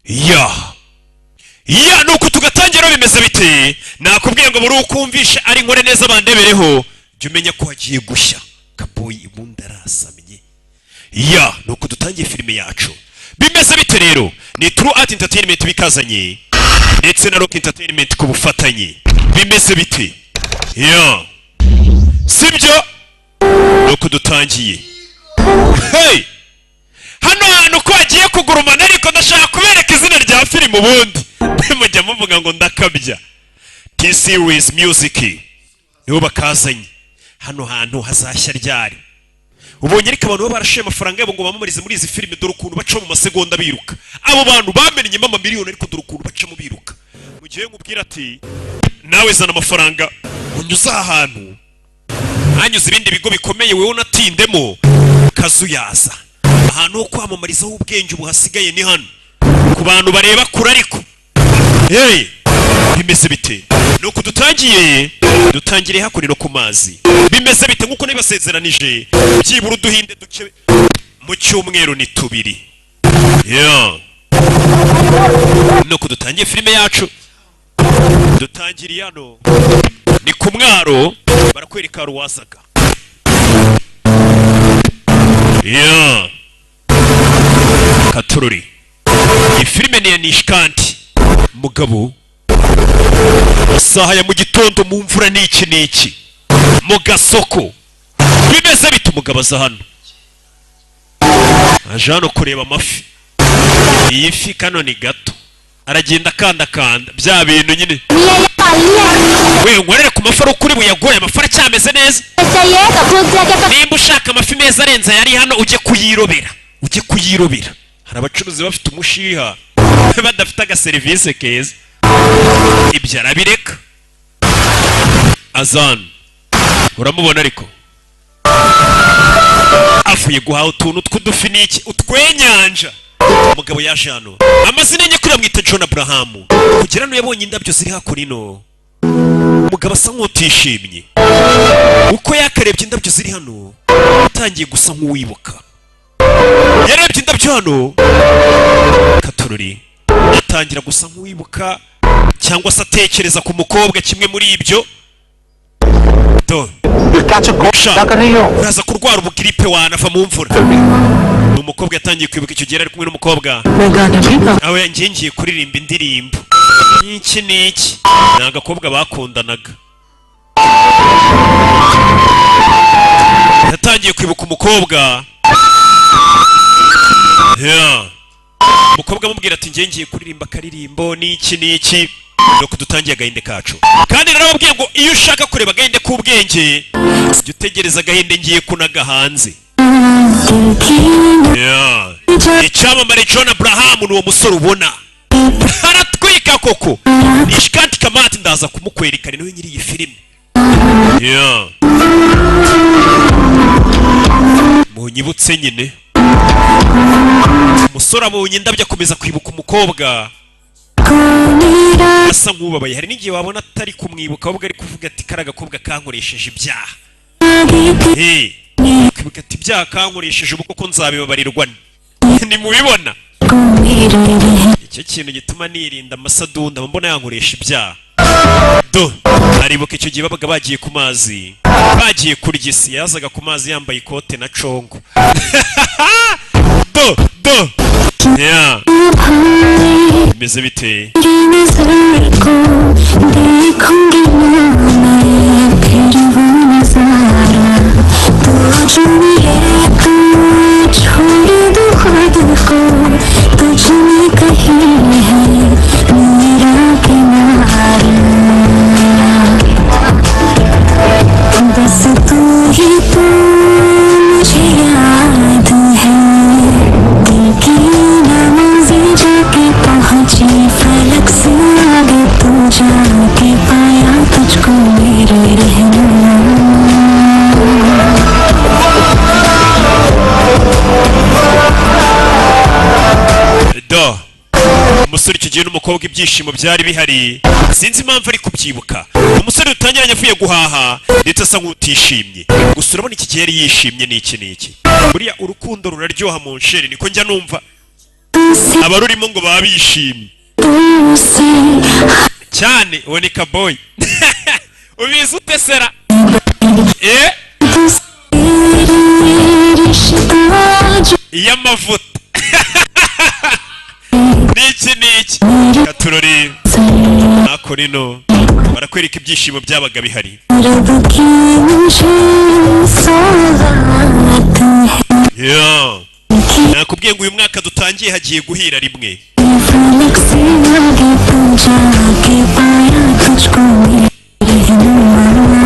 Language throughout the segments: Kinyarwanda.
Ya, nuko tugatangira. Bimeze bite? Nakubwiye ngo buri ukumvisha ari nkore neza bandebereho, jya umenya ko hagiye gushya. Kaboyi ubundi arasamye. Ya, nuko dutangiye filime yacu. Bimeze bite rero? Ni True Art Entertainment bikazanye ndetse na Rock Entertainment ku bufatanye. Bimeze bite? Ya, sibyo? Nuko dutangiye. Hey, hano hantu ko hagiye kugurumana, ariko ndashaka kubereka izina rya filime. Ubundi mujya muvuga ngo ndakabya. T-Series Music nibo bakazanye. Hano hantu hazashya ryari? Ubonye ariko abantu baba barashoye amafaranga yabo ngo bamamarize muri izi filime, dore ukuntu baca mu masegonda biruka. Abo bantu bamennyemo amamiliyoni, ariko dore ukuntu bacamo biruka. Mu gihe nkubwira ati nawe zana amafaranga unyuze aha hantu hanyuze ibindi bigo bikomeye, wowe unatindemo kazuyaza. Ahantu ho kwamamarizaho ubwenge ubu hasigaye ni hano ku bantu bareba kure. Ariko hey, bimeze bite? Nuko dutangiye, dutangiriye hakuno ku mazi. Bimeze bite? Nk'uko nibasezeranije, byibura uduhinde duke mu cyumweru ni tubiri. Yeah. Nuko dutangiye filime yacu, dutangiriye hano ni ku mwaro, barakwereka ruwazaga. Yeah. Katururi, iyi filime ni iya Nishkanti. Mugabo, isaha ya mu gitondo mu mvura n'iki n'iki mu gasoko, bimeze bite? Umugabo aza hano, aje hano kureba amafi. Iyi fi kano ni gato, aragenda akandakanda bya bintu nyine. We nkorere ku mafi, ari ukuri buyagoye, amafi aracyameze neza. Nimba ushaka amafi meza arenze ayari hano, ujye kuyirobera, ujye kuyirobera. Hari abacuruzi bafite umushiha badafite agaserivisi keza. Ibyo arabireka, azana. Uramubona ariko avuye guhaha utuntu tw'udufi n'iki, utwenyanja. Umugabo yaje hano, amazina ye nyakuri bamwita John Abraham. Kugira hano yabonye indabyo ziri hakuno. Umugabo asa nk'utishimye. Uko yakarebye indabyo ziri hano, atangiye gusa nk'uwibuka. Yarebye indabyo hano katururi, atangira gusa nk'uwibuka cyangwa se atekereza ku mukobwa, kimwe muri ibyo. Do sha, uraza kurwara ubugiripe wanava mu mvura. Ni umukobwa yatangiye kwibuka. Icyo gihe ari kumwe n'umukobwa aho ngiye ngiye kuririmba indirimbo n'iki n'iki. Ni agakobwa bakundanaga. Yatangiye kwibuka umukobwa. Yeah. Umukobwa amubwira ati ngiye ngiye kuririmba akaririmbo n'iki n'iki. Nuko dutangiye agahinde kacu. Kandi narababwiye ngo iyo ushaka kureba agahinde k'ubwenge, jya utegereza agahinde ngiye kunaga hanze. Yeah. Icyamamare John Abraham ni uwo musore ubona aratwika koko. Nishkanti Kamati, ndaza kumukwereka, ni nawe nyiri iyi filime. Yeah. Munyibutse nyine. Umusore abonye indabyo akomeza kwibuka umukobwa, asa nk'ubabaye. Hari n'igihe wabona atari kumwibuka, ahubwo ari kuvuga ati kariya gakobwa kankoresheje ibyaha. Hey, kwibuka ati ibyaha kankoresheje, ubu koko nzabibabarirwa? Ntimubibona? Icyo kintu gituma nirinda amasadunda, mba mbona yankoresha ibyaha. Do, aribuka icyo gihe babaga bagiye ku mazi, bagiye kurya isi. Yazaga ku mazi yambaye ikote na congo. Do do, yeah. Bimeze bite? नजर को देखूंगी ना मैं फिर वो नजारा, तू जो मिले तो छोड़ दो खुद को, तुझ में कहीं है मेरा किनारा। बस तू ही तू मुझे याद है, दिल की ना मंजिल जाके पहुंची, फलक से आगे तू जाके पाया तुझको मेरे रहनुमा। Do, umusore icyo gihe n'umukobwa ibyishimo byari bihari, sinzi impamvu ari kubyibuka. Umusore dutangiranye avuye guhaha ndetse asa nk'utishimye, gusa urabona iki gihe yari yishimye n'iki n'iki. Buriya urukundo ruraryoha mu nsheri, niko njya numva. तुझसे Abarurimo ngo baba bishimye तुमसे cyane. Uwo ni Kaboyi, ubizi ute sera eh? तुझसे रिश्ता जो Iy'amavuta niki niki katurori hakurino barakwereka ibyishimo byabaga bihari. रब की मुझे सौगात है। Yeah. Nakubwiye ngo uyu mwaka dutangiye hagiye guhira rimwe. फलक से आगे तू जाके पाया तुझको मेरे रहनुमा,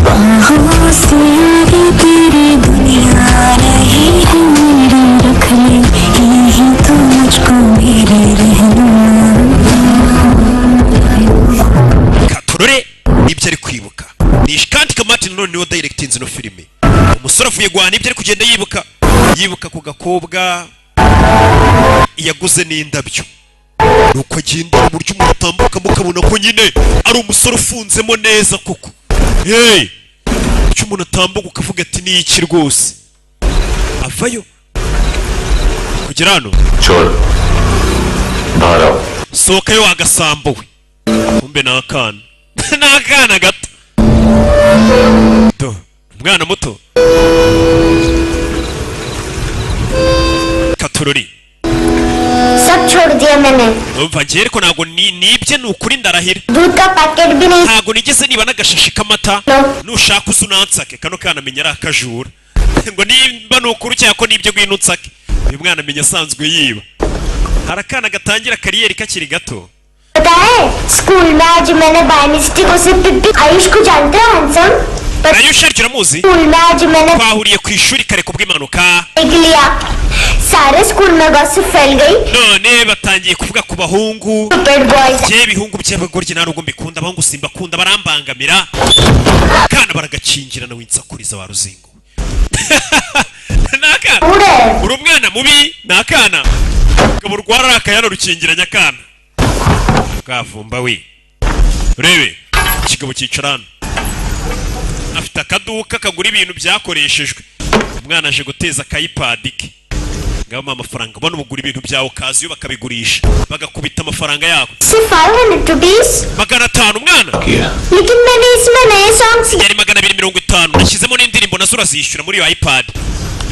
बाहों से आगे तेरी दुनिया रही है, मेरे रख ले यही तो मुझको मेरे रहनुमा। Katurore ibyo ari kwibuka ni kandi Kamati nanone niwe directinze ino filime. Umusore avuye guhana ibyo ari kugenda yibuka, yibuka ku gakobwa yaguze n'indabyo, nuko agenda mu buryo umuntu atambukamo ukabona ko nyine ari umusore ufunzemo neza koko. Hey, icyo umuntu atambuka ukavuga ati ni iki rwose. Avayo kugera hano. छोड़ बाहर आओ। Sohokayo wagasambo we. Kumbe ni akana, ni akana gato do, umwana muto katurori. सब छोड़ दिया मैंने। Umva njye ariko ntabwo nibye, ni ukuri ndarahira. दूध का पैकेट भी नहीं। Ntabwo nigeze niba n'agashashi k'amata. Nushaka uza unansake. Kano kana amenya ari akajura ngo nimba ni ukuri cyangwa ko nibyo, ngwino unsake. Uyu mwana amenya asanzwe yiba. Hari akana gatangira career kakiri gato. पता है, स्कूल में आज मैंने by mistake उसे पिप्पी आयुष को जानते हो, handsome. Ayush aryo uramuzi? School में आज मैंने Twahuriye ku ishuri kare kubw'impanuka. देख लिया, सारे स्कूल में गॉसिप फैल गई। None batangiye kuvuga ku bahungu. Stupid boys. Njye ibihungu by'abagoryi nta nubwo mbikunda, abahungu simbakunda, barambangamira. Kana baragakingirana, winsakuriza wa ruzingo. Ni akana. पूरे Uri umwana mubi. Ni akana kabo rwararakaye hano rukingiranye akana bwavumba we. Urebe ikigabo cyicara hano, afite akaduka kagura ibintu byakoreshejwe. Umwana aje guteza aka iPad ke ngaho, amafaranga ubona ubugura ibintu byawe ukaza iyo bakabigurisha bagakubita amafaranga yabo. सिर्फ 500 rupees. 500 umwana. किया। लेकिन मैंने इसमें नए songs Yari 250, nashyizemo n'indirimbo, nazo urazishyura muri iyo iPad.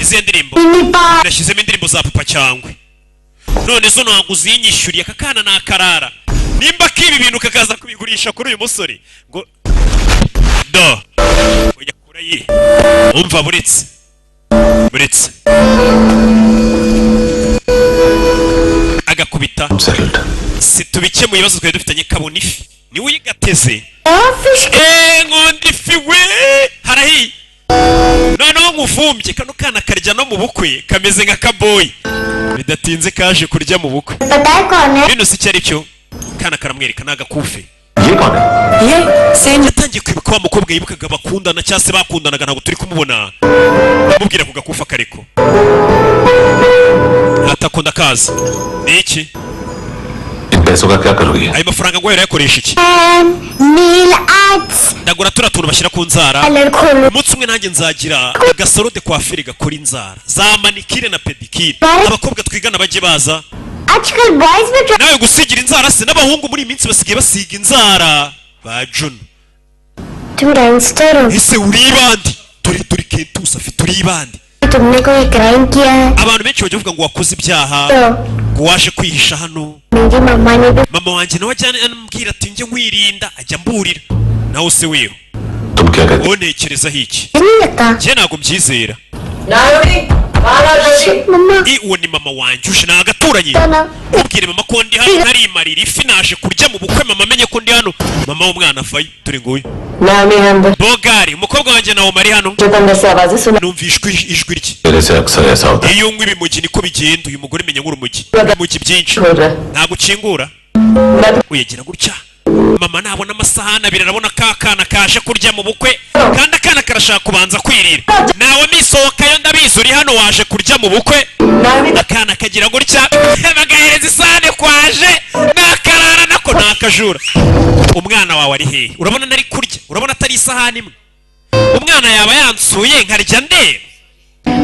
Izihe ndirimbo? Mini. Nashyizemo indirimbo za Papa Cyangwe, none zo ntabwo uzinyishyuriye. Aka kana ni akarara nimba kiba ibintu kakaza kubigurisha kuri uyu musore ngo do ujya kure ye. Umva, buretse buretse agakubita. Settled. Si tubikemuye ibibazo twari dufitanye. Kabona ifi niwe uyigateze. Fish. Eee, nkunda ifi we, harahiye. Noneho nkufumbye kano kana karya no mu bukwe, kameze nka kaboyi. Bidatinze kaje kurya mu bukwe. पता है कौन है? Bino si icyo ari cyo, kana karamwereka ni agakufe. ये कौन है? ये same. Yatangiye kwibuka wa mukobwa yibukaga bakundana cyangwa se bakundanaga, ntabwo turi kumubona. Amubwira ku gakufa kariko atakunda kaza ni iki? इन पैसों का क्या करोगी? Ayo mafaranga ngo yakoresha iki? Nail arts. Ndagura turiya tuntu bashyira ku nzara. Colour खोलो। Umunsi umwe nanjye nzagira agasaro de coiffure gakora inzara za manicure na pédicure, abakobwa twigana bajye baza. आजकल boys भी Nawe gusigira inzara se? N'abahungu muri iyi minsi basigaye basiga inzara ba Juno. तुम gangster हो। Ese uri ibandi? Dore dore kentusi afite uri ibandi. तुमने कोई क्राइम किया है? Abantu benshi bajya bavuga ngo wakoze ibyaha, तो ngo waje kwihisha hano. मेरी मम्मा ने भी Mama wanjye nawe ajya ambwira ati njye nkwirinda, ajya amburira. Nawe se weho? तुम क्या कहते? Wowe ntekerezaho iki? नहीं लगता। Njye ntabwo mbyizera. Mamma. I uwo ni mama wanjye uje, ni agaturanyi. ना। Ubwire mama ko ndi hano ntarimarira ifi, naje kurya mu bukwe, mama amenye ko ndi hano. Mama w'umwana avayo, turi nguyu. नामी हम Bogari, umukobwa wanjye nawe ari hano. जो अंदर से आवाजें सुना। Numva ijwi rye. मेरे से अक्सर ऐसा होता है। Iyo unywa ibimogi niko bigenda. Uyu mugore menya nk'urumogi, ibimogi byinshi. खोल रहा Ntabwo ukingura, uyegera gutya. Mama nabona amasahani abiri arabona ka kana kaje kurya mu bukwe, kandi akana karashaka kubanza kwirira. Nawe misohokayo, ndabizi uri hano waje kurya mu bukwe. Akana kagira gutya bagahereza isahani kwaje nakarara nako ni akajura. Umwana wawe ari hehe? Urabona nari kurya, urabona atari isahani imwe? Umwana yaba yansuye nkarya ndeba.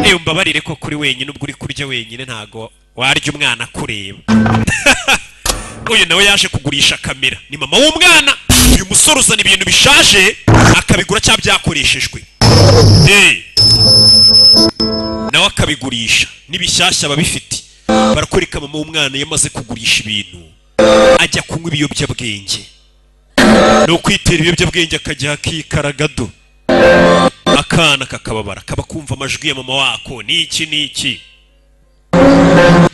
Ewe, umbabarire ko kuri wenyine, ubwo uri kurya wenyine ntago. Warya umwana akureba. Uyu nawe yaje kugurisha kamera, ni mama w'umwana. Uyu musore uzana ibintu bishaje akabigura cyangwa byakoreshejwe. Hey. Nawe akabigurisha n'ibishyashya aba abifite. Barakwereka mama w'umwana iyo amaze kugurisha ibintu ajya kunywa ibiyobyabwenge, ni ukwitera ibiyobyabwenge, akajya akikaragado, akana kakababara, kaba kumva amajwi ya mama wako n'iki n'iki.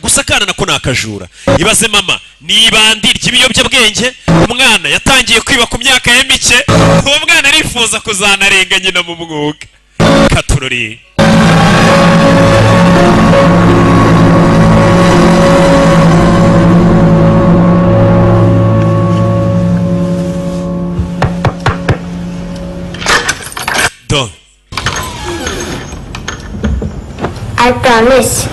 Gusa akana nako ni akajura. Ibaze, mama ni ibandi ry'ibiyobyabwenge, umwana yatangiye kwiba ku myaka ye mike. Uwo mwana arifuza kuzanarenga nyina mu mwuga. Katurori. Do. I promise,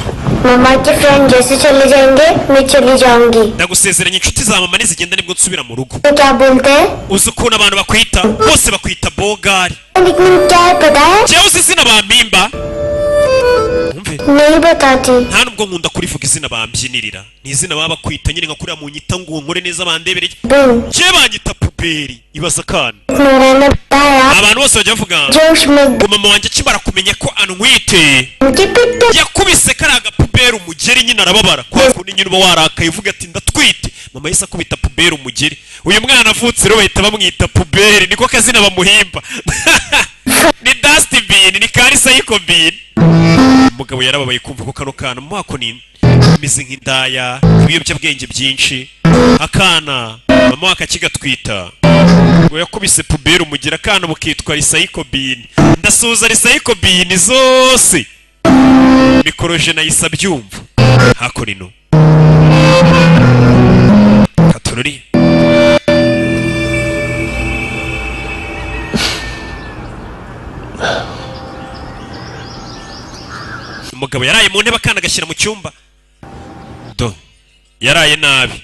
मम्मा के फ्रेंड जैसे चले जाएंगे, मैं चली जाऊंगी। Ndagusezeranya, inshuti za mama nizigenda nibwo nsubira mu rugo. तो क्या बोलते हैं? Uzi ukuntu abantu bakwita? Bose bakwita bogari. Nickname क्या है, पता है? Njyewe uzi izina bampimba? Umve. नहीं बताती। Nta nubwo nkunda kurivuga. Izina bambyinirira ni izina baba bakwita nyine, nka kuriya munyita ngo nkore neza bandebereye. Bin. Njyewe banyita puberi. Ibaza akana. Nora ने बताया, Abantu bose bajya bavuga जोश में ngo mama wanjye akimara kumenya ko antwite उनके पिट्टे। yakubise kariya gapuberi umugeri nyine, arababara. Kwa kundi nyine uba warakaye uvuga ati ndatwite, mama yahise akubita puberi umugeri. Uyu mwana avutse rero bahita bamwita puberi, niko kazina bamuhimba. Ni dustbin, ni ka recycle bin. Umugabo yarababaye kumva ko kano kana mu mwako ni ameze nk'indaya, ibiyobyabwenge byinshi, akana mama wako akigatwita ngo yakubise puberi umugira, akana bukitwa recycle bin. Ndasuhuza recycle bin zose, mikoroje nahise abyumva. Hakurino katorori. Umugabo yaraye mu ntebe, akana agashyira mu cyumba. Do, yaraye nabi.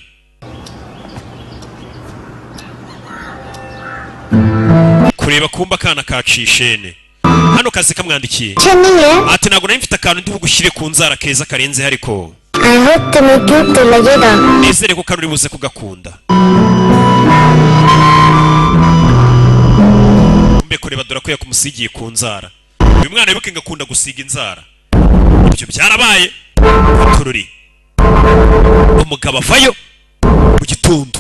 Kureba kumba akana kacishene hano kazi kamwandikiye. अच्छा नहीं है। Ati ntabwo nari mfite akantu ndi bugushyire ku nzara keza karenze, ariko I hope तुम्हें क्यूट तो लगेगा। Nizere ko kano uri buze kugakunda. Mbe kureba, dore ko yakumusigiye ku nzara. Uyu mwana wibuke ngo akunda gusiga inzara, ibyo byarabaye. Tururi, umugabo avayo mu gitondo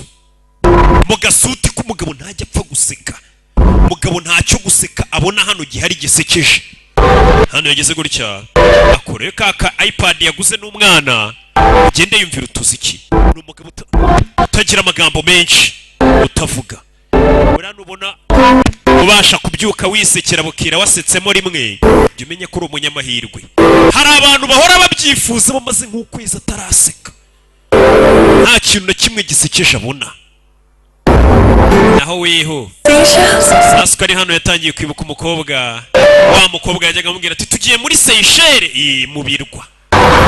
mu gasuti k'umugabo, ntajya apfa guseka. Umugabo ntacyo guseka abona hano gihari gisekeje. Hano yageze gutya akorewe ka ka iPad yaguze n'umwana, ugende yumvira utuziki. Ni umugabo utagira amagambo menshi, utavuga. Buriya nubona ubasha kubyuka wisekera bukira wasetsemo rimwe, jya umenya ko uri umunyamahirwe. Hari abantu bahora babyifuza, bamaze nk'ukwezi ataraseka, nta kintu na kimwe gisekeje abona. Naho weho Sasuke ari hano yatangiye kwibuka umukobwa, wa mukobwa yajyaga amubwira ati tugiye muri Seychelles, mu birwa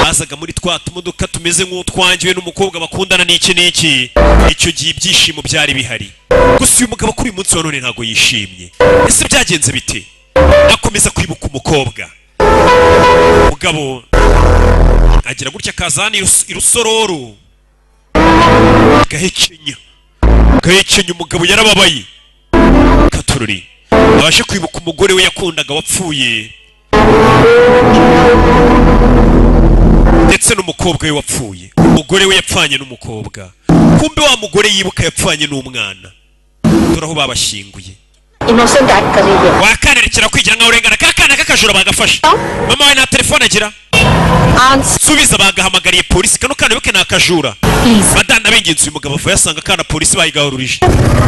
bazaga muri twa tumodoka tumeze nk'utwangiwe n'umukobwa bakundana n'iki n'iki. Icyo gihe ibyishimo byari bihari. Gusa uyu mugabo kuri uyu munsi wa none ntabwo yishimye. Ese byagenze bite? Akomeza kwibuka umukobwa. Mugabo agira gutya akaza hano irusororo, gahekenya gahekenya. Umugabo yarababaye. Katururi, abashe kwibuka umugore we yakundaga wapfuye, ndetse n'umukobwa we wapfuye. Umugore we yapfanye n'umukobwa, kumbe wa mugore yibuka yapfanye n'umwana. Dore aho babashyinguye. Innocent act कर रही है। Wakanerekera kwigira nkaho urengana. Ka kana k'akajura bagafashe. Mama we nta telefone agira. Subiza, bagahamagariye polisi. Kano kana wibuke ni akajura. Madana b'ingenzi, uyu mugabo ava yasanga akana polisi bayigahururije.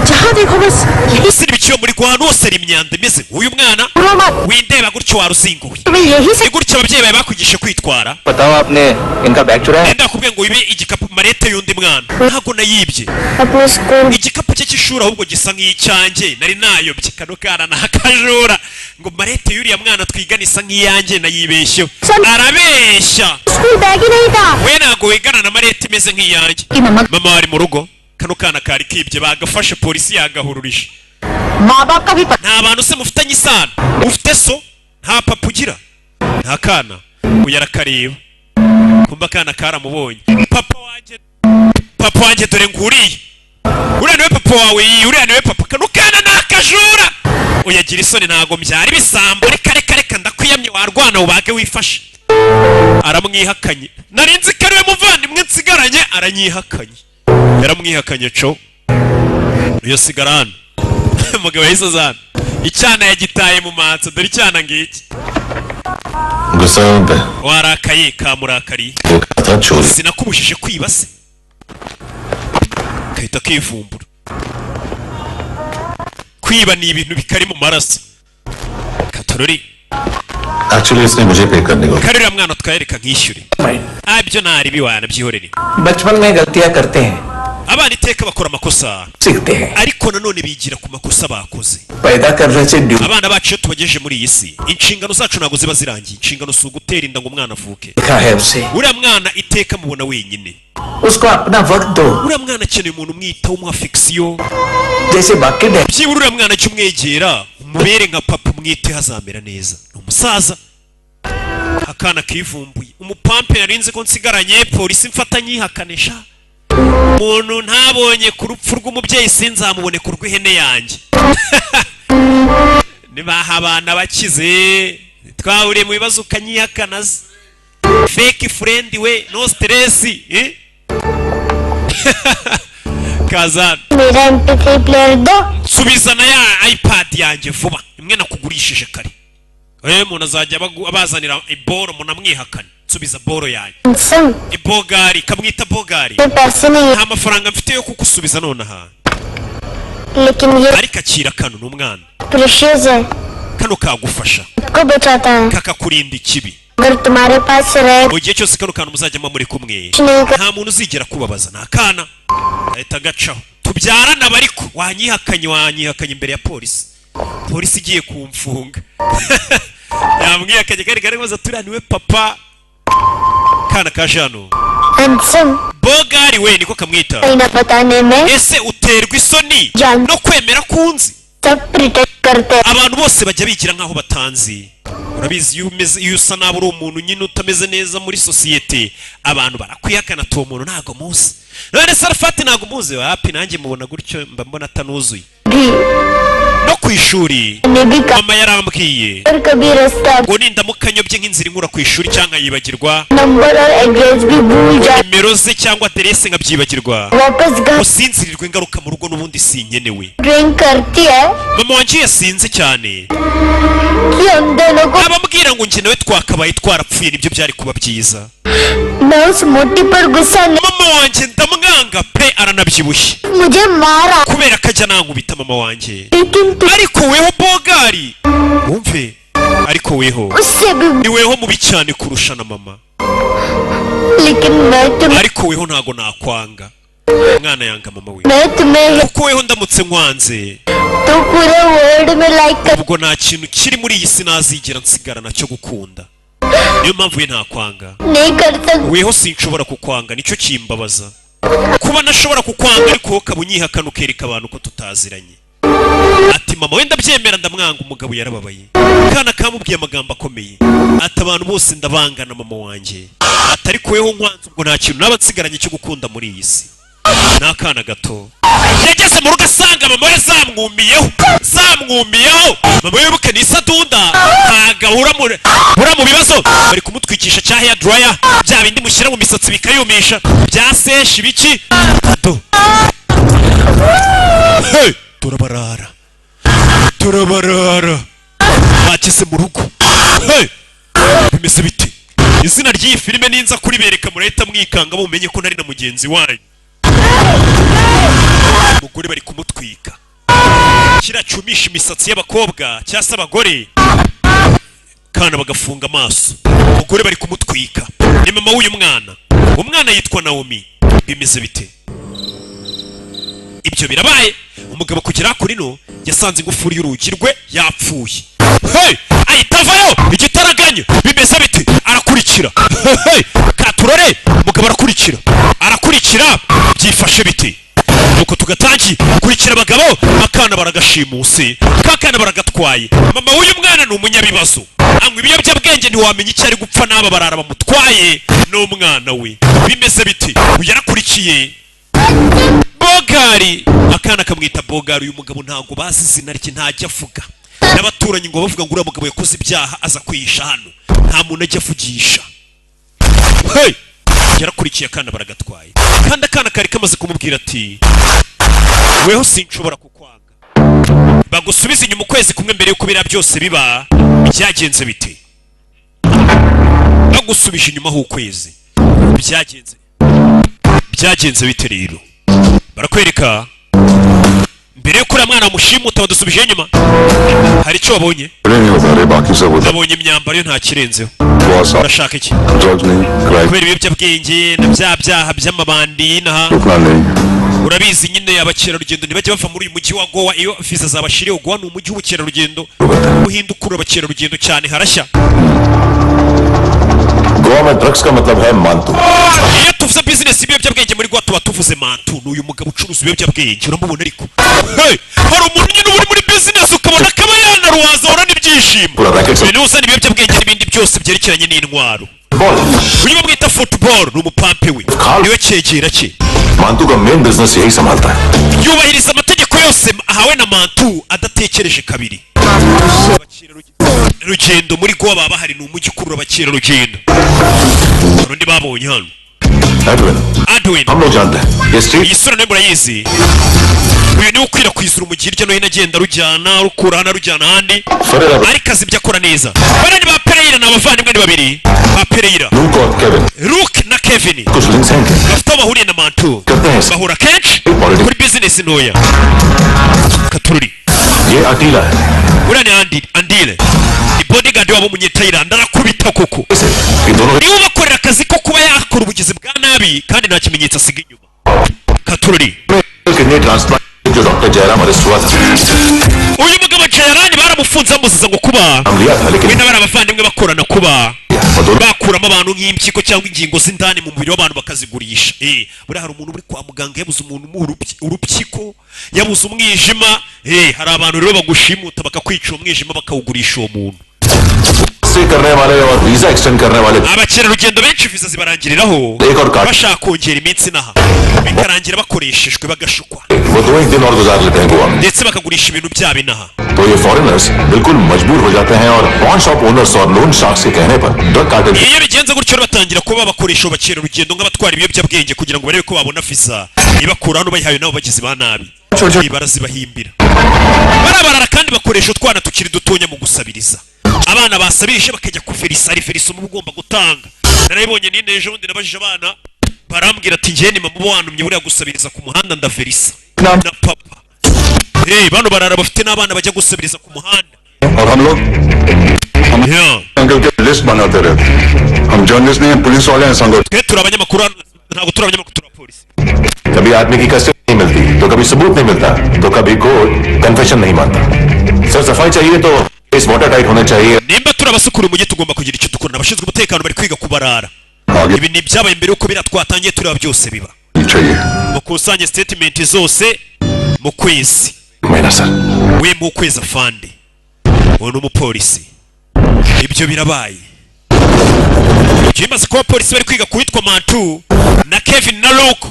जहाँ देखो बस यही। Ese n'ibikiyo muri ahantu hose hari imyanda imeze nk'uyu mwana. बुरा मत। Windeba gutyo, waruzinguye. तुम्हें यही से Ni gutya ababyeyi bawe bakwigisha kwitwara? बताओ, आपने इनका बैग चुराया? Nenda nakubwiye ngo wibe igikapu, marete y'undi mwana? Ntabwo nayibye. अपने school Igikapu cye cy'ishuri ahubwo gisa nk'icyanjye, nari nayobye. Kano kana ni akajura, ngo marete y'uriya mwana twigana isa nk'iyanjye, nayibeshyeho. Arabeshya. School bag ही नहीं था। We ntabwo wigana na marete imeze nk'iyanjye. Mama wari mu rugo, kano kana kari kibye bagafashe, polisi yagahururije. माँ बाप का भी पता। Nta bantu se mufitanye isano? Ufite so? Nta papa ugira? Nta kana. Uyu arakareba. Kumba akana karamubonye. Papa wanjye, papa wanjye, dore nguriye. Uriya niwe papa wawe? Iyi uriya niwe papa. Kano kana ni akajura. Uyagira isoni, ntago mbyara ibisambo. Reka reka reka, ndakwiyamye, warwana ubage wifashe. Aramwihakanye. Nari nzi ko ariwe muvandimwe nsigaranye, aranyihakanye. Yaramwihakanye co iyo sigara hano. Umugabo yahise aza hano, icyana yagitaye mu matso. Dore icyana ngiki. गुस्सा है उन पे। Warakaye? Kamurakariye. देखा था चोरी। Sinakubujije kwiba se? Gahita kivumbura. Kwiba ni ibintu bikari mu maraso katorori. Actually इसने मुझे पे करने को Kari uriya mwana twayereka nkishyure. Ah, ibyo ntari biwana, byihorere. बचपन में गलतियां करते हैं। Abana iteka bakora amakosa, सीखते हैं। Ariko nanone bigira ku makosa bakoze. पैदा करने से due Abana bacu iyo tubagejeje muri iyi si, inshingano zacu ntabwo ziba zirangiye. Inshingano si ugutera inda ngo umwana avuke. लिखा है उसे। Uriya mwana iteka mubona wenyine. उसको अपना वक्त दो। Uriya mwana akeneye umuntu umwitaho, umuha affection. जैसे बाकी day Byibura uriya mwana jya umwegera, umubere nka papa, umwiteho, azamera neza. Ni umusaza. Akana kivumbuye umupampe. Narinzi ko nsigaranye polisi mfata nyihakanisha umuntu ntabonye ku rupfu rw'umubyeyi, sinzamubone ku rw'ihene yanjye. Nibaha abana bakize twahuriye mu bibazo ukanyihakana se. Fake friend we, no stress, eh? Kazana. मेरा MP3 player दो। Nsubiza na ya iPad yanjye vuba, imwe nakugurishije kare. Umuntu azajya abazanira iboro munamwihakane. Nsubiza boro yanjye. Handsome. Ibogari, kamwita bogari. पे पैसे नहीं। Nta mafaranga mfite yo kugusubiza nonaha, लेकिन ये ariko akira kano, ni umwana. Precious है। Kano kagufasha, को बचाता है। Kakakurinda ikibi. अगर तुम्हारे पास रहे Mu gihe cyose kano kantu muzajya muba muri kumwe, नहीं कर nta muntu uzigera kubabaza. Ni akana gahita gacaho. Tubyarana, ariko wanyihakanye, wanyihakanye imbere ya polisi. Polisi igiye kumfunga. Yamwihakanye kari kari maze turiya niwe papa. Kana kaje hano. Handsome. Bogari we, niko kamwita. ना बताने में Ese uterwa isoni Jan- no kwemera kunzi? सब pretend करते हैं। Abantu bose bajya bigira nk'aho batanzi. Urabizi, iyo umeze, iyo usa nabi, uri umuntu nyine utameze neza muri sosiyete, abantu barakwihakana, tuwo muntu ntabwo muzi. None Sarafati ntabwo muzi? Wapi, nanjye mubona gutyo mba mbona atanuzuye. भी No ku ishuri, मैंने भी कहा mama yarambwiye और कभी रास्ता ngo nindamuka nyobye nk'inzira inkura ku ishuri cyangwa nkayibagirwa, number और address भी भूल जा nimero ze cyangwa aderese nkabyibagirwa, वापस घर usinzirirwe ingaruka mu rugo n'ubundi sinkenewe. Drink करती है Mama wanjye yasinze cyane, कि हम दोनों को abambwira ngo njye nawe twakabaye twarapfuye, nibyo byari kuba byiza. मैं उस मोटी पर गुस्सा नहीं। Mama wanjye ndamwanga pe, aranabyibushye. मुझे मारा। Kubera ko ajya nankubita mama wanjye. लेकिन तू Ariko weho bogari, wumve, ariko weho उससे भी ni weho mubi cyane kurusha na mama. लेकिन मैं तुम्हें Ariko weho ntago nakwanga. Umwana yanga mama we. मैं तुम्हें Kuko weho ndamutse nkwanze, तो पूरे वर्ल्ड में लाइक कर ubwo nta kintu kiri muri iyi si nazigera nsigara nacyo gukunda. Niyo mpamvu we ntakwanga. नहीं कर सकती। Weho sinshobora kukwanga, nicyo kimbabaza, kuba ntashobora kukwanga, ariko wowe ukaba unyihakana, ukereka abantu ko tutaziranye. Ati mama wenda ndabyemera, ndamwanga. Umugabo yarababaye. Kana kamubwiye amagambo akomeye, ati abantu bose ndabangana mama wanjye, ati ariko weho nkwanze, ubwo nta kintu naba nsigaranye cyo gukunda muri iyi si. Ni akana gato. Yageze mu rugo asanga mama we zamwumiyeho, zamwumiyeho. Mama we, wibuke, ni isadunda, ntabwo ahura mu ahura mu bibazo. Bari kumutwikisha cya hair dryer, bya bindi mushyira mu misatsi bikayumisha, bya seshi biki do. Hey! Turabarara, turabarara, bageze mu rugo. Hey! Bimeze bite? Izina ry'iyi filime ninza kuribereka murahita mwikanga, mumenye ko nari na mugenzi wanyu. Umugore bari kumutwika kiriya cyumisha imisatsi y'abakobwa cyangwa se abagore, kana bagafunga amaso. Umugore bari kumutwika, ni mama w'uyu mwana. Umwana yitwa Naomi. Bimeze bite? Ibyo birabaye. Umugabo kugera kuri no yasanze ingufuri y'urugi rwe yapfuye. Hey! Ahita avayo igitaraganya. Bimeze bite? Arakurikira. Hey! Katurore, umugabo arakurikira, arakurikira. Byifashe bite? Nuko tugatangiye kurikira abagabo. Akana baragashimuse, kakana baragatwaye. Mama w'uyu mwana ni umunyabibazo, anywa ibiyobyabwenge, ntiwamenya icyo ari gupfa n'aba barara bamutwaye n'umwana we. Bimeze biti? Uyu yarakurikiye Bogari, akana kamwita Bogari. Uyu mugabo ntabwo bazi izina rye, ntajya avuga n'abaturanyi ngo bavuga ngo uriya mugabo yakoze ibyaha aza kwihisha hano, nta muntu ajya avugisha. Hey! Yarakurikiye, akana baragatwaye, kandi akana kari kamaze kumubwira ati: "Weho sinshobora kukwanga." Bagusubiza inyuma ukwezi kumwe mbere y'uko biriya byose biba. Byagenze bite? Bagusubije inyuma h'ukwezi, byagenze bite? Rero barakwereka mbere y'uko uriya mwana bamushimuta. Badusubije inyuma, hari icyo wabonye? नहीं बता रहे, बाकी सब होता। Nabonye imyambaro yo, nta kirenzeho. बहुत Urashaka iki? Drugs नहीं, crime. Kubera ibiyobyabwenge na bya byaha by'amabandi y'inaha. रुकना नहीं। Urabizi nyine, abakerarugendo ntibajya bava muri uyu mujyi wa Gowa iyo viza zabashiriyeho. Gowa ni umujyi w'ubukerarugendo, uhinda ukurura abakerarugendo cyane, harashya. Goa में ड्रग्स का मतलब है मानतू। Iyo tuvuze bizinesi y'ibiyobyabwenge muri Gowa, tuba tuvuze Mantu. Ni uyu mugabo ucuruza ibiyobyabwenge, uramubona. Ariko hey, hari umuntu nyine uba uri muri bizinesi, ukabona akaba yanaruhaza, ahorana ibyishimo. पूरा racket. Uyu niwe uzana ibiyobyabwenge n'ibindi byose byerekeranye n'intwaro. Ball. Uyu bamwita Football, ni umupampe we, niwe cyegera cye. मानतू का main business यही संभालता है। Yubahiriza amategeko yose ahawe na Mantu adatekereje kabiri. Rugendo muri Gowa baba bahari, ni umujyi ukurura abakerarugendo. Hari undi babonye hano. Edwin. Edwin. हम लोग जानते हैं ये street. Iyi sura nayo murayizi. Uyu niwe ukwirakwiza urumogi hirya no hino, agenda arujyana, arukura hano arujyana ahandi. Ferreira. Ariko azi ibyo akora neza. Bariya ni ba Pereira, ni abavandimwe, ni babiri ba Pereira. Luke और Kevin. Luke na Kevin. कुछ links हैं क्या? Bafite aho bahuriye na Mantu. करते हैं। Bahura kenshi kuri bizinesi ntoya katururi. ये अटीला है। Uriya ni Andi, Andile ni bodyguard wabo w'umunyetayilandi, arakubita koko. ये दोनों Niwe ubakorera akazi ko kuba yakora ubugizi bwa nabi, kandi nta kimenyetso asiga inyuma katururi. Kidney transplant जो डॉक्टर जयराम अरेस्ट हुआ था। Uyu mugabo Jayarani baramufunze, bamuziza ngo kuba नाम लिया था लेकिन we n'abari abavandimwe bakorana, kuba bakuramo abantu nk'impyiko cyangwa ingingo z'indani mu mubiri w'abantu bakazigurisha. Buriya hari umuntu uri kwa muganga yabuze umuntu umuha urupyiko, yabuze umwijima. Hari abantu rero bagushimuta, bakakwica umwijima, bakawugurisha uwo muntu. से करने वाले और visa extend करने वाले। Abakerarugendo benshi viza zibarangiriraho एक और card. bashaka kongera iminsi inaha, bikarangira bakoreshejwe, bagashukwa. वो दो एक दिन और गुजार लेते हैं गोवा में। Ndetse bakagurisha ibintu byabo inaha. तो ये फॉरेनर्स बिल्कुल मजबूर हो जाते हैं और pawn shop owners और लोन शार्क्स के कहने पर drug cartel. Iyo bigenze gutyo rero, batangira kuba bakoresha abo bakerarugendo nk'abatwara ibiyobyabwenge, kugira ngo barebe ko babona viza ibakura hano bayihawe nabo bagizi ba nabi. Barazibahimbira, barabarara, kandi bakoresha utwana tukiri dutonya mu gusabiriza. Abana basabirije bakajya kuverisa. Ari verisa uba ugomba gutanga. Narabibonye nine ejo bundi, nabajije abana, barambwira ati: "Njye ni mama uba wantumye buriya gusabiriza ku muhanda, ndaverisa na papa." Hey, bano barara bafite n'abana bajya gusabiriza ku muhanda. और हम लोग हम अंकल के लिस्ट बनाते रहते हैं। हम जर्नलिस्ट नहीं हैं, पुलिस वाले हैं संगठन। Twe turi abanyamakuru hano, ntabwo turi abanyamakuru, turi abapolisi. कभी आदमी की कस्टडी नहीं मिलती, तो कभी सबूत नहीं मिलता, तो कभी कोर्ट कन्फेशन नहीं मानता। सर, सफाई चाहिए तो case water tight होने चाहिए। Nimba turi abasukura umujyi, tugomba kugira icyo dukora. Abashinzwe umutekano bari kwiga kubarara. Ibi ni ibyabaye mbere yuko biriya twatangiye tureba byose biba. चाहिए। Mukusanye statement zose mu kwezi. महीना sir. We, mu kwezi afande. Uwo ni umupolisi. Ibyo birabaye, ibyo bimaze kuba, abapolisi bari kwiga ku witwa Mantu na Kevin na Luke.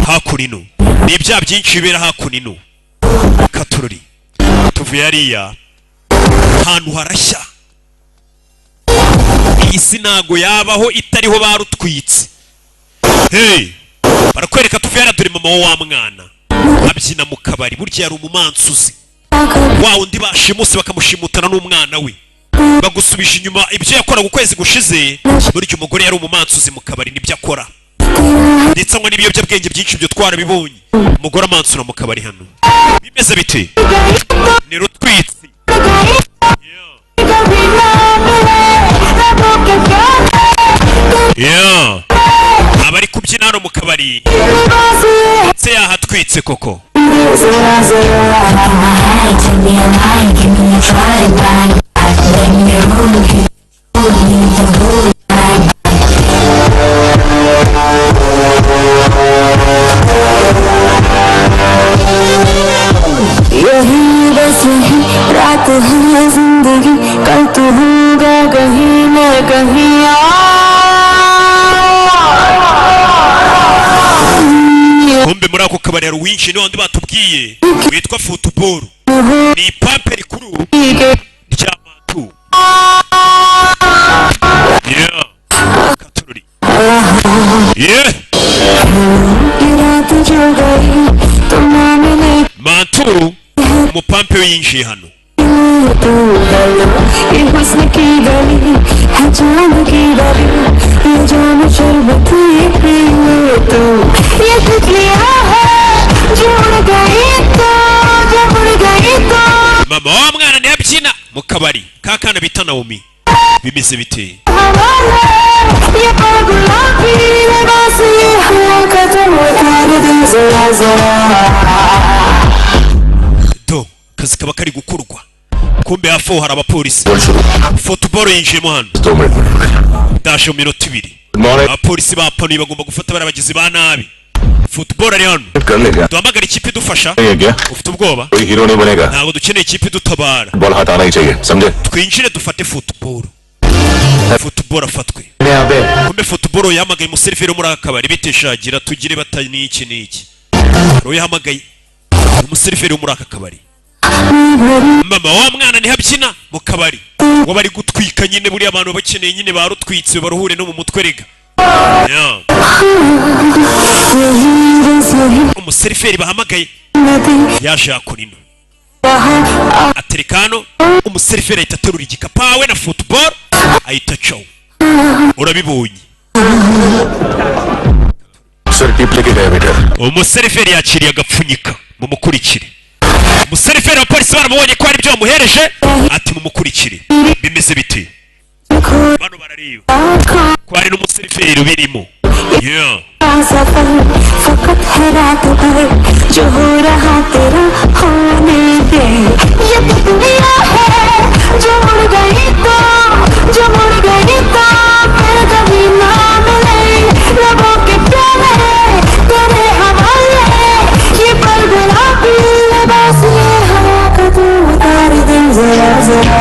Hakuno ni ibyaha byinshi bibera hakuno katururi. Tuvuye hariya ahantu harashya. Iyi si ntago yabaho itariho barutwitse. Hey, barakwereka tuvuye hariya, dore mama wa mwana abyina mu kabari. Burya yari umumansuzi wa wundi bashimuse, bakamushimutana n'umwana we. Bagusubije inyuma ibyo yakoraga ukwezi gushize. Burya umugore yari umumansuzi mu kabari, nibyo akora, ndetse anywa n'ibiyobyabwenge byinshi, ibyo twarabibonye. Umugore amansura mu kabari hano, bimeze bite? Ni rutwitsi. Yeah. Abari kubyina hano mu kabari, ndetse yahatwitse koko. जरा जरा Give me a line, give me a try, bang, let me hold you, hold you the whole night. Muri ako kabari hari uwinjiye, n'undi batubwiye witwa Football, ni ipampe rikuru rya Matu. Yeah. Katururi. Yeah. रात जो गई तो ना मिले Mantu, umupampe we yinjiye hano. तू गलो ये हुस्न की गली है चांद की गली ये जान शरबत ये पी ले तू ये तितलियां है जो उड़ गई तो जब उड़ गई तो Mama wa mwana niyo abyina mu kabari ka kana bita Naomi. Bimeze bite? हवाले ये पल गुलाबी लिबास ये हवा खत्म उतार दे जरा जरा Do akazi kaba kari gukorwa. Kumbe hafi aho hari abapolisi. Football yinjiyemo hano. 2 minute. Ndaje mu minota 2. Good morning. Abapolisi bapanuye, bagomba gufata bariya bagizi ba nabi. Football ari hano. कर ले क्या? Duhamagara ikipe idufasha. नहीं है क्या? Ufite ubwoba? कोई hero नहीं बनेगा। Ntabwo dukeneye ikipe idutabara. Ball हाथ आना ही चाहिए, समझे? Twinjire dufate Football, Football afatwe. यहाँ पे Kumbe Football yahamagaye umuseriveri wo muri aka kabari. Biteshagira tugire bata n'iki n'iki. Rero yahamagaye umuseriveri wo muri aka kabari. Mama wa mwana niho abyina mu kabari ngo bari gutwika nyine. Buriya abantu bakeneye nyine barutwitse baruhure no mu mutwe rega. Yeah. Umuseriveri bahamagaye yaje yakora ino, atereka hano. Umuseriveri ahita aterura igikapu awe na Football, ahita acaho. Urabibonye? Sir, tip लेके गए waiter. Umuseriveri yakiriye agapfunyika. Mumukurikire umuseriveri. Abapolisi baramubonye ko hari ibyo bamuhereje, ati mumukurikire. Bimeze bite? Bano barareba ko hari n'umuseriveri ubirimo. Yeah. सफर फकत है रात भर जो हो रहा तेरा होने दे ये तितलियां है जो मुड़ गई तो जो मुड़ गई तो फिर कभी ना मिले लबों के प्याले तेरे हवाले ये पल गुलाबी लिबास ये हवा का तू उतार दे जरा जरा.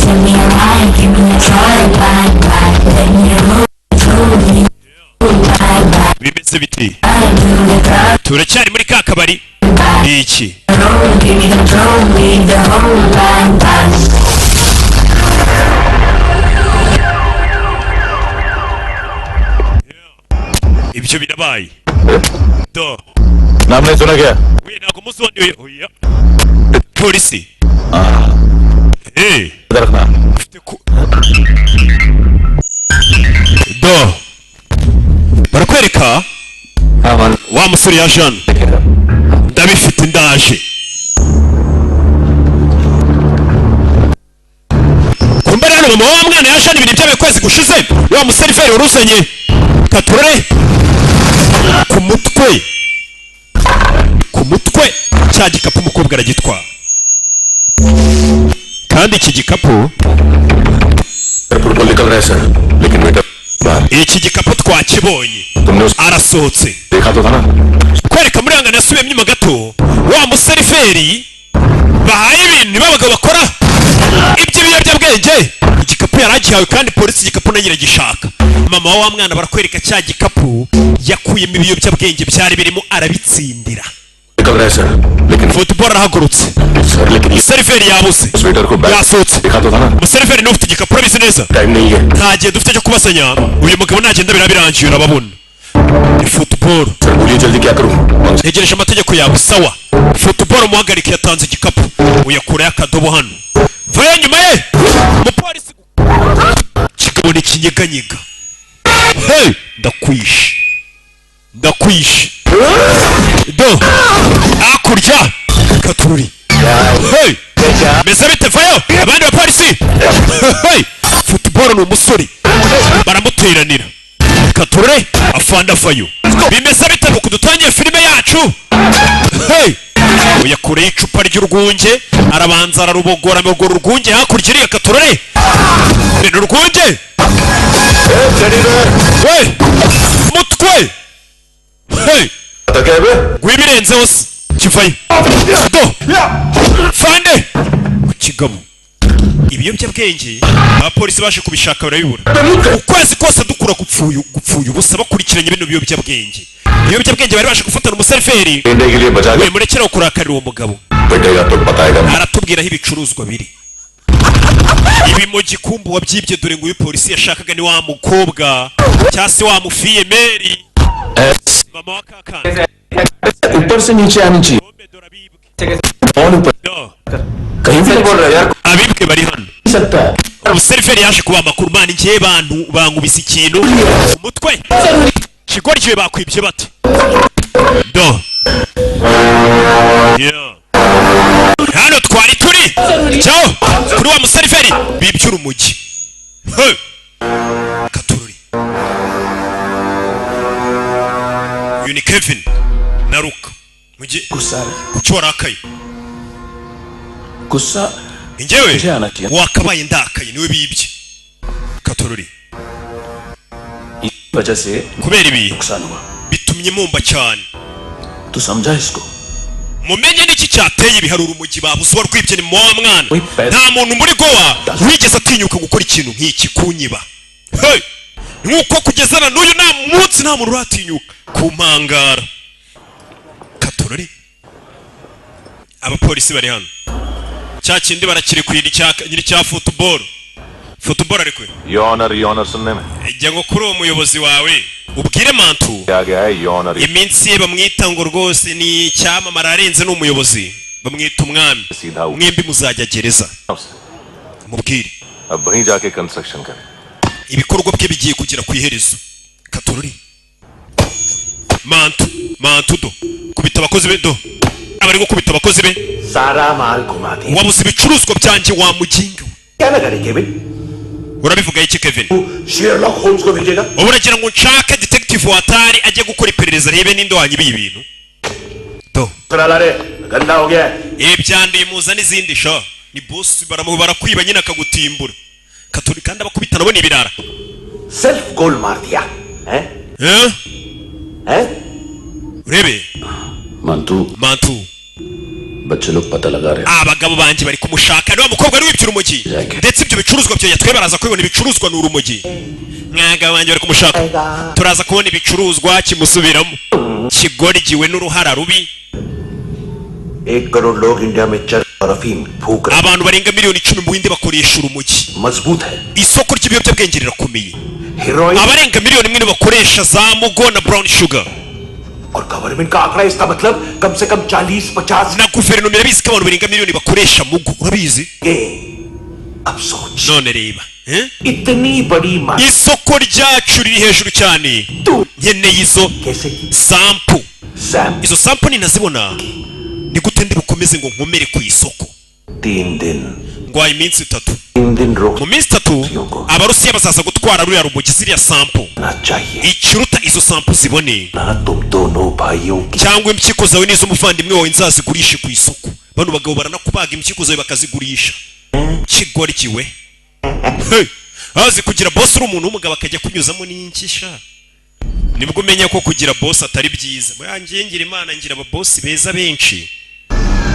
Give me a line, give me a try, bye, bye. Let me roll, me. Bimeze biti? Turacyari muri ka kabari. Ni iki? Give me control, leave the whole line, bye. Ibyo birabaye do. नाम नहीं सुना क्या? We, ntabwo muzoneye. Oya, polisi eh. रखना। Ufite ku do barakwereka. हाँ मान Wa musore ya Jean, ndabifite, ndaje. Kumbe rero mama wa mwana ya Jean, ibintu byabaye kwezi gushize, wa museriveri waruzanye katurore ku mutwe, ku mutwe cya gikapu umukobwa aragitwara. Kandi iki gikapu football निकल रहा है सर, लेकिन waiter बाहर। Iki gikapu twakibonye. तुमने उसे Arasohotse. देखा तो था ना? Kwereka muri hangana yasubiyemo inyuma gato, wa museriveri bahaye ibintu nibo abagabo bakora iby'ibiyobyabwenge. Igikapu yari agihawe kandi polisi igikapu nayo iragishaka. Mama wa mwana barakwereka cya gikapu yakuyemo ibiyobyabwenge byari birimo, arabitsindira. निकल रहा है सर, लेकिन Football arahagurutse. Sir, लेकिन ये Seriveri yabuze. उस waiter को bag Yasohotse. देखा तो था ना? Umuseriveri niwe ufite igikapu, urabizi neza. Time नहीं है। Nta gihe dufite cyo kubasanya. Uyu mugabo nagenda biraba birangiye, urababona ni Football. Sir, बोलिए, जल्दी क्या करूं? Ntegereje amategeko yawe. Sawa, Football umuhagarike. Yatanze igikapu, uyakurayo akadobo hano. Vayo nyuma ye umupolisi kigabo ni kinyeganyega. Hey, ndakwishe, ndakwishe. Do hakurya katururi. Hey, meze bite? Vayo abandi bapolisi. Hey, Football ni umusore, baramuteranira katurure. Afande avayo. Bimeze bite nuko dutangiye filime yacu? Hey, uyakureho icupa ry'urwunge, arabanza ararubogora, amugora urwunge hakurya iriya. Katurore ni urwunge we mutwe. Hey, rwibirenzeho se kivayo. Do fande ku kigabo ibiyobyabwenge. Abapolisi baje kubishaka barabibura. Ukwezi kose dukura gupfuye, gupfuye ubusa bakurikiranye bino biyobyabwenge. Ibiyobyabwenge bari baje gufatana umuseriveri. India के लिए बचा We, murekeraho kurakarira uwo mugabo. पिटेगा तो बताएगा। Aratubwira aho ibicuruzwa biri. Ibimogi kumbu wabyibye. Dore ngo uyu polisi yashakaga ni wa mukobwa cyangwa se wa mufiyemeri, mama wa kakana. ऊपर से नीचे आनी चाहिए। Bombe, dore abibwe. कौन ऊपर? Do. कहीं से बोल रहा है यार। Abibwe bari hano. सकता है। Umuseriveri yaje kuba amakuru mani ngiye bantu bankubise ikintu umutwe kigoryi bakwibye bate do. Yeah. Hano twari turi cyaho kuri wa museriveri bibye urumogi. Hey! Katururi, uyu ni Kevin na Luka mugi. गुस्सा। Kuki warakaye? गुस्सा Njyewe मुझे आना चाहिए। Wakabaye ndakaye niwe bibye katururi. इस वजह से Kubera ibi नुकसान हुआ। Bitumye mumba cyane. तू समझा इसको। Mumenye n'iki cyateye ibi. Hari urumogi babuze, uwarwibye ni wa mwana. Oui, pe- Nta muntu muri Gowa wigeze atinyuka gukora ikintu nk'iki, kunyiba. Hey! Nk'uko kugeza na n'uyu nta munsi nta muntu uratinyuka kumpangara katorori. Abapolisi bari hano, cya kindi barakirikwira nyiri cya football, football ariko. Your honour, your honour सुनने में Jya ngo kuri uwo muyobozi wawe ubwire Mantu आ गया है your honour. Iminsi ye bamwita ngo rwose ni icyamamare arenze, ni umuyobozi, bamwita umwami. सीधा Mwembi muzajya gereza, mubwire. अब वहीं जाके कंस्ट्रक्शन करें। Ibikorwa bye bigiye kugera ku iherezo katorori. Mantu, Mantu do kubita abakozi be, do abari gukubita abakozi be. सारा माल घुमा दिया। Wabuze ibicuruzwa byanjye, wa muginga we. क्या ना करे Kevin? Urabivuga iki, Kevin? Sherlock Holmes को भेजेगा? Ubu uragira ngo nshake detective watari ajye gukora iperereza arebe ninde wanyibiye ibintu do. ला रे गंदा हो गया है। Ibi byanduye, muza n'izindi sha. Ni boss, barakwiba nyine akagutimbura katori kandi abakubita nabo ni ibirara. Self गोल मार दिया है। Eh? है। Urebe. Mantu. Mantu. बच्चे लोग पता लगा रहे। Abagabo banjye bari kumushaka, niwa mukobwa wari wibye urumogi ndetse ibyo bicuruzwa byo yatwaye baraza kubibona. Ibicuruzwa ni urumogi. Mwagabo banjye bari kumushaka, turaza kubona ibicuruzwa. Kimusubiramo kigoryiwe n'uruhara rubi. 1 करोड़ लोग इंडिया में चरस और अफीम फूक रहे। Abantu barenga miliyoni 10 mu Buhinde bakoresha urumogi. मजबूत है। Isoko ry'ibiyobyabwenge rirakomeye. Heroin. Abarenga miliyoni 1 nibo bakoresha za mugo na brown sugar. और गवर्नमेंट का आंकड़ा, इसका मतलब कम से कम 40-50 Na guverinoma irabizi ko abantu barenga miliyoni bakoresha mugo, urabizi. अब सोच। None reba, eh? इतनी बड़ी मांग। Isoko ryacu riri hejuru cyane, nkeneye izo कैसे sample. Sam. Izo sample ninazibona ni gute ndi bukomeze ngo nkomere ku isoko? 3 दिन। Ngwaye iminsi 3. 3 दिन रोक। Mu minsi 3 Abarusiya bazaza gutwara ruriya rumogi, ziriya sample. ना चाहिए। Ikiruta izo sample zibone ना तुम दोनों भाइयों की। Cyangwa impyiko zawe n'iz'umuvandimwe wawe nzazigurishe ku isoko. Bano bagabo baranakubaga impyiko zawe bakazigurisha. Kigoryiwe. Hey! Azi kugira boss uri umuntu w'umugabo akajya kunyuzamo n'inkisha, nibwo umenya ko kugira boss atari byiza. Ngiye ngira Imana ngira ababosi beza benshi,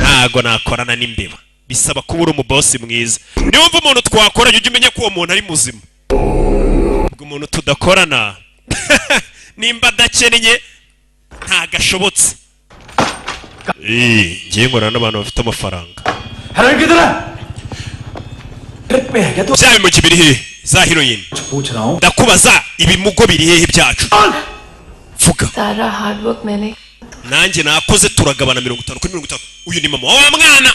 ntago nakorana n'imbeba. Bisaba kuba uri umubosi mwiza. Niwumva umuntu twakoranye ujye umenya ko uwo muntu ari muzima. Ubwo umuntu tudakorana nimba adakennye ntago ashobotse. Ngiye nkorana n'abantu bafite amafaranga. Heroin किधर है? ट्रिप में है क्या तू? Bya bimogi biri hehe, za heroin? पूछ रहा हूँ। Ndakubaza, ibimugo biri hehe byacu? Vuga. सारा हार्ड वर्क मैंने Nanjye nakoze, turagabana 50 kuri 50. Uyu ni mama wa mwana.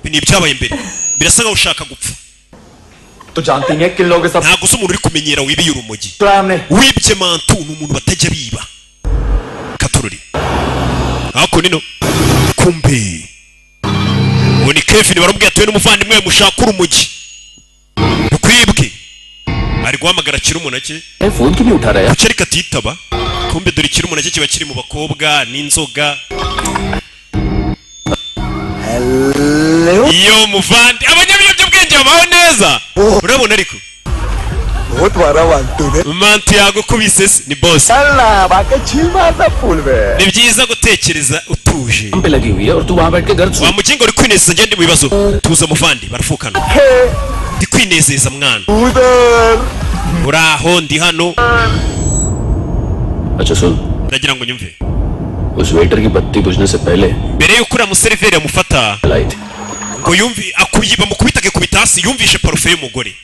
Ibi ni ibyabaye mbere, birasa nkaho ushaka gupfa. तो जानती नहीं है किन लोगों के साथ। Ntabwo uzi umuntu uri kumenyera wibiye urumogi. तो हमने Wibye Mantu ni umuntu batajya biba katururi hako nino. Kumbe uwo ni Kevin, baramubwiye atuye n'umuvandimwe we mushaka urumogi rukwibwe. Ari guhamagara Kirumunake. Phone क्यों नहीं उठा रहा यार? Kuki ariko atitaba? Kumbe dore Kirumunake kiba kiri mu bakobwa n'inzoga. Iyo muvandi abanyabiyobyabwenge babaho neza, urabona ariko. बहुत मारा Mantu ने। Mantu yagukubise se? Ni boss. चल ना बाकी छी मारना फूल में। Ni byiza gutekereza utuje. पे लगी हुई है और तू वहां बैठ के घर Wa mugingo, uri kwinezeza, ngende mu bibazo. Tuza muvandi, barafukana. Ndi kwinezeza mwana. उधर। Uraho, ndi hano. अच्छा सुन। Ndagira ngo nyumve. उस waiter की बत्ती बुझने से पहले Mbere y'uko uriya museriveri amufata लाई थी। ngo yumvi akuyi bamukubita akikubita hasi, yumvishe parufe y'umugore.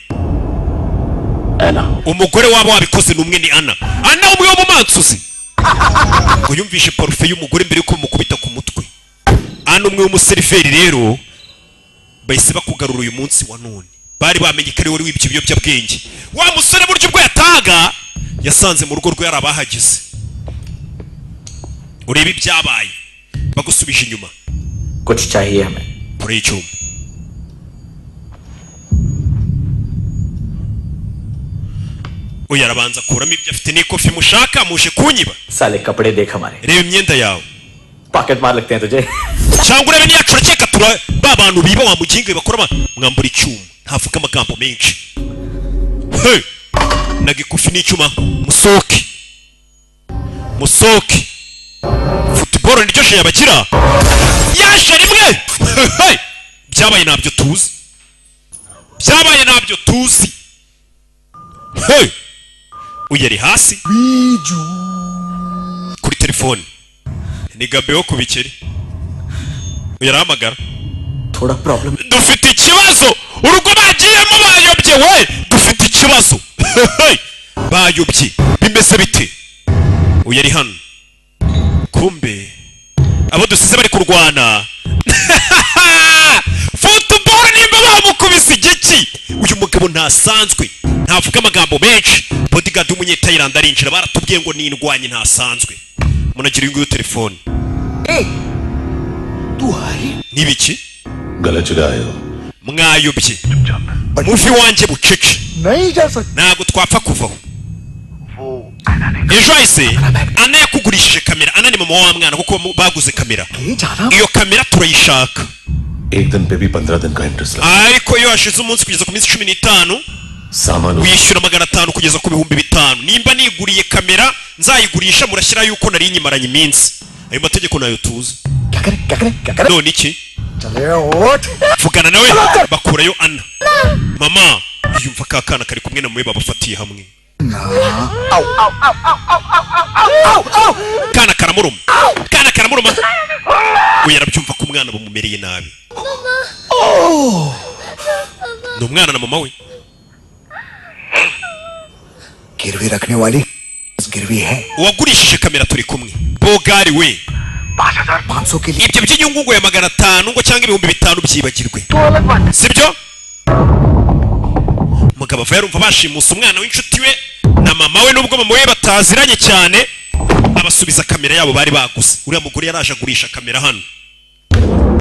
Anna. Umugore waba wabikoze ni umwe, ni Ana. Ana umwe wo mu mansuzi, ngo yumvishe parufe y'umugore mbere y'uko bamukubita ku mutwe. Ana umwe w'umuseriveri rero bahise bakugarura uyu munsi wa none, bari bamenye ko ari wari wibye ibiyobyabwenge. Wa musore buryo ubwo yataga yasanze mu rugo rwe yari abahageze. Urebe ibyabaye, bagusubije inyuma. कुछ चाहिए हमें। Kure y'icyuma uyu arabanza akuramo ibyo afite n'ikofi. Mushaka muje kunyiba. साले कपड़े देख हमारे। Reba imyenda yawe. Pocket मार लगते हैं तुझे। Cyangwa urebe niyacu, urakeka tura ba bantu biba wa muginga bakora mwambura icyuma. Ntavuga amagambo menshi. Hey! Naga ikofi n'icyuma, musohoke musohoke. Football niryo je yabagira yaje rimwe. Hey! Byabaye ntabyo tuzi, byabaye ntabyo tuzi. Hey! Uyu ari hasi kuri telefone, ni Gabe wo ku bikeri. Uyu arahamagara. थोड़ा problem. Dufite ikibazo, urugo bagiyemo bayobye we, dufite ikibazo. Hey! Bayobye, bimeze bite? Uyu ari hano, kumbe abo dusize bari kurwana football, nimba bamukubise igiki. Uyu mugabo ntasanzwe, ntavuga amagambo menshi. Bodyguard w'umunyetayilandi arinjira, baratubwiye ngo nindwanye ntasanzwe. Munagira uyu nguyu telefone n'ibiki. गलत जगह आए हो। Mwayobye, muvi wanjye bucece. नहीं जा सकते। Ntabwo twapfa kuvaho. Ejo hahise Ana yakugurishije kamera. Ana ni mama wa mwana, kuko baguze kamera. Iyo kamera turayishaka. एक दिन पे भी 15 दिन का interest लगा। Ariko iyo hashize umunsi kugeza ku minsi 15 सामान wishyura 500 kugeza ku 5000. Nimba niguriye kamera nzayigurisha, murashyira yuko nari nyimaranye iminsi. Ayo mategeko nayo tuzi. None iki? चले उठ। Vugana nawe. Bakurayo Ana, mama yumva ka kana kari kumwe na mwe babafatiye hamwe. Kana karamuruma, kana karamuruma. Uyu arabyumva ko umwana bamumereye nabi. Ni umwana na mama we. गिरवी रखने वाली गिरवी है। Uwagurishije kamera turi kumwe, bogari we. 5,500 के लिए Ibyo by'inyungu ngo ya 500 ngo cyangwa 5000 byibagirwe, sibyo? Umugabo ava yarumva bashimusa umwana w'inshuti we na mama we, nubwo mama we bataziranye cyane. Abasubiza kamera yabo bari baguze. Uriya mugore yaraje agurisha kamera hano,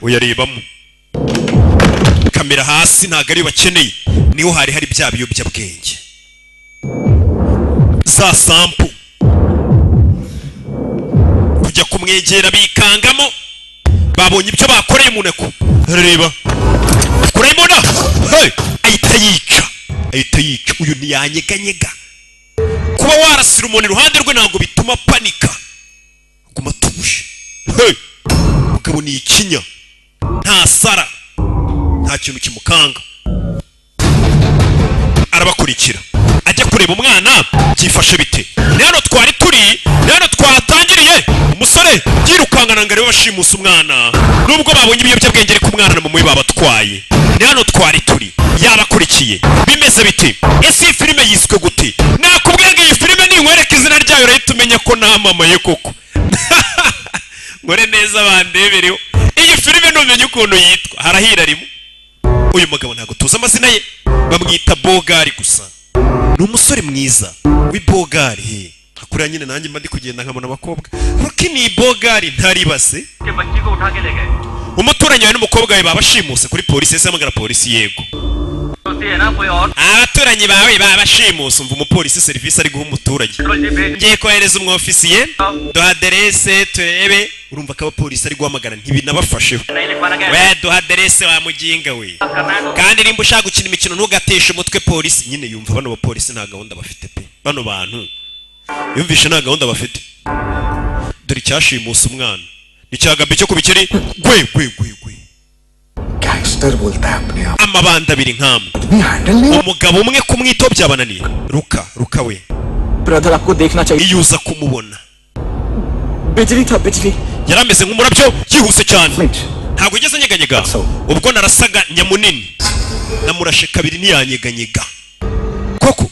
uyarebamo kamera hasi ntabwo ariyo bakeneye, niho hari hari bya biyobyabwenge, za sample. Kujya kumwegera bikangamo, babonye ibyo bakoreye umuneko. Reba kurayibona. Hey! Ahita yica, ahita yica. Uyu ntiyanyeganyega. Kuba warasira umuntu iruhande rwe ntabwo bituma panika, guma atuje. Hey! Mugabo ni ikinya, nta sara, nta kintu kimukanga. Arabakurikira ajya kureba umwana byifashe bite. Ni hano twari turi, ni hano twatangiriye. Umusore yirukankana ngo arebe bashimusa umwana, nubwo babonye ibiyobyabwenge ariko umwana na mama we babatwaye. Ni hano twari turi, yabakurikiye. Bimeze bite? Ese iyi filime yiswe gute? Nakubwiye ngo iyi filime ninkwereka izina ryayo urahita umenya ko namamaye koko. Nkore neza bandebereho iyi filime, numenya ukuntu yitwa harahira rimwe. Uyu mugabo ntabwo tuzi amazina ye, bamwita Bogari gusa. Ni umusore mwiza w'ibogari. He kuriya nyine nanjye mba ndi kugenda nkabona abakobwa ruki ni ibogari ntaribase. Umuturanyi wawe n'umukobwa wawe babashimuse kuri polisi. Ese hamagara polisi? Yego, abaturanyi bawe babashimuse. Umva umupolisi serivisi ari guha umuturage: ngiye kohereza umwofisiye, duha aderese turebe. Urumva ko abapolisi ari guhamagara ntibinabafasheho. We duha aderese wa muginga we, kandi nimba ushaka gukina imikino ntugateshe umutwe polisi nyine. Yumva bano bapolisi nta gahunda bafite pe, bano bantu yumvishe nta gahunda bafite. Dore icyashimusa umwana ni cyagabe cyo ku bikeri gwe gwe gwe gwe. Gangster बोलता है अपने आप। Amabanda abiri nkamwe आदमी handle नहीं। Umugabo umwe kumwitaho byabananiye. Ruka ruka we. Brother आपको देखना चाहिए। Iyo uza kumubona बिजली था बिजली। Yari ameze nk'umurabyo, yihuse cyane, ntabwo yigeze anyeganyega. Ubwo narasaga nyamunini, namurashe kabiri ntiyanyeganyega. Koko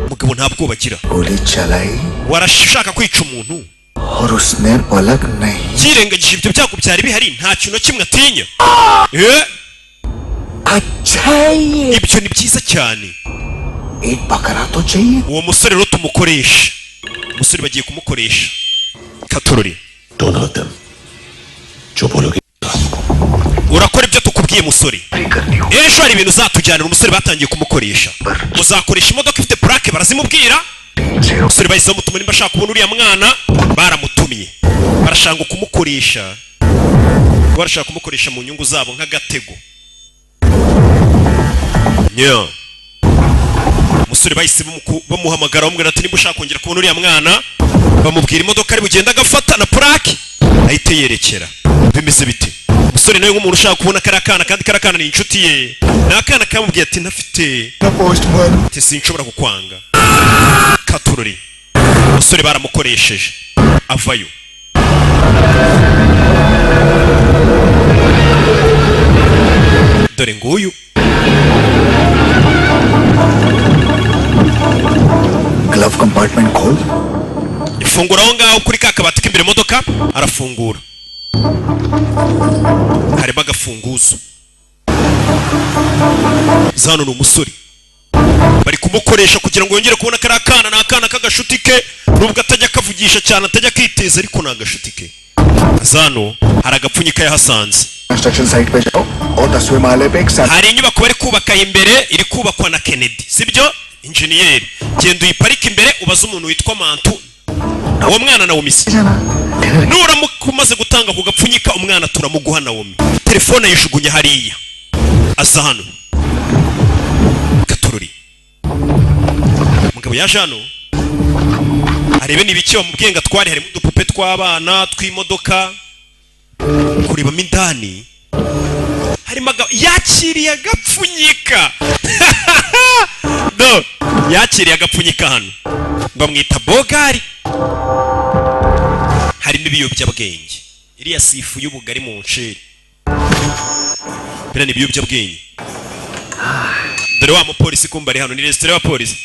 umugabo nta bwoba agira. गोली चलाई Warashaka kwica umuntu और उसने पलक नहीं yirengagije ibyo byago byari bihari, nta kintu na kimwe atinya. Eh, अच्छा ये ibyo ni byiza cyane. एक बकरा तो चाहिए। Uwo musore rero tumukoresha, umusore bagiye kumukoresha katorori. Don't hurt them. जो बोलोगे। Urakora ibyo tukubwiye, musore. Ejo hari ibintu uzatujyanira. Umusore batangiye kumukoresha, uzakoresha imodoka ifite plaque, barazimubwira. Umusore bahise bamutuma nimba ashaka kubona uriya mwana, baramutumye. Barashaka kumukoresha, barashaka kumukoresha mu nyungu zabo nk'agatego. Yeah. Umusore bahise bamuhamagara, bamubwira ati: "Niba ushaka kongera kubona uriya mwana." Bamubwira imodoka ari bugende agafata na plaque, ahite yerekera. Bimeze bite? Umusore nawe nk'umuntu ushaka kubona kariya kana, kandi kariya kana ni inshuti ye, ni akana kamubwiye ati: "Ntafite ati sinshobora kukwanga." Katururi, umusore baramukoresheje, avayo. Dore nguyu. Glove compartment खोल। Ifungura aho ngaho kuri ka kabati k'imbere imodoka. Arafungura, harimo agafunguzo. Zano ni umusore bari kumukoresha kugira ngo yongere kubona kariya kana. Ni akana k'agashuti ke, nubwo atajya akavugisha cyane, atajya akiteza, ariko ni agashuti ke. Zano hari agapfunyika yahasanze. Construction site पे जाओ और दसवें माले पे एक Hari inyubako bari kubaka imbere, iri kubakwa na Kennedy, sibyo? Injeniyeri. Genda uyiparike imbere, ubaze umuntu witwa Mantu, uwo mwana Nawomi se. Nuramuka umaze gutanga ku gapfunyika, umwana turamuguha. Nawomi telefone ayijugunya hariya, aza hano gatorori. Umugabo yaje hano arebe ni ibiki bamubwiye ngo atware. Harimo udupupe tw'abana, tw'imodoka, kurebamo indani harimo yakiriye agapfunyika. No yakiriye agapfunyika hano, bamwita bogari, harimo ibiyobyabwenge. Iriya si ifu y'ubugari mu nceri, biriya ni ibiyobyabwenge. Dore wa mupolisi kumba ari hano, ni resitora y'abapolisi.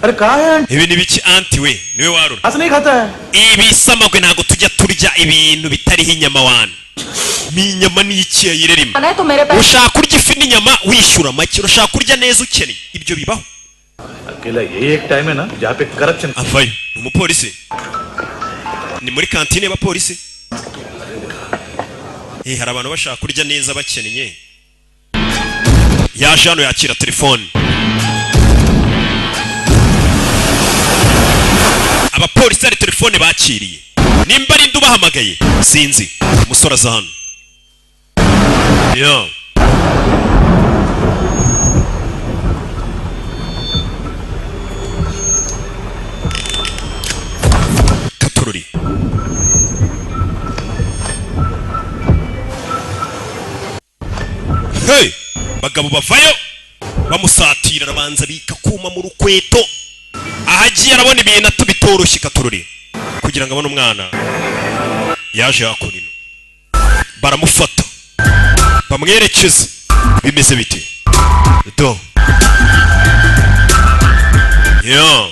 अरे कहा है? Ibi ni biki, aunty? We niwe warura. हंस नहीं खाता है। Ibisamagwe ntabwo tujya turya ibintu bitariho inyama wana. Ni inyama ni iki yayirerima? खाना है तो मेरे पैसे। Ushaka kurya ifi n'inyama, wishyura make. Urashaka kurya neza ukennye, ibyo bibaho. अकेला यही एक टाइम है ना जहाँ पे corruption. Avayo, ni umupolisi, ni muri kantine y'abapolisi. Eh, hari abantu bashaka kurya neza bakennye. Yaje hano yakira telefone. Abapolisi hari telefone bakiriye, nimba ari ubahamagaye sinzi. Umusore aza hano yo. Katururi, hey, bagabo bavayo bamusatira, arabanza bika kuma mu rukweto. Aho agiye arabona ibintu atubitoroshye. Katururi, kugira ngo abone umwana, yaje hakuno ino, baramufata bamwerekeza. Bimeze bite? Do yo.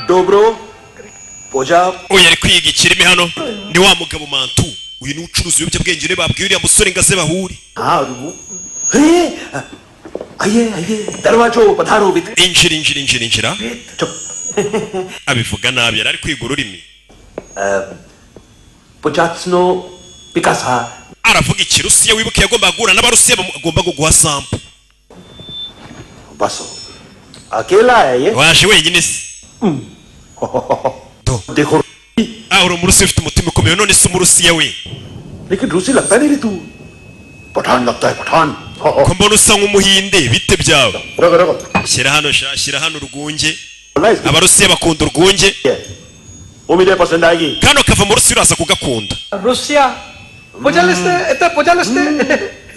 Dobro Puja. Uyu ari kwiga ikirimi hano, ni wa mugabo Mantu. Uyu ni ucuruza ibiyobyabwenge, niwe babwiye uriya musore ngo aze bahure. हाँ वो हे, आइए आइए, दरवाजो पधारो with. Injira, injira, injira, injira. Abivuga nabi, yari ari kwiga ururimi. पुचात्सनो Picasa. Aravuga ikirusiya. Wibuke yagombaga guhura n'abarusiya, bagomba kuguha sample. बस अकेला है ये। Waje wenyine se? देखो। Ah, uri umurusiya ufite umutima ukomeye. None se umurusiya we? लेकिन रूसी लगता नहीं रे तू, पठान लगता है Pathan. Ko mbona usa nk'umuhinde, bite byawe? रगो रगो। Shyira hano sha, shyira hano urwunge. Abarusiya bakunda urwunge. वो मुझे पसंद आएगी। Kano kava mu Rusiya, uraza kugakunda. Russia. Пожалуйста, это пожалуйста.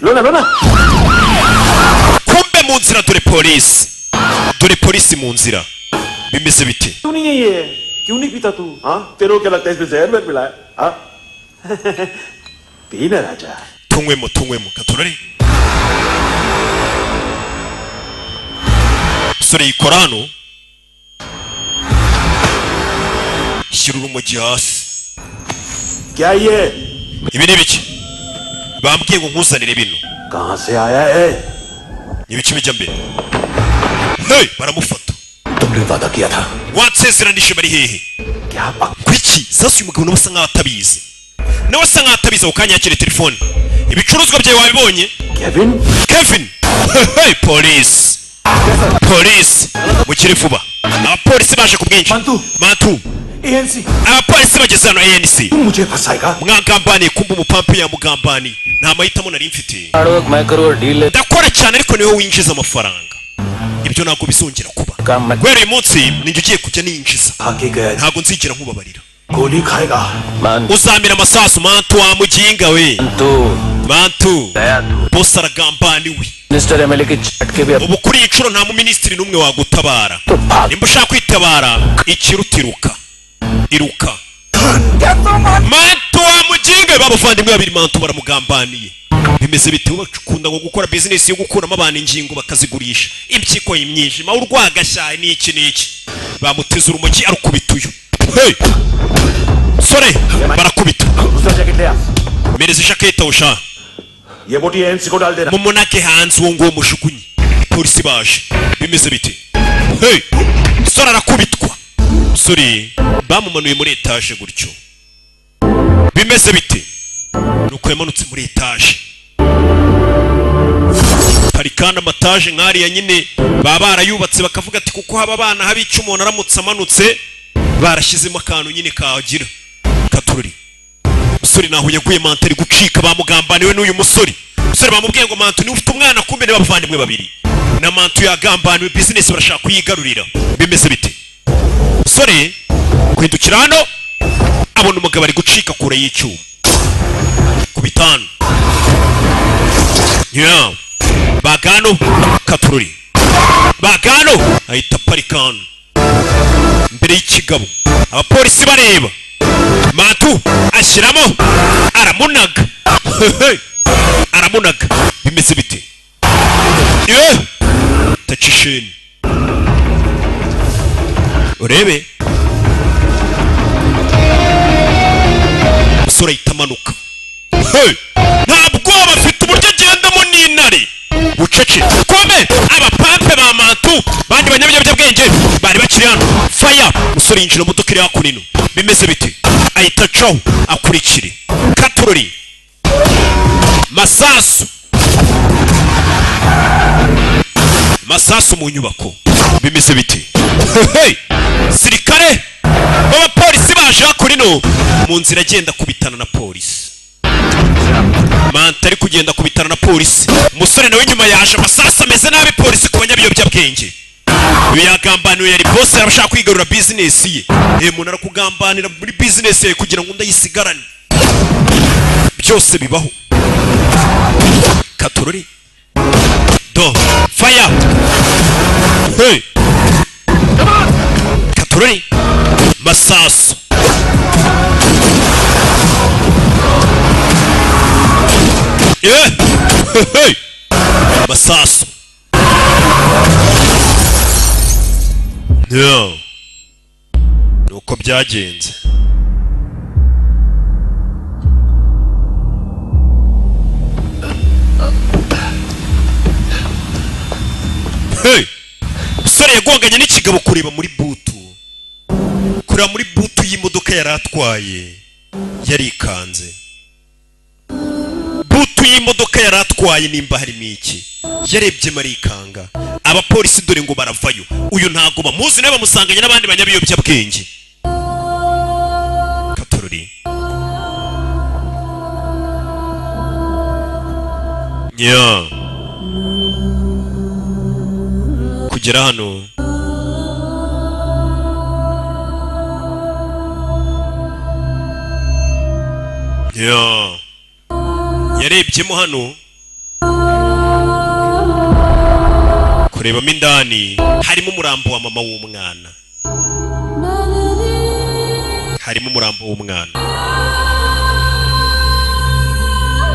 लो ना लो ना। Kumbe mu nzira dore polisi, dore polisi mu nzira. Bimeze bite? क्यों नहीं है ये? क्यों नहीं पीता तू? हाँ, तेरे को क्या लगता है इसमें जहर वेहर मिला है? हाँ, पी ना राजा। Tunywemo, tunywemo katorore. Musore yikora hano, shyira urumogi hasi. क्या ये? Ibi ni ibiki? Bambwiye ngo nkuzanire bino. कहाँ से आया है? Ni ibiki bijya mbere? Hey, baramufata. तुमने वादा किया था। Wansezeranije, bari hehe? Kuki sasa uyu mugabo nawe asa nkaho atabizi, nawe asa nkaho atabizi. Ako kanya yakira telefone. Ibicuruzwa byawe wabibonye? Kevin. Kevin. Hey, polisi, polisi, mukire vuba. Abapolisi baje ku bwinshi. Matu. ANC. Abapolisi bageze hano, ANC. मुझे फंसाएगा। Mwagambaniye. Kumva umupampu yamugambaniye. Nta mahitamo nari mfite. Hard work मैं करूँ और deal Ndakora cyane, ariko niwe winjiza amafaranga. Ibyo ntabwo bizongera kuba. Guhera uyu munsi ninjye ugiye kujya ninjiza. आके गया। Ntabwo nzigera nkubabarira. गोली खाएगा। मान Uzamira amasasu, Mantu, wa muginga we. तू Mantu, गया तू। Bose aragambaniwe. Minister MLA के झटके भी अब Ubu kuri iyi nshuro nta muminisitiri n'umwe wagutabara. Nimba ushaka kwitabara, ikirutiruka iruka. Mantu wa muginga, babavandimwe babiri Mantu baramugambaniye. Bimeze bite? Bakunda ngo gukora bizinesi yo gukuramo abantu ingingo bakazigurisha, impyiko, imyijima, urwagashya, n'iki n'iki. Bamuteze urumogi, arukubita uyu. Hey! Sore barakubita. दूसरा jacket ले आ। Mereza ijaketi awusha. ये बोटी ANC को डाल देना। Mumunake hanze uwo nguwo, mushukunye. Polisi baje. Bimeze bite? Hey! Musore arakubitwa. Musore bamumanuye muri etaje gutyo. Bimeze bite? Nuko yamanutse muri etaje. Hari kandi amataje nk'ariya nyine baba barayubatse bakavuga ati kuko haba abana haba icyo, umuntu aramutse amanutse barashyizemo akantu nyine kagira katururi. Musore naho yaguye, Mantu ari gucika. Bamugambaniwe n'uyu musore. Musore bamubwiye ngo Mantu niwe ufite umwana, kumbe niba abavandimwe babiri na Mantu yagambaniwe, bizinesi barashaka kuyigarurira. Bimeze bite? Musore guhindukira hano abona umugabo ari gucika kure y'icyuma ku bitanu. Yeah. Bagano katururi, bagano ahita aparika hano mbere y'ikigabo, abapolisi bareba. Mantu ashyiramo, aramunaga, aramunaga. Bimeze bite? Ye tacisheni, urebe umusore ahita amanuka. Hey! Nta bwoba afite, uburyo agendamo n'intare bucece. Kome abapampe ba Mantu, bandi banyabiyobyabwenge bari bakiri hano. Faya, umusore yinjira mu modoka iri hakuno. Bimeze bite? Ahita acaho akurikire katurori. Masasu, masasu mu nyubako. Bimeze bite? Hey! Sirikare b'abapolisi baje hakuno. Mu nzira agenda kubitana na polisi. Manta ari kugenda kubitana na polisi, umusore nawe nyuma yaje. Amasasu ameze nabi. Polisi ku banyabiyobyabwenge. Uyu yagambaniwe, yari boss, arashaka kwigarura bizinesi ye. Eh, umuntu arakugambanira muri bizinesi ye kugira ngo undi ayisigarane. Byose bibaho. Katorori do fire. Hey, katorori, masasu. Yeah. Hey. Masasu. Yeah. Nuko byagenze. Hey! Musore yagonganye n'ikigabo. Kureba muri boot, kureba muri boot y'imodoka yari atwaye, yarikanze. Boot y'imodoka yari atwaye nimba harimo iki, yarebye marikanga. Abapolisi dore ngo baravayo. Uyu ntago bamuzi, nawe bamusanganye n'abandi banyabiyobyabwenge. Katorori nya kugera hano. Ya yarebyemo hano. Kurebamo indani harimo umurambo wa mama w'umwana, harimo umurambo w'umwana,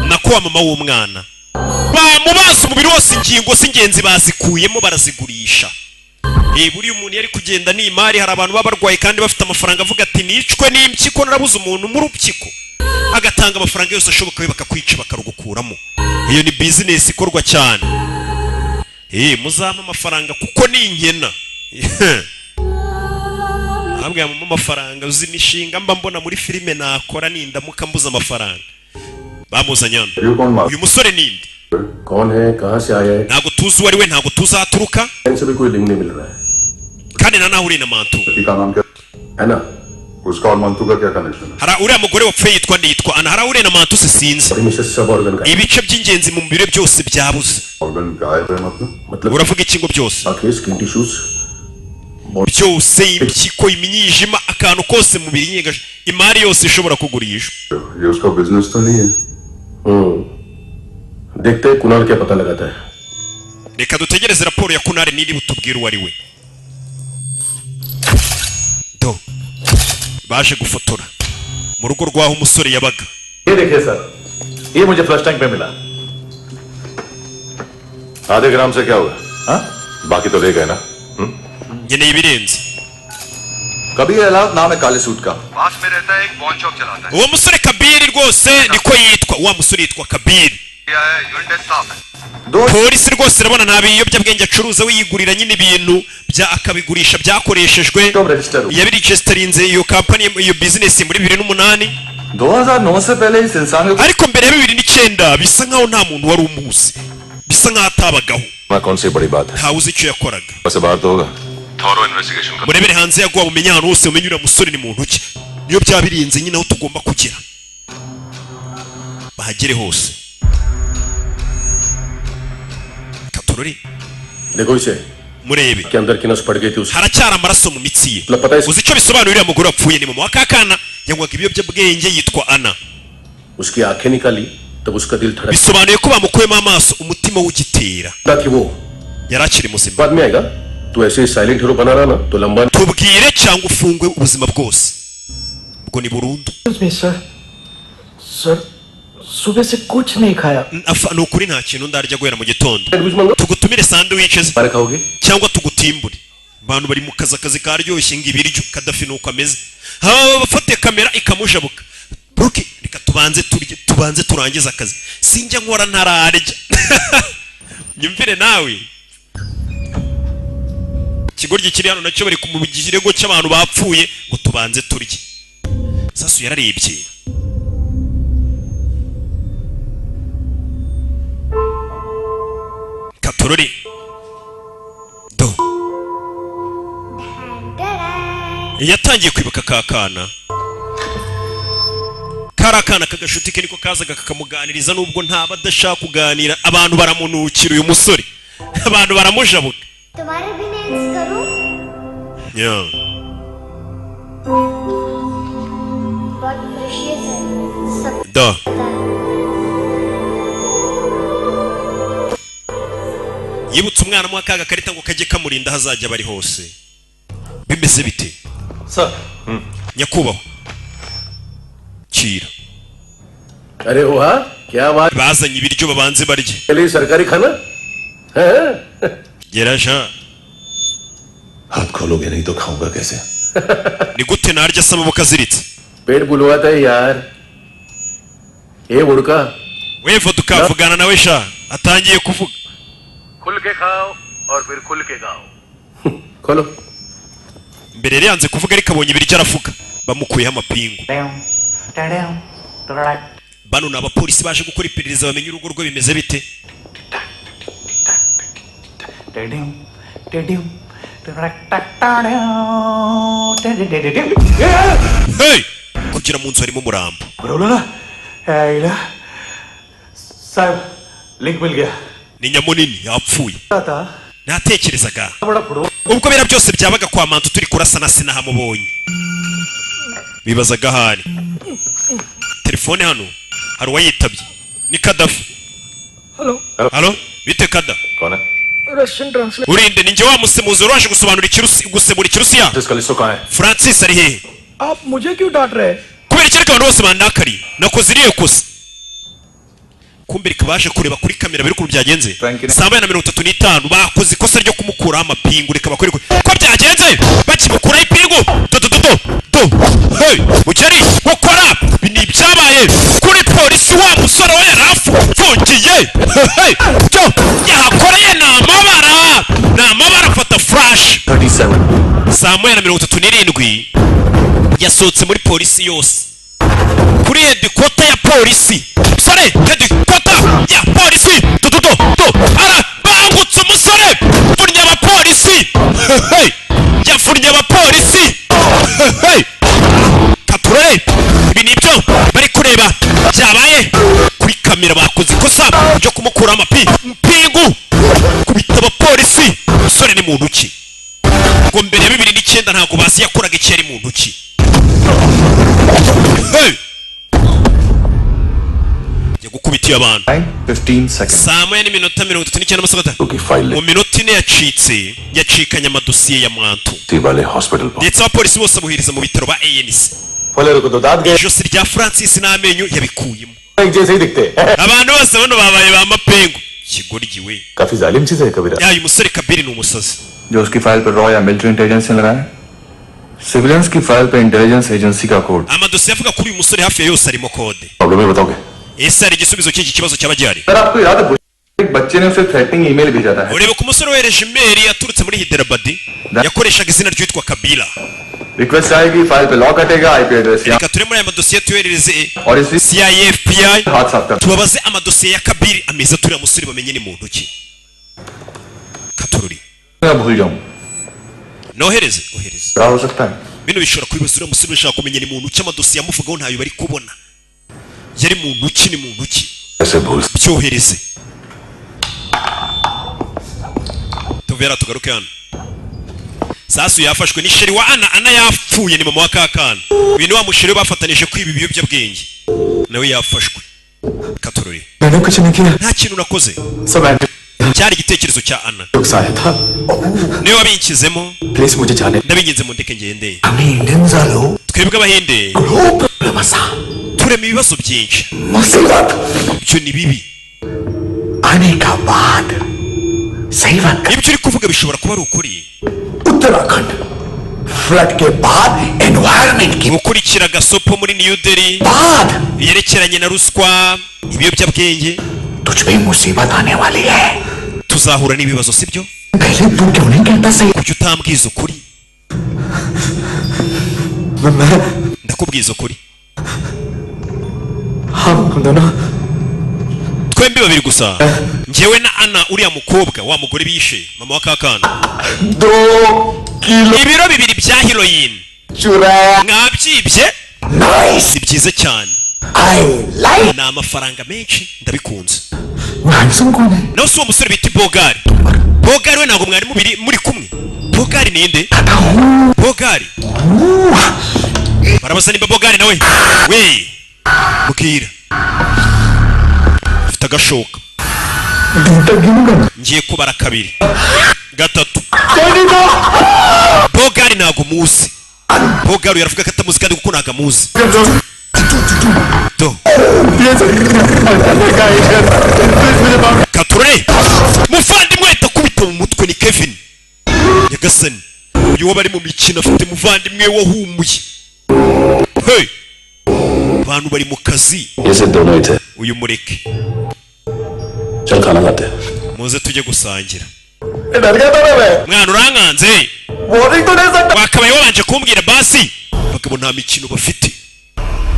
nako wa mama w'umwana bamubaza umubiri wose, ingingo z'ingenzi bazikuyemo barazigurisha. Buriya umuntu yari kugenda ni imari. Hari abantu baba barwaye kandi bafite amafaranga, avuga ati: "Nicwe n'impyiko, narabuze umuntu mu rupyiko," agatanga amafaranga yose ashoboka we bakakwica bakarugukuramo. Iyo ni bizinesi ikorwa cyane. Muzampe amafaranga kuko ni inkena ntabwo yamama amafaranga. Uzi imishinga mba mbona muri filime nakora nindamuka mbuze amafaranga? Bamuzanye hano. You कौन मार Uyu musore ninde? कौन है, कहाँ से आया है? Ntabwo tuzi uwo ari we, ntabwo tuzi aho aturuka. इनसे भी कोई लिंक नहीं मिल रहा है। Kandi nta naho uri na Mantu. का नाम क्या है ना? उसका और मंतू का क्या कनेक्शन है? Hari uriya mugore wapfuye yitwa nde? Yitwa Ana. Hari aho uriya na Mantu se? Sinzi. में से सब organ का Ibice by'ingenzi mu mubiri byose byabuze. Organ गायब है मतलब? Uravuga iki ngo byose? आंखें, skin tissues. Byose, impyiko, imyijima, akantu kose mu mubiri nyengaje, imari yose ishobora kugurishwa. ये उसका बिजनेस तो नहीं है? देखते हैं कुणाल क्या पता लगाता है। Reka dutegereze raporo ya Kunari niri butubwire uwo ari we. Do baje gufotora mu rugo rw'aho umusore yabaga. ये देखिए सर, ये मुझे फ्लश टैंक पे मिला। आधे ग्राम से क्या होगा? हाँ, बाकी तो ले गए ना? Nkeneye ibirenze. Kabir अलाव नाम है काले सूट का। पास में रहता है, एक पॉन शॉप चलाता है। Uwo musore Kabiri rwose niko yitwa, wa musore yitwa Kabiri. क्या है, यूरिन टेस्ट साफ है। Polisi rwose irabona nta biyobyabwenge acuruza, we yigurira nyine ibintu bya akabigurisha byakoreshejwe. Yabiregisitarinze iyo kampani, iyo bizinesi muri 2008. 2009 से पहले इस इंसान को Ariko mbere ya 2009 bisa nkaho nta muntu wari umuzi, bisa nkaho atabagaho. ना कौन सी बड़ी बात है? Ntawe uzi icyo yakoraga. बस बाहर तो होगा। Thorough investigation. Murebere hanze yaguha, mumenye ahantu hose, mumenye uriya musore ni muntu ki. Niyo byaba birinze nyine aho tugomba kugera, bahagere hose katorori. देखो इसे। Murebe. के अंदर की नस फट गई थी उसकी। Haracyari amaraso mu mitsi ye. Uzi icyo bisobanura? Uriya mugore wapfuye ni mama wa kakana, yanywaga ibiyobyabwenge, yitwa Ana. उसकी आंखें निकाली तब उसका दिल धड़क Bisobanuye ko bamukuyemo amaso umutima w'ugitera. थी वो। Yari akiri muzima. बाद में आएगा। तू ऐसे ही साइलेंट हीरो बना रहा ना तो लंबा Tubwire cyangwa ufungwe ubuzima bwose, ubwo ni burundu. Sir, sir, सुबह से कुछ नहीं खाया। Afa, ni ukuri nta kintu ndarya guhera mu gitondo. Tugutumire sandwiches cyangwa tugutimbure? Abantu bari mu kazi, akazi karyoshye ngo ibiryo. Kadafi nuko ameze, haba bafate kamera ikamujabuka. Buruke, reka tubanze turye, tubanze turangize akazi, sinjya nkora ntararya. Nyumvire nawe, ikigoryi kiri hano nacyo bari mu kirego cy'abantu bapfuye ngo tubanze turye. Sasu yararebye. Katorori do yatangiye kwibuka ka kana, kari akana k'agashuti ke, niko kazaga kakamuganiriza nubwo ntaba adashaka kuganira. Abantu baramunukira uyu musore, abantu baramujabuka. तुम्हारे भी nails करूं? Yeah. बहुत precious है सब। Da yibutse umwana amuha ka gakarita ngo kajye kamurinda aho azajya aba ari hose. Bimeze bite? Sir. Nyakubahwa, kira. अरे वाह, क्या बात! Bazanye ibiryo, babanze barye. चलिए, सरकारी खाना है। Geraja. हाथ खोलोगे नहीं तो खाऊंगा कैसे? Ni gute narya se amaboko aziritse? पेट बुलवाता है यार ये बुड़का। We voduka, vugana nawe sha, atangiye kuvuga. खुल के खाओ और फिर खुल के गाओ। खोलो। Mbere yari yanze kuvuga, ariko abonye ibiryo aravuga. Bamukuyeho amapingu. Bano ni abapolisi baje gukora iperereza bamenye urugo rwe bimeze bite. Hey! Kugera mu nzu harimo umurambo. बोलो ना साहब, लिंक मिल गया। Ni nyamunini yapfuye. था। Natekerezaga बड़ा football ubwo biriya byose byabaga kwa Mantu turi kurasana sinahamubonye, bibazaga ahari. Telefone hano hari uwayitabye, ni Kadafi. Hello. Halo, bite Kada? कौन है? Russian translate. Urinde ni njye wa musemuzi wari waje gusobanura Ikirusi, gusemura Ikirusiya. Francis ari hehe? आप मुझे क्यों डांट रहे हैं? Kubera iki? Ariko abantu bose bandakariye, nakoze iriya kosa. Kumbe reka baje kureba kuri kamera biri ukuntu byagenze. 1:35 bakoze ikosa ryo kumukuraho amapingu. Reka bakore ko byagenze bakimukuraho ipingu. Do do do do do, hey mukeri gukora ibi ni ibyabaye kuri polisi. Wa musore we yari afungiye. Hey, byo yahakoreye ni amabara, ni amabara. Afata flash. 1:37 yasohotse muri polisi yose, kuri headquarter ya polisi. Musore, headquarter ya polisi, do do do do, arabangutse umusore, vunnye abapolisi. Hey, yavunnye abapolisi. Hey, katurore, ibi ni ibyo bari kureba byabaye kuri kamera. Bakoze ikosa ryo kumukura amapi mpingu, kubita abapolisi. Umusore ni muntu ki? Ngo mbere ya 2009 ntabwo bazi yakoraga icyo, yari muntu ki? Hey! Njya gukubitiye abantu. 15 seconds. 1:39 amasegonda. Mu minota 4 yacitse, yacikanye amadosiye ya mwantu. वाले hospital. Ndetse abapolisi bose amuhiriza mu bitaro ba ANC. Fulero को तो दांत गए. Ijosi rya Francis n'amenyo yabikuyemo. एक जैसे ही दिखते हैं. Abantu bose bano babaye ba mapengu, ikigoryi we. काफी जालिम चीज है कबीरा. Ya, uyu musore Kabiri ni umusazi. जो उसकी फाइल पर रॉ या मिलिट्री इंटेलिजेंस ने लगाया, सिविलियंस की फाइल पे इंटेलिजेंस एजेंसी का code. Amadosiye avuga kuri uyu musore hafi ya yose arimo kode. Problem है, बताओगे? Ese hari igisubizo cy'iki kibazo cyaba gihari? Sir, आपको याद है, एक बच्चे ने उसे थ्रेटनिंग ईमेल भेजा था. Ureba ku musore wohereje imeri yaturutse muri Hyderabad, yakoreshaga izina ryitwa Kabila. Request आएगी, फाइल पे लॉक हटेगा, IP address Reka ture muri aya madosiye tuyoherereze और इसी CIA, FBI, हाथ साफ कर. Tubabaze amadosiye ya Kabiri ameza turiya musore bamenye ni muntu ki. Katururi. मैं भूल जाऊं. Nohereze, ohereze. क्या हो सकता है? Bino bishobora kubibaza uriya musore bashaka kumenya ni muntu ki. Amadosiye amuvugaho ntayo bari kubona. Yari muntu ki? Ni muntu ki? ऐसे भूल Byohereze tuvera tugaruke hano. Sasu yafashwe ni chéri wa Ana. Ana yapfuye, ni mama wa kakana. Uyu ni wa musheri we bafatanije kwiba ibiyobyabwenge, nawe yafashwe. Katurori. मैंने कुछ नहीं किया. Nta kintu nakoze. सब Cyari igitekerezo cya Ana. आया था. Niwe wabinkizemo. Please मुझे जाने. Ndabinginze mundeke ngende. हमें Indians आलो Twebwe Abahinde turema ibibazo byinshi. मुसीबत. Ibyo ni bibi. आने का बाद सही बात. Ibyo uri kuvuga bishobora kuba ari ukuri. Uttarakhand flood के बाद environment की Gukurikira gasopo muri New Delhi बाद yerekeranye na ruswa, ibiyobyabwenge. तुझ पे मुसीबत आने वाली है. Tuzahura n'ibibazo, sibyo? पहले तू क्यों नहीं कहता सही? Kuki utambwiza ukuri? Ndakubwiza ukuri. हम दोनों Twembi babiri gusa, njyewe na Ana, uriya mukobwa wa mugore bishe, mama wa kakana. 2 kilo Ibiro 2 bya heroin चुराया. Mwabyibye. Nice. Ni byiza cyane. I like. Ni amafaranga menshi, ndabikunze. Handsome कौन है? Nawe si uwo musore bita Bogari? Bogari we ntabwo mwari mubiri muri kumwe? Bogari ninde? Bogari barabaza nimba Bogari nawe we. Mbwira, ufite agashoka. Ngiye kubara kabiri, gatatu. Bogari ntabwo muzi. Bogari yaravuga ko atamuzi kandi kuko ntabwo amuzi. Do katurore, muvandimwe ahita akubita mu mutwe. Ni Kevin. Nyagasani, uyu wo bari mu mikino afite muvandimwe wahumuye. Hey, abantu bari mu kazi. ये सिर्फ दोनों ही थे. Uyu mureke. चल, खाना खाते हैं. Muze tujye gusangira. डर गया था ना मैं. Mwana, urankanze. Warning तो नहीं सकता. Wakabaye wabanje kumbwira basi. Abagabo nta mikino bafite,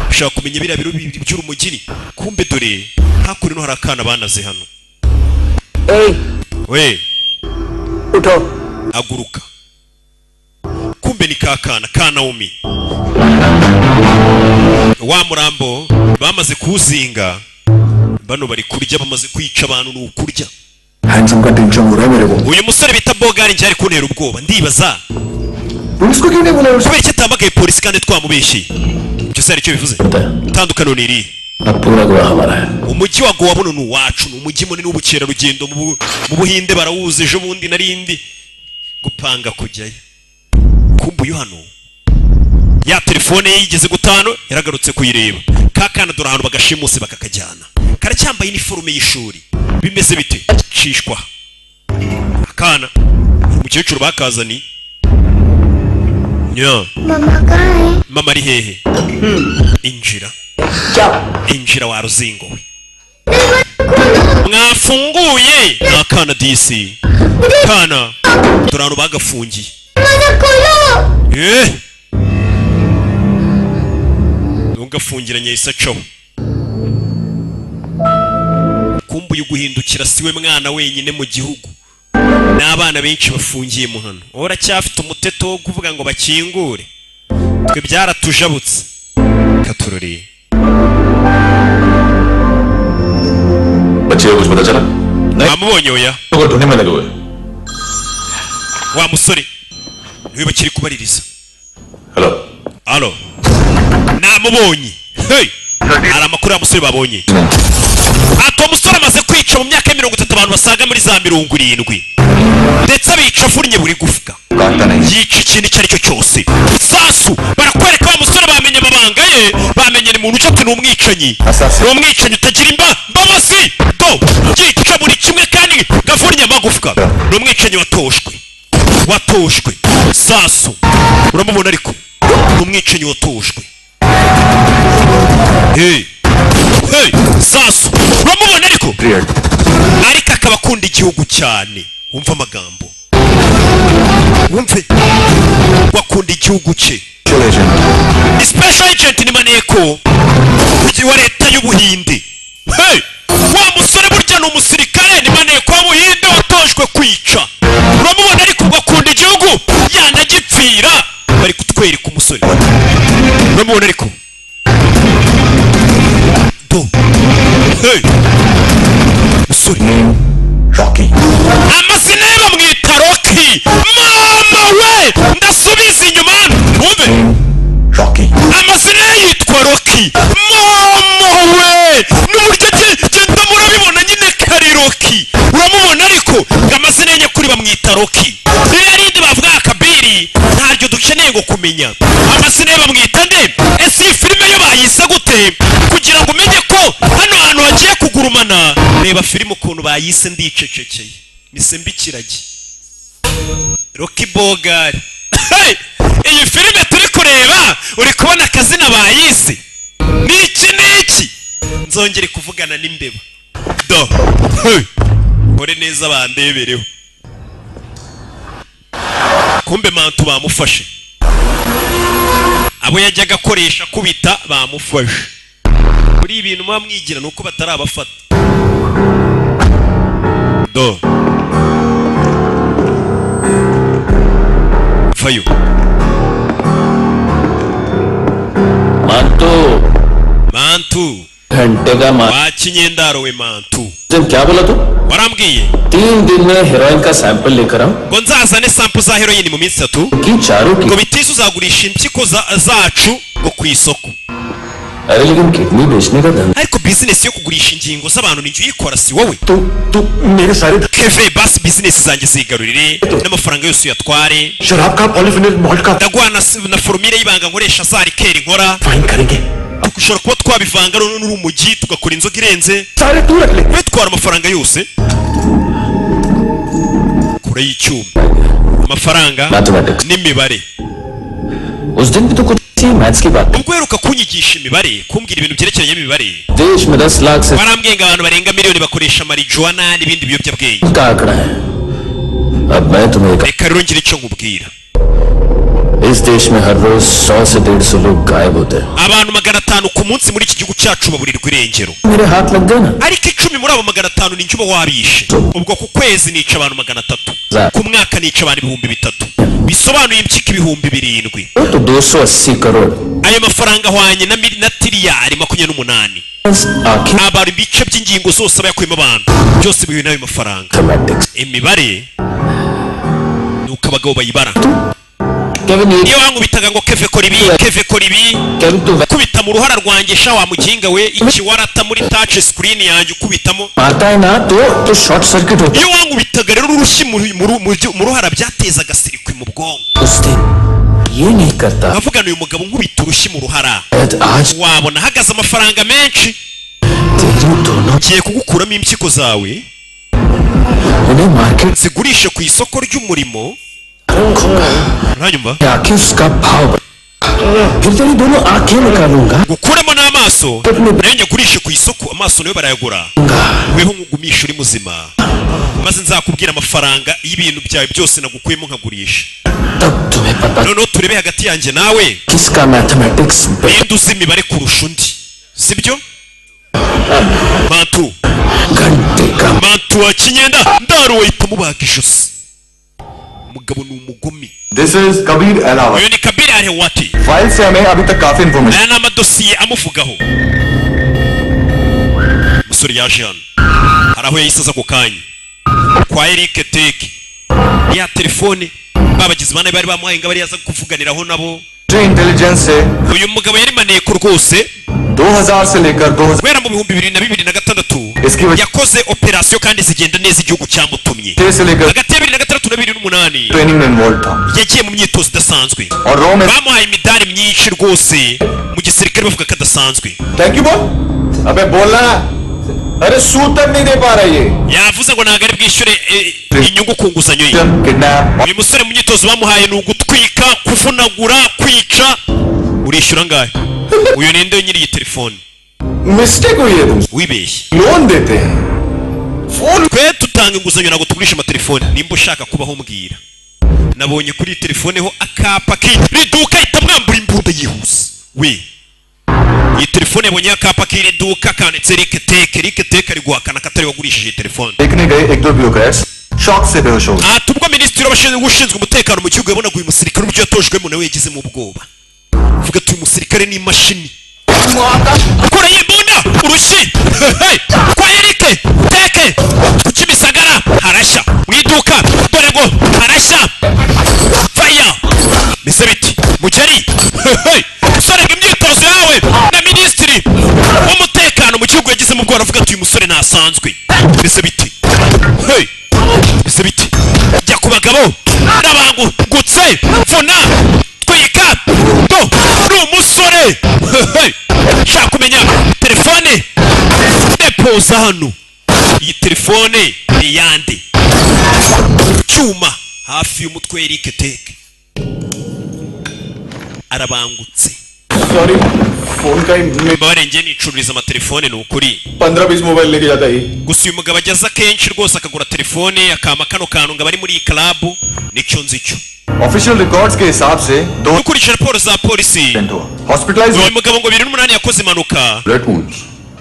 ushaka kumenya biriya biro 2 by'urumugini. Kumbe dore hakuno hari akana banaze hano. ए We, उठो. Haguruka. Kumbe ni ka kana ka Naomi. Wa murambo bamaze kuwuzinga, bano bari kurya. Bamaze kwica abantu, ni ukurya. Handsome का टेंशन हो रहा है मेरे को. Uyu musore bita Bogari njye ari kuntera ubwoba. Ndibaza police को क्यों नहीं बुलाया? Kubera iki atamagaye polisi kandi twamubeshyeye? Ibyo se hari icyo bivuze? Itandukaniro ni irihe? अब पूरा गोवा हमारा है। Umujyi wa Gowa buno ni uwacu, ni umujyi munini w'ubukerarugendo mu Buhinde, barawuzi. Ejo bundi narindi gupanga kujyayo. Kumbe uyu hano ya telefone ye yigeze gutanu yaragarutse kuyireba. Ka kana dore ahantu bagashimuse bakakajyana, karacyambaye iniforume y'ishuri. Bimeze bite? Cishwa akana, umukecuru bakazani nya. Mama कहाँ है? Mama ari hehe? Injira, injira wa ruzingo we. Mwafunguye? Ni akana disi, kana dore ahantu bagafungiye. Eh, ntugafungiranye, yahise acaho. Kumbuye guhindukira, siwe mwana wenyine mu gihugu, n'abana benshi bafungiye mu hano. Wowe uracyafite umuteto wo kuvuga ngo bakingure, twe byaratujabutse. Katurori. बच्चे को कुछ पता चला? Bamubonye? Oya. तो ढूंढने में लगे हुए। Wa musore niwe bakiri kubaririza. Hello. Alo, namubonye. Hey, hari amakuru ya musore babonye. Ati uwo musore amaze kwica mu myaka ya 30 abantu basaga muri za 70, ndetse abica avunnye buri gufwa, yica ikintu icyo ari cyo cyose. Sasu barakwereka wa musore, bamenye amabanga ye, bamenye ni muntu ucati, ni umwicanyi, ni umwicanyi utagira imbabazi do, yica buri kimwe kandi gavunnye amagufwa. Ni umwicanyi watoshwe, watoshwe. Sasu uramubona, ariko ni umwicanyi watoshwe. Hey hey, sasu uramubona, ariko akaba akunda igihugu cyane. Wumva amagambo, wumve ngo akunda igihugu cye. Ni special agent, ni maneko wa leta y'Ubuhinde. Hey, wa musore burya ni umusirikare, ni maneko w'Ubuhinde watojwe kwica. Uramubona, ariko ubwo akunda igihugu yanagipfira. Bari kutwereka umusore, uramubona, ariko do. Hey, musore. Rocky. Amazina ye bamwita Rocky. Mama we, ndasubiza inyuma wumve. Rocky. Amazina ye yitwa Rocky. Mama we, n'uburyo genda murabibona nyine kari Rocky, uramubona, ariko ngo amazina ye nyakuri bamwita Rocky. Ririya rindi bavuga akabiri ntaryo dukeneye ngo kumenya. Amazina ye bamwita nde? Ese iyi filime yo bayise gute? Kugira ngo umenye ko hano hantu hagiye kugurumana, reba filime ukuntu bayise. Ndicecekeye mise mbikiragi Rocky Bogari. Hey! Iyi filime turi kureba, uri kubona akazina bayise ni iki n'iki? Nzongere kuvugana n'imbeba do. Hey! Nkore neza bandebereho. Kumbe mantu bamufashe, abo yajyaga akoresha akubita bamufashe. Kuri ibintu muba mwigira ni uko batarabafata do. Vayo. Mantu. Mantu. घंटे का मा Wa kinyendaro we mantu. क्या बोला तू? Warambwiye 3 दिन में हेरोइन का सैंपल लेकर आऊं ngo nzazane sample za heroin mu minsi 3 की चारों की ngo bitise uzagurisha impyiko zacu ngo ku isoko. अरे लेकिन किडनी बेचने का धंधा Ariko bizinesi yo kugurisha ingingo z'abantu ni uyikora, si wowe? तू तू मेरे सारे Keve, basi bizinesi zanjye zigarurire n'amafaranga yose uyatware. शराब का polyphenol malt का Ndaguha na formule y'ibanga nkoresha za liqueur nkora. Fine करेंगे। Ushobora kuba twabivanga n'urumogi tugakora inzoga irenze. सारे तू रख ले। Bitwara amafaranga yose kure y'icyuma, amafaranga mathematics n'imibare. उस दिन भी तो कुछ maths की बात। Ubwo uheruka kunyigisha imibare, kumbwira ibintu byerekeranye n'imibare, देश में 10 लाख से warambwiye ngo abantu barenga miliyoni bakoresha marijuana n'ibindi biyobyabwenge. का आंकड़ा है। अब मैं तुम्हें एक Reka rero ngire icyo nkubwira. इस देश में हर रोज 100 से 150 लोग गायब होते हैं। Abantu 500 ku munsi muri iki gihugu cyacu baburirwa irengero. मेरे हाथ लग गए ना। Ariko 10 muri abo 500 ni uba wabishe. Ubwo ku kwezi nica abantu 300, ku mwaka nica abantu 3000, bisobanuye impyiko 7000. तो 280 crore. Ayo mafaranga ahwanye na tiriyari 28. आखिर Abara ibice by'ingingo zose aba yakuyemo abantu, byose bihuye n'ayo mafaranga. Mathematics Imibare ni uko abagabo bayibara. Kevin ये Iyo wankubitaga ngo "Keve, kora ibi, Keve, kora ibi", Kevin तू kubita mu ruhara rwanjye sha wa muginga we, ikiwarata muri touch screen yanjye ukubitamo. मारता है ना तो तो short circuit होता Iyo wankubitaga rero urushyi mu ruhara byatezaga circuit mu bwonko. है। उस दिन ये नहीं करता। Nkavugana uyu mugabo nkubita urushyi mu ruhara शायद आज wabona ahagaze amafaranga menshi. तेरी दोनों Ngiye kugukuramo impyiko zawe उन्हें market zigurishe ku isoko ry'umurimo, uranyumva? आके उसका भाव फिर तेरी दोनों आंखें निकालूंगा। Gukuramo n'amaso nayo nyagurishe ku isoko, amaso nayo barayagura. Weho nkugumisha uri muzima, maze nzakubwira amafaranga y'ibintu byawe byose nagukuyemo nkagurisha. तब तुम्हें पता Noneho turebe hagati yanjye nawe किसका mathematics ninde uzi imibare kurusha undi, sibyo Mantu? घंटे का Mantu wa kinyenda ndaruwe ahita amubaga ijosi. Umugabo ni umugome. This is Kabir Ahlawat. Uyu ni Kabir Ahlawat. File से हमें अभी तक काफी information Aya ni amadosiye amuvugaho. Umusore yaje hano, hari aho yahise aza ako kanya kwa Eric Teke, ya telefone babagizi ba nabi bari bamuhaye ngo abe yaza kuvuganiraho nabo. Intelligence से Uyu mugabo yari maneko rwose. 2000 से लेकर 2006 Guhera mu 2026 इसकी वजह yakoze operasiyo kandi zigenda neza igihugu cyamutumye. से लेकर Hagati ya 2006 na 2008 training में involve था yagiye mu myitozo idasanzwe. और रो में Bamuhaye imidari myinshi rwose mu gisirikare, bavuga ko adasanzwe. Thank you बोल अबे बोलना अरे सूद तक नहीं दे पा रहा ये। Yavuze ngo ntabwo ari bwishyure inyungu ku nguzanyo ye. Kidnap. Uyu musore mu myitozo bamuhaye ni ugutwika, kuvunagura, kwica. Urishyura angahe? Uyu ninde nyiri iyi telefone? Mistake हुई है तुमसे। Wibeshye. Loan देते हैं phone. Twe tutanga inguzanyo, ntabwo tugurisha amatelefone. Nimba ushaka kubaho mbwira. Nabonye kuri iyi telefone ho akapa k'iri duka, ihita mwambura imbunda yihuse we. Iyi telefone yabonye akapa k'iri duka kanditse Eric Teke. Eric Teke ari guhakana ko atari wagurishije iyi telefone. देखने गए एक दो bureaucrats shock से बेहोश हो गए। Ati ubwo minisitiri w'abashinzwe umutekano mu gihugu yabonaga uyu musirikare uburyo yatojwemo, nawe yagizemo ubwoba, vuga ati uyu musirikare ni imashini. Kure y'imbunda urushyi. Hey! Kwa Eric Teke ku Kimisagara harashya mu iduka, dore ngo harashya faya bise biti mugeri. Hey! Musore ngo imyitozo yawe na minisitiri w'umutekano mu gihugu yagizemo ubwoba, aravuga ati uyu musore ntasanzwe. Bise biti? Hey! Bise biti? Jya ku bagabo n'abangutse, vuna, twika, do ni umusore. Hey! Shaka kumenya telefone depoza hano, iyi telefone ni iyande? Cyuma hafi y'umutwe, Eric Teke arabangutse. Sorry phone का ही Mbabare, njye nicururiza amatelefone, ni ukuri. पंद्रह बीस mobile लेके जाता है। Gusa uyu mugabo ageze akenshi rwose akagura telefone, akama kano kantu ngo abari muri iyi club, nicyo nzi cyo. Official records के हिसाब से दो Dukurikije raporo za polisi, hospitalise uyu mugabo ngo 2008 yakoze impanuka. Bullet wounds,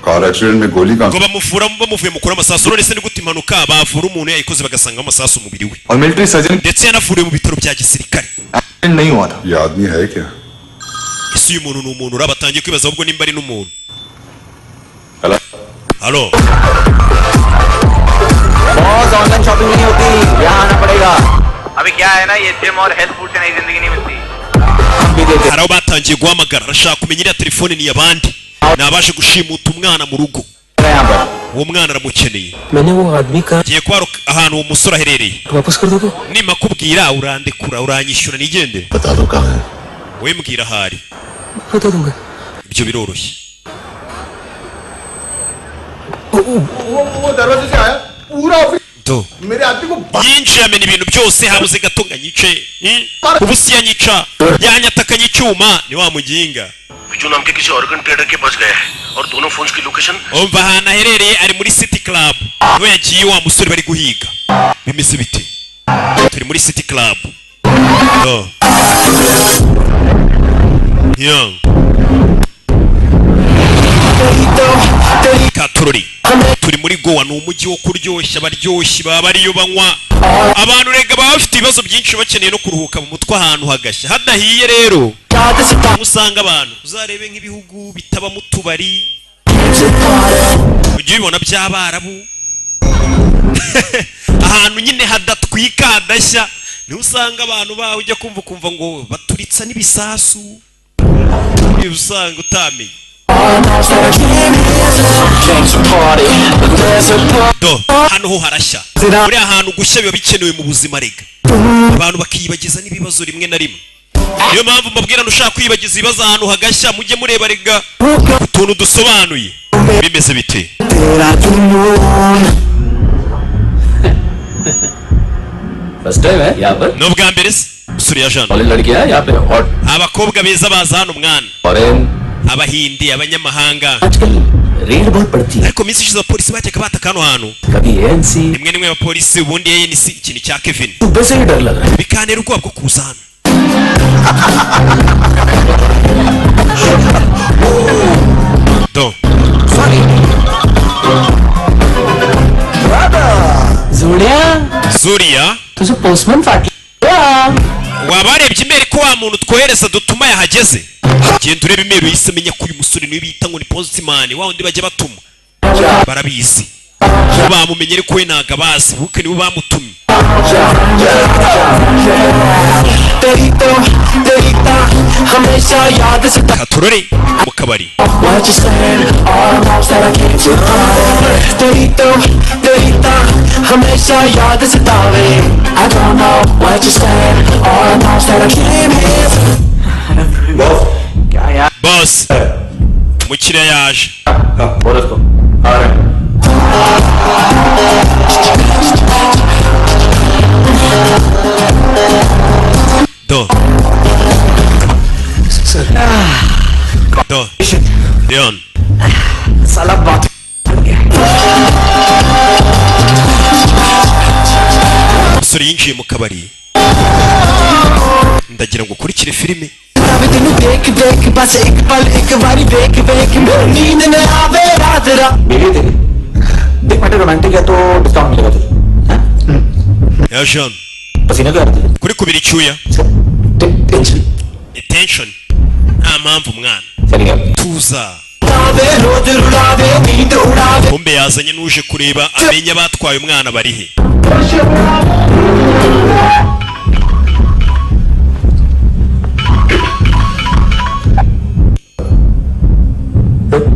car accident में गोली कहाँ Ngo bamuvura bamuvuye mukura amasasu. None se ni gute impanuka bavura umuntu yayikoze bagasangamo amasasu umubiri we? और military surgeon Ndetse yanavuriwe mu bitaro bya gisirikare. Accident नहीं हुआ था। ये आदमी है क्या? Ese uyu muntu ni umuntu? Uraba atangiye kwibaza ahubwo nimba ari n'umuntu. Hello. Halo. Boss, online shopping नहीं होती, यहाँ आना पड़ेगा। अभी क्या है ना, ये जिम और हेल्थ फूड से नई जिंदगी नहीं मिलती। हम भी देते। Hari aho batangiye guhamagara, arashaka kumenya iriya telefone ni iy'abandi, ni abaje gushimuta umwana mu rugo. हैं यहाँ पर। Uwo mwana aramukeneye. मैंने वो आदमी का Ngiye kuba ahantu uwo musore aherereye. वापस कर दोगे? Nimakubwira urandekura, uranyishyura nigendere? बता दो कहाँ है। Wowe mbwira ahari. बता दूंगा। Ibyo biroroshye. वो दरवाजे से आया पूरा office Do मेरे आदमी को yinjiye amena ibintu byose, habuze gato ngo anyice. Ubu si yanyica, yanyatakanye icyuma ni wa muginga. Biju नाम के किसी organ trader के पास गया है और दोनों फोन्स की location Umva, ahantu aherereye ari muri City Club, niho yagiye wa musore bari guhiga. Bimeze bite? Turi muri City Club. Do. Yeah. Katorori, turi muri Goa, ni umujyi wo kuryoshya, abaryoshyi baba ariyo banywa. Abantu rega baba bafite ibibazo byinshi, bakeneye no kuruhuka mu mutwe, ahantu hagashya hadahiye. Rero usanga abantu, uzarebe nk'ibihugu bitabamo utubari, ujye ubibona by'abarabu, ahantu nyine hadatwika hadashya, Niho usanga abantu bawe ujya kumva ukumva ngo baturitsa n'ibisasu, niba usanga utamenye. Do hano ho harashya. Buriya ahantu gushya biba bikenewe mu buzima rega, abantu bakiyibagiza n'ibibazo rimwe na rimwe. Niyo mpamvu mbabwira ngo ushaka kwibagiza ibibazo, ahantu hagashya mujye mureba rega utuntu dusobanuye. Bimeze bite? First time है यहाँ पर? Ni ubwa mbere se usuriye jana? College लड़कियां हैं यहाँ पे और Abakobwa beza baza hano mwana, foreign. Abahindi, abanyamahanga. Raid बहुत पड़ती है. Ariko minsi ishize abapolisi bajyaga bataka hano hantu कभी ANC. rimwe rimwe abapolisi, ubundi ANC. Ikintu cya Kevin सुबह से ही डर लग रहा है. bikantera ubwoba bwo kuza hano. Do. Zulia. Zuriya. तुझे postman फाट. Waba warebye email ko wa muntu twohereza dutuma yahageze? Genda urebe email. Uhise amenya ko uyu musore niwe bita ngo ni postman, wa wundi bajya batuma. Barabizi bo, bamumenye, ariko we ntago abazi buke nibo bamutumye. तेरी तो तेरी ता हमेशा याद सता. Katurore mu kabari. What you saying? All I know is that I can't you. तेरी तो तेरी ता हमेशा याद सतावे. I don't know what you saying. All I know is that I came here. Boss, umukiriya yaje. बोलो उसको आ रहे हैं. Do do Leon. साला बात. Umusore yinjiye mu kabari. Ndagira ngo ukurikire filime. ਤੈਨੂੰ ਦੇਖ ਦੇਖ ਬਸ ਇੱਕ ਪਲ ਇੱਕ ਵਾਰੀ ਵੇਖ ਵੇਖ ਨੀਂਦ ਨਾ ਆਵੇ ਰਾਤ ਰਾਤ. बीवी है तेरी? देख बेटे, रोमांटिक है तो डिस्काउंट मिलेगा तुझे. Yaje hano. पसीना क्यों आ रहा है? Kuri kubira icyuya. Tension. Attention, nta mpamvu mwana. चली गया. Tuza. ਆਵੇ ਰੋਜ਼ ਰੁਲਾਵੇ ਨੀਂਦ ਉਡਾਵੇ. Kumbe yazanye n'uje kureba amenya abatwaye umwana bari he.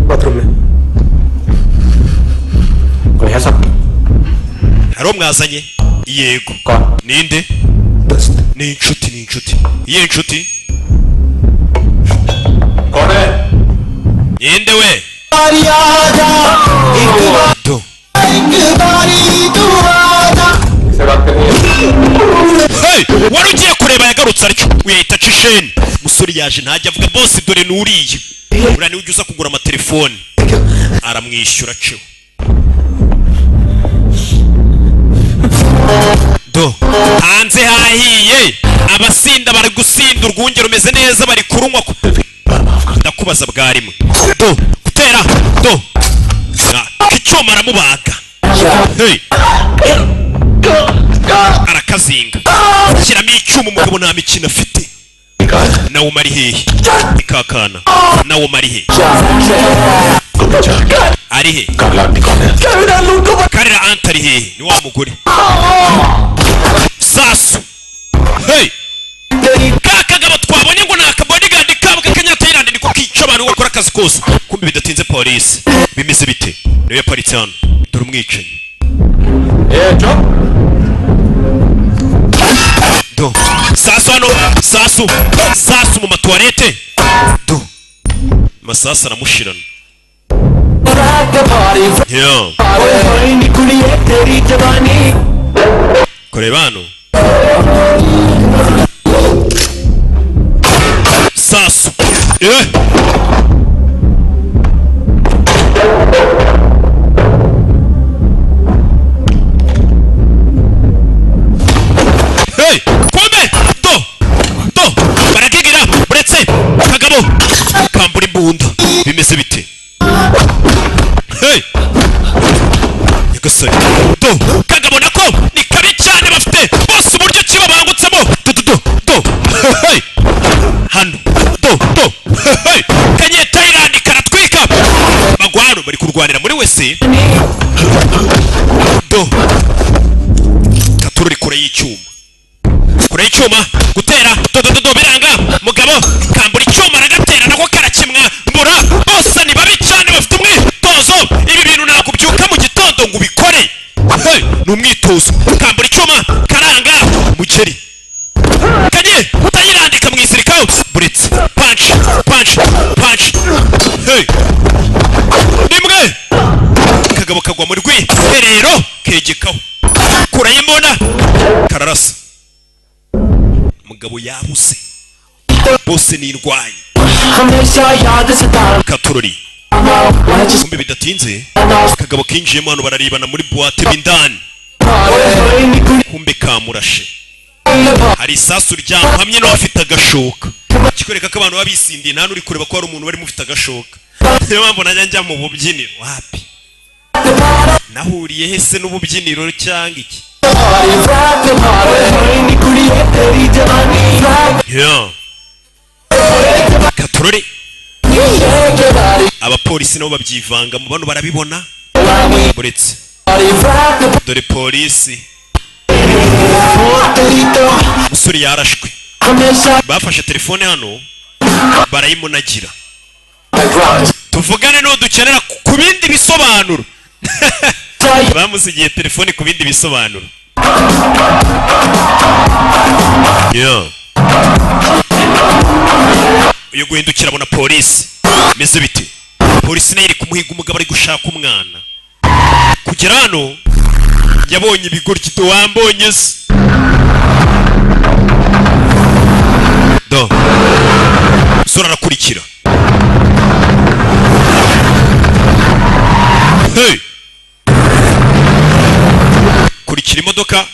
Bathroom में कोई है साहब? Hari uwo mwazanye? Yego. Ninde? Ni inshuti, ni inshuti. Iyihe inshuti? कौन है? Ninde we? ਵਾਰੀ ਆ ਜਾ ਇੱਕ ਵਾਰ. Do. ਇੱਕ ਵਾਰੀ ਤੂੰ ਆ ਜਾ. किससे बात करनी है? Hey, wari ugiye kureba yagarutse atyo, uyahita aca isheni. Umusore yaje ntajya avuga. Bose dore nuriye, uriya niwe ujya uza kugura amatelefone. Aramwishyura aceho. Do hanze hahiye, abasinda bari gusinda, urwunge rumeze neza, bari kurunywa. Ndakubaza bwarimwe. Do gutera do. Ah, icyuma aramubaga. Hey. Arakazinga, shyiramo icyuma. Umugabo nta mikino afite. Nawe umara hehe ikakana? Nawe umara he? Ari he Karira anta? Ari hehe? Ni wa mugore sasu. Hey, ka kagabo twabonye ngo ni akabodyguard kabo k'akanyatayilandi, niko kica abantu, gakora akazi kose. Kumbe bidatinze polisi. Bimeze bite? Niyo yaparitse hano. Dore umwicanyi. Do sasu hano, sasu sasu mu matuwarete. Do masasu aramushirana. ਰਾਤ ਭਾਰੀ. Yeah. ਓਏ ਹੋਏ ਨੀ ਕੁੜੀਏ ਤੇਰੀ ਜਵਾਨੀ. Kureba hano, sasu. Eh! Hey! Kumbe do do baragigira uretse kagabo kambura imbunda. Bimeze bite? Hey! Nyagasani, do kagabo nako ni kabi cyane. Bafite bose uburyo ki babangutsemo. Do do do do. Hey! Hano do do. Hey! Kanye Thailand karatwika bagwano, bari kurwanira muri wese. Do katururi kure y'icyuma. Icyuma gutera dodododo biranga. Mugabo kambura icyuma aragatera, nako karakimwa mbura. Bose ni babi cyane, bafite umwitozo. Ibi bintu ntabwo ubyuka mu gitondo ngo ubikore. Hey, ni umwitozo. Kambura icyuma karanga, mugeri kanye utayirandika mu isirikaho buretse punch, punch, punch. Hey, rimwe kagabo kagwa mu rwiherero, kegekaho kurayo imbunda kararasa. Umugabo yabuze, bose ni indwanyi. हमेशा याद सता Katurori kumbe bidatinze akagabo kinjiyemo hano, bararebana muri boîte b'indani. Kumbe kamurashe, hari isasu ryamuhamye nawe afite agashoka, kikwereka ko abantu baba bisindiye, nta n'uri kureba ko hari umuntu barimo ufite agashoka. Niyo mpamvu najya njya mu bubyiniro, wapi nahuriye hese n'ububyiniro cyangwa iki? Yeah. Katurore, abapolisi nabo babyivanga mu bano, barabibona. Uretse dore polisi, umusore yarashwe, bafashe telefone hano barayimunagira. Tuvugane n'uwo dukenera ku bindi bisobanuro. Bamusigiye telefone ku bindi bisobanuro. Yeah. Uyu guhindukira abona polisi. Meze bite? Polisi nayo iri kumuhiga. Umugabo ari gushaka umwana. Kugera hano yabonye ibigoryi. Do wambonye se? Do umusore arakurikira. Hey! Kurikira imodoka,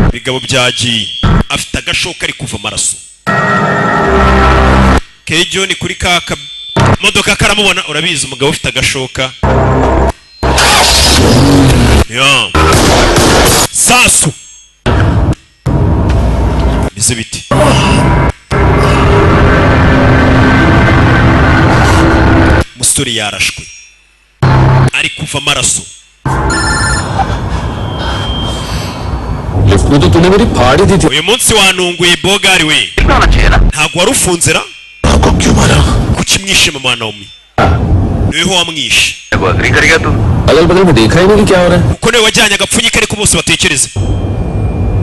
ibigabo byagiye. Afite agashoka, ari kuva amaraso. Kejo ni kuri ka modoka karamubona. Urabizi, umugabo ufite agashoka ya sasu bise biti. Umusore yarashwe, ari kuva amaraso. Lift में तो तूने मेरी फाड़ ही दी थी। Uyu munsi wanunguye bogari we, ntabwo wari ufunze ra? Kuki mwishe mama Naomi? Niweho wamwishe. अगल बगल में देखा ही नहीं कि क्या हो रहा है। Kuko niwe wajyanye agapfunyika, ariko bose batekereza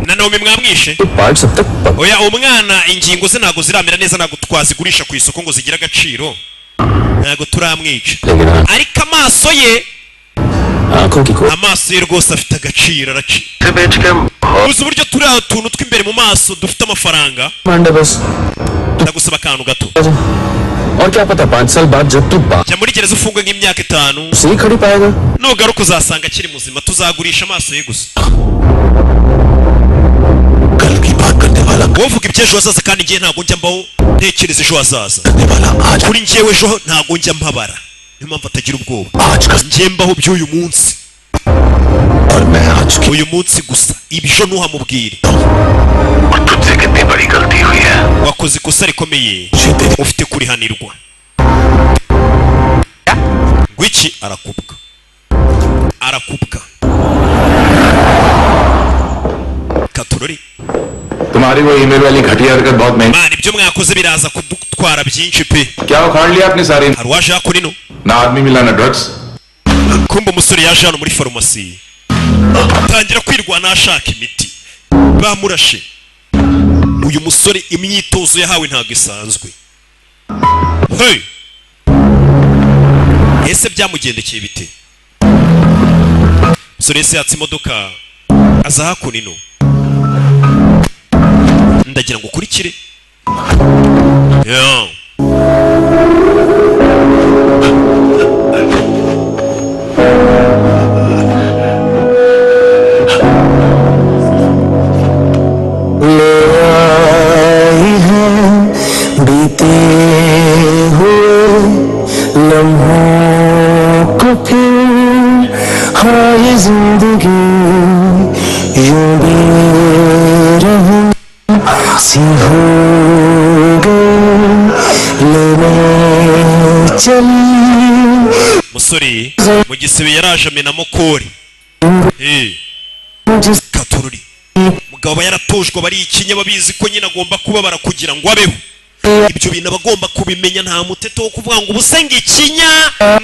na Naomi mwamwishe. Parts अब तक Oya, umwana ingingo ze ntabwo ziramera neza, ntabwo twazigurisha ku isoko ngo zigire agaciro, ntabwo turamwica. लेकिन हाँ, Ariko amaso ye, आंखों की खोज amaso ye rwose afite agaciro, araci uzi uburyo turi aho tuntu tw'imbere mu maso dufite amafaranga. मांडा बस। Ndagusaba akantu gato. और क्या पता 5 साल बाद जब तू Jya muri gereza ufungwe nk'imyaka 5, से ही खड़ी पाएगा। Nugaruka uzasanga akiri muzima, tuzagurisha amaso ye gusa. Wowe uvuga iby'ejo hazaza, kandi njyewe ntabwo njya mbaho ntekereza ejo hazaza. Kuri njyewe ejo ntabwo njya mpabara, niyo mpamvu atagira ubwoba. Njye mbaho by'uyu munsi, uyu munsi gusa, ibyo ntuhamubwire. Wakoze ikosa rikomeye, ufite kurihanirwa. Ngwiki? Arakubwa, arakubwa. Katurori. तुम्हारी वो ईमेल वाली घटिया हरकत बहुत महंगी। Man, ibyo mwakoze biraza kudutwara byinshi pe. क्या उखाड़ लिया आपने सारी? Hari uwaje hakuno. ना आदमी मिला ना drugs. Kumba umusore yaje hano muri farumasi, atangira kwirwana ashaka imiti. Bamurashe. Uyu musore imyitozo yahawe ntabwo isanzwe. Hey! Ese byamugendekeye bite? Umusore yese yatse imodoka aza hakuno. Ndagira ngo ukurikire. Yeah. ले आई है बीते हुए लम्हों को फिर, हाँ ये जिंदगी यूं बेरहम सी हो गई, लेने चली। Musore mu gisebe yaraje amenamo kore. Eh. Katururi, mugabo. Umugabo aba yaratojwe, aba ari ikinya, babizi ko nyine agomba kubabara kugira ngo abeho. Ibyo bintu aba agomba kubimenya. Nta muteto wo kuvuga ngo ubuse ngo ikinya,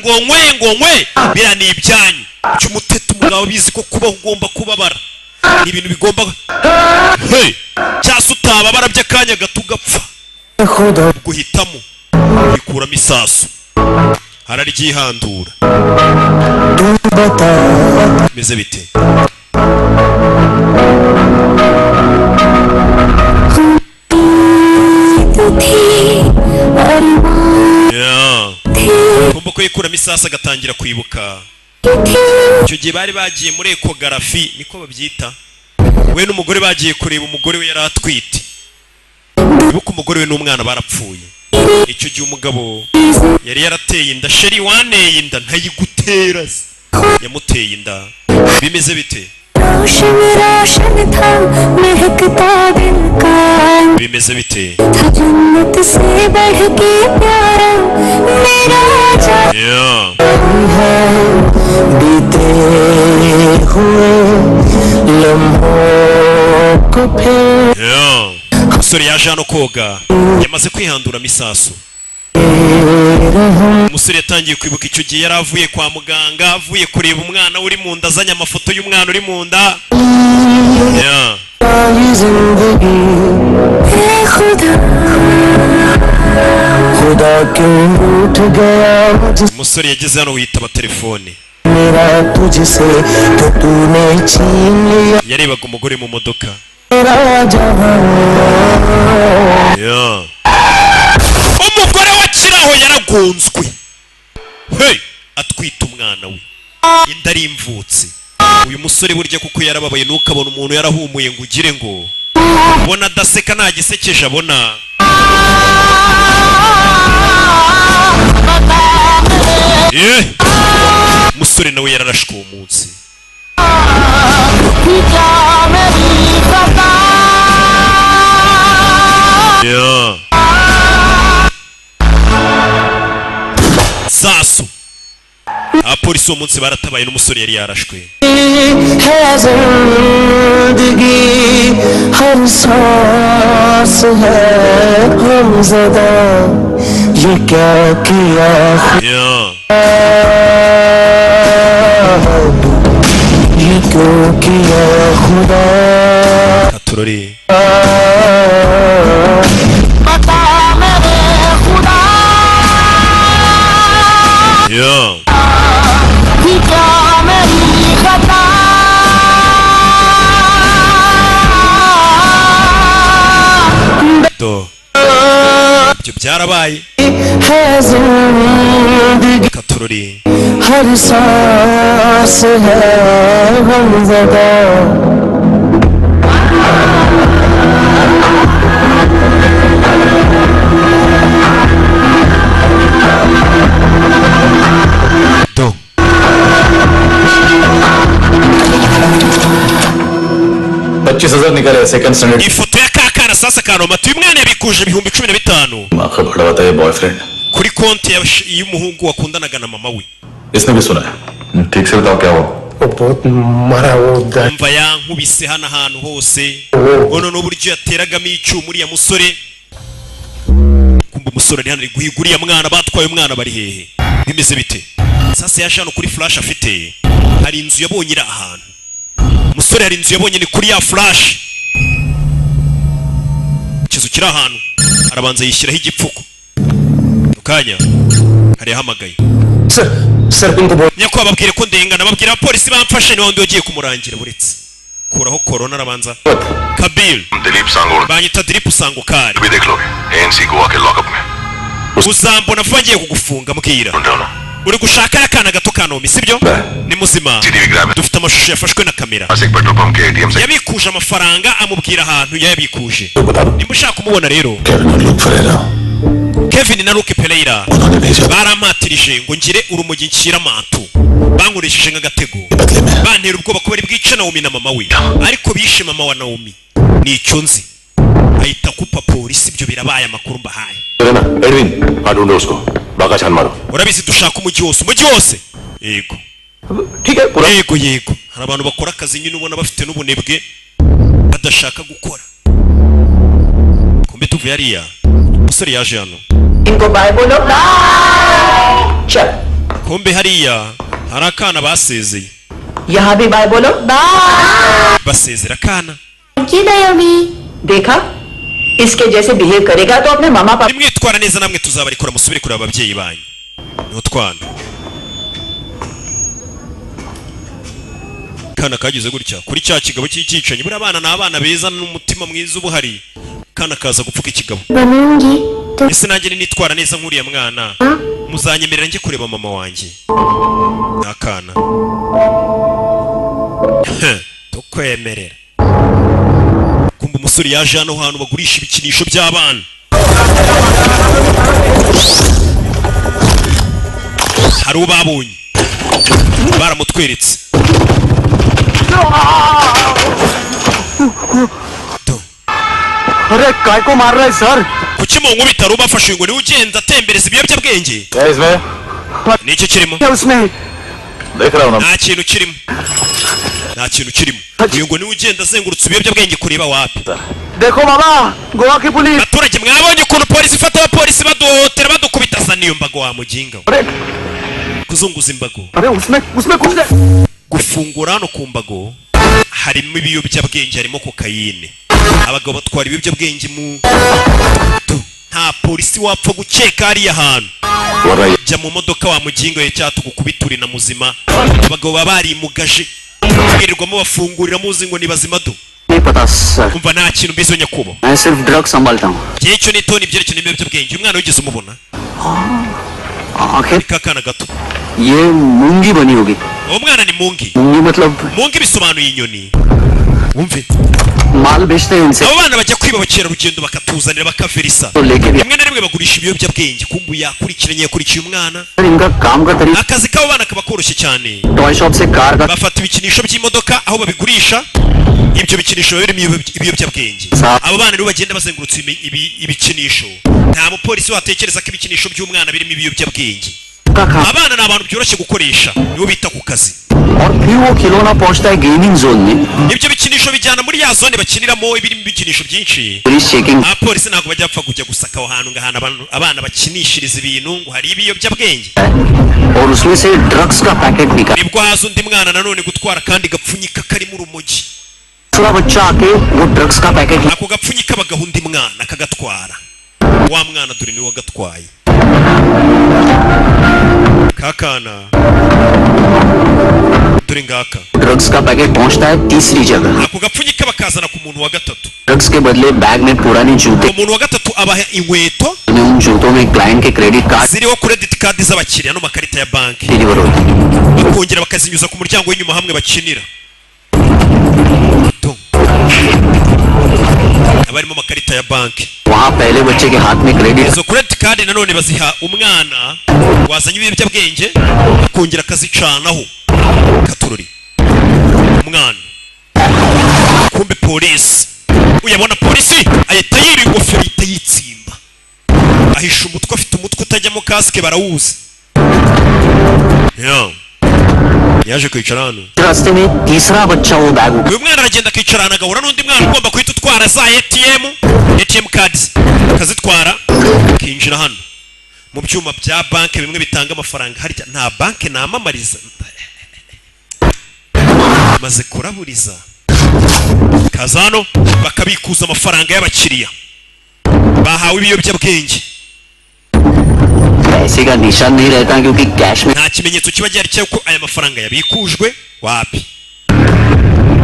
ngo nkwe, ngo nkwe, biriya ni ibyanyu by'umuteto. Umugabo abizi ko kubaho ugomba kubabara, ni ibintu bigomba, hey! Cyangwa se utababara by'akanya gato ugapfa. Guhitamo yikuramo isasu, araryihandura. Bimeze bite? Yeah. Ugomba kuyikuramo isasu, agatangira kwibuka icyo gihe bari bagiye muri échographie, niko babyita, we n'umugore bagiye kureba umugore we yari atwite. Ibuka umugore we n'umwana barapfuye. Icyo gihe umugabo yari yarateye inda. Chérie, waneye inda ntayigutera se. Yamuteye inda. Bimeze bite? रोशन रोशन था महकता दिल का Bimeze bite? था जन्नत से बढ़ के प्यारा मेरा जा Yeah. बीते हुए लम्हों को फिर Yeah. Umusore yaje hano koga, yamaze kwihanduramo isasu. Umusore yatangiye kwibuka icyo gihe yari avuye kwa muganga, avuye kureba umwana uri mu nda, azanye amafoto y'umwana uri mu nda. Yeah. जिंदगी ए खुदा खुदा क्यों रूठ गया मुझसे Umusore yageze hano witaba telefone. मेरा तुझसे तो तूने छीन लिया Yarebaga umugore mu modoka. मेरा जहां। Yeah. Umugore wa kiraho yaragonzwe, hey! Atwita umwana we, inda ari imvutsi. Uyu musore burya kuko yarababaye. Ntukabona umuntu yarahumuye ngo ugire ngo ubona adaseka, nta gisekeje abona. Yeah. Umusore nawe yararashwe uwo munsi. Yeah. Sasu, abapolisi uwo munsi baratabaye, n'umusore yari yarashwe. है जिंदगी हर सांस है गमज़दा ये क्या किया Yeah. ये क्यों किया खुदा। Katurori. बता मेरे खुदा Yeah. कि क्या मेरी खता। Do ibyo byarabaye. है जिंदगी Katurori. हर सांस है गमज़दा। Do 25,000 निकाले second standard. Ifoto ya kakana sasa kanomata. Uyu mwana yabikuje 15,000 माँ का बड़ा था ये boyfriend. Kuri konti y'umuhungu wakundanaga na mama we. इसने भी सुना है। ठीक से बताओ क्या हुआ। वो बहुत मरा वो Umva, yankubise hano ahantu hose ngo n'uburyo yateragamo icyuma uriya musore. Kumva umusore ari hano ari guhiga uriya mwana batwaye. Umwana bari hehe? Bimeze bite? Sasa yaje hano kuri flash afite, hari inzu yabonye iri ahantu. Umusore hari inzu yabonye, ni kuri ya flash, ikizu kiri ahantu. Arabanza yishyiraho igipfuko. Mu kanya hari yahamagaye. Sir sir इनको बोल Nyakubahwa, babwire ko ndengana, babwira abapolisi bamfashe. Ni wundi wagiye kumurangira buretse kuraho korona, arabanza Kabir. Dilip Sangod Banyita Diripu Sangukari. भी देख लोगे एएनसी गोवा के lockup में। Uzambona vuba, ngiye kugufunga. Mbwira, uri gushaka akana gato ka Nomi, sibyo? Ni muzima, dufite amashusho yafashwe na kamera. एक petrol pump के ATM से Yabikuje amafaranga, amubwira ahantu yayabikuje. Nimba ushaka kumubona rero, Kevin na Luke Pereira barampatirije ngo ngire urumogi nshyira amantu, bankoresheje nk'agatego, bantera ubwoba ko bari bwice Naomi na mama we, ariko bishe mama wa Naomi, nicyo nzi. Ahita kupa polisi. Ibyo birabaye, amakuru mbahaye. ना Edwin, हाँ ढूंढो उसको, बाका छान मारो। Urabizi, dushaka umujyi wose, umujyi wose. Yego, yego, yego. Hari abantu bakora akazi nyine ubona bafite n'ubunebwe. Udashaka gukora. Kumbe tuvuye hariya, umusore yaje hano. इनको बाय बोलो। चल। Kumbe hariya hari akana basezeye. यहाँ भी बाय बोलो। Bye. Basezera akana. Thank you Naomi. देखा, इसके जैसे बिहेव करेगा तो अपने मामा पापा Nimwitwara neza namwe tuzabarikora, musubire kureba ababyeyi banyu. Ni utwana. Kana kagize gutya kuri cya kigabo cy'icyicanyi. Buriya abana ni abana beza n'umutima mwiza uba uhari. Kana kaza gupfuka ikigabo. बनूंगी तो Ese nanjye nitwara neza nk'uriya mwana, muzanyemerera njye kureba mama wanjye? Ni akana tukwemerera. Kumva umusore yaje hano hantu bagurisha ibikinisho by'abana, hari uwo babonye baramutweretse. अरे काय को मार रहा है sir? Kuki mu nkubita rubafashe ngo niwe ugenda atembereza ibiyobyabwenge? Nicyo kirimo? उसमें देख रहा हूँ ना। Nta kintu kirimo, nta kintu kirimo. Uyu ngo niwe ugenda azengurutse ibiyobyabwenge kureba wapi. देखो बाबा, गोवा की police. Abaturage, mwabonye ukuntu polisi ifata abapolisi baduhotera, badukubita. Zana iyo mbago wa muginga we. Kuzunguza imbago. अरे उसमें उसमें कुछ नहीं। Gufungura hano ku mbago harimo ibiyobyabwenge, harimo kokayine. Abagabo batwara ibiyobyabwenge mu tu. Nta polisi wapfa gukeka hariya hantu. Jya mu modoka wa muginga we, cyangwa tugukubita na muzima. Abagabo baba barimugaje, birirwamo bafungurira muzi ngo ni bazima do. नहीं पता sir. Umva, nta kintu mbizi nyakubahwa. मैं सिर्फ ड्रग संभालता हूँ। Igihe cyo nito ni ibyerekeye n'ibiyobyabwenge. Umwana wigeze umubona? आखिर Kakana gato. ये मूंगी बनी होगी। Uwo mwana ni Mungi. मूंगी मतलब Mungi bisobanuye inyoni, wumve. माल बेचते हैं इनसे। Abo bana bajya kwiba abakerarugendo bakatuzanira bakaverisa. तो लेके भी Rimwe na rimwe bagurisha ibiyobyabwenge. Kumbu yakurikiranye, yakurikiye umwana. Sir, इनका काम का तरीका Akazi k'abo bana kaba koroshye cyane. Toy shop से car का Bafata ibikinisho by'imodoka aho babigurisha, ibyo bikinisho biba birimo ibiyobyabwenge. Abo bana rero bagenda bazengurutse ibikinisho, nta mupolisi watekereza ko ibikinisho by'umwana birimo ibiyobyabwenge. का काम Abana ni abantu byoroshye gukoresha, nibo bita ku kazi. और फिर वो खिलौना पहुंचता है gaming zone में। Ibyo bikinisho bijyana muri ya zone bakiniramo ibirimo ibikinisho byinshi. Police checking. Abapolisi ntabwo bajya bapfa kujya gusaka aho hantu ngo ahantu abana bakinishiriza ibintu ngo hari ibiyobyabwenge. और उसमें से ड्रग्स का पैकेट निकाल Nibwo haza undi mwana nanone gutwara akandi gapfunyika karimo urumogi. दूसरा बच्चा आके वो ड्रग्स का packet Ako gapfunyika bagaha undi mwana akagatwara. Wa mwana dore niwe wagatwaye kakana, dore ngaka. Drugs का पैकेट पहुंचता है तीसरी जगह। Ako gapfunyika bakazana ku muntu wa gatatu. Drugs के बदले बैग में पुराने जूते Uwo muntu wa gatatu abaha inkweto में उन जूतों में क्लाइंट के credit card ziriho credit card z'abakiriya n'amakarita ya banki, deliver होते हैं। bakongera bakazinyuza ku muryango w'inyuma hamwe bakinira. Do. Haba harimo amakarita ya banki. वहाँ पहले बच्चे के हाथ में credit Izo credit card nanone baziha umwana wazanye ibiyobyabwenge, akongera akazicanaho katururi umwana. Kumbe polisi uyabona, polisi ahita yiba ingofero, ahita yitsimba, ahisha umutwe, afite umutwe utajyamo kasike barawuzi. Yeah. Yaje kwicara hano. रास्ते में तीसरा बच्चा वो bag Uyu mwana aragenda akicara ahantu agahura n'undi mwana ugomba guhita utwara za ATM cards, akazitwara, akinjira hano mu byuma bya banki bimwe bitanga amafaranga. Harya nta banki namamariza, maze kuraburiza kaza hano bakabikuza amafaranga y'abakiriya bahawe ibiyobyabwenge. पैसे का निशान नहीं रहता क्योंकि cash में Nta kimenyetso kiba gihari cy'uko aya mafaranga yabikujwe wapi.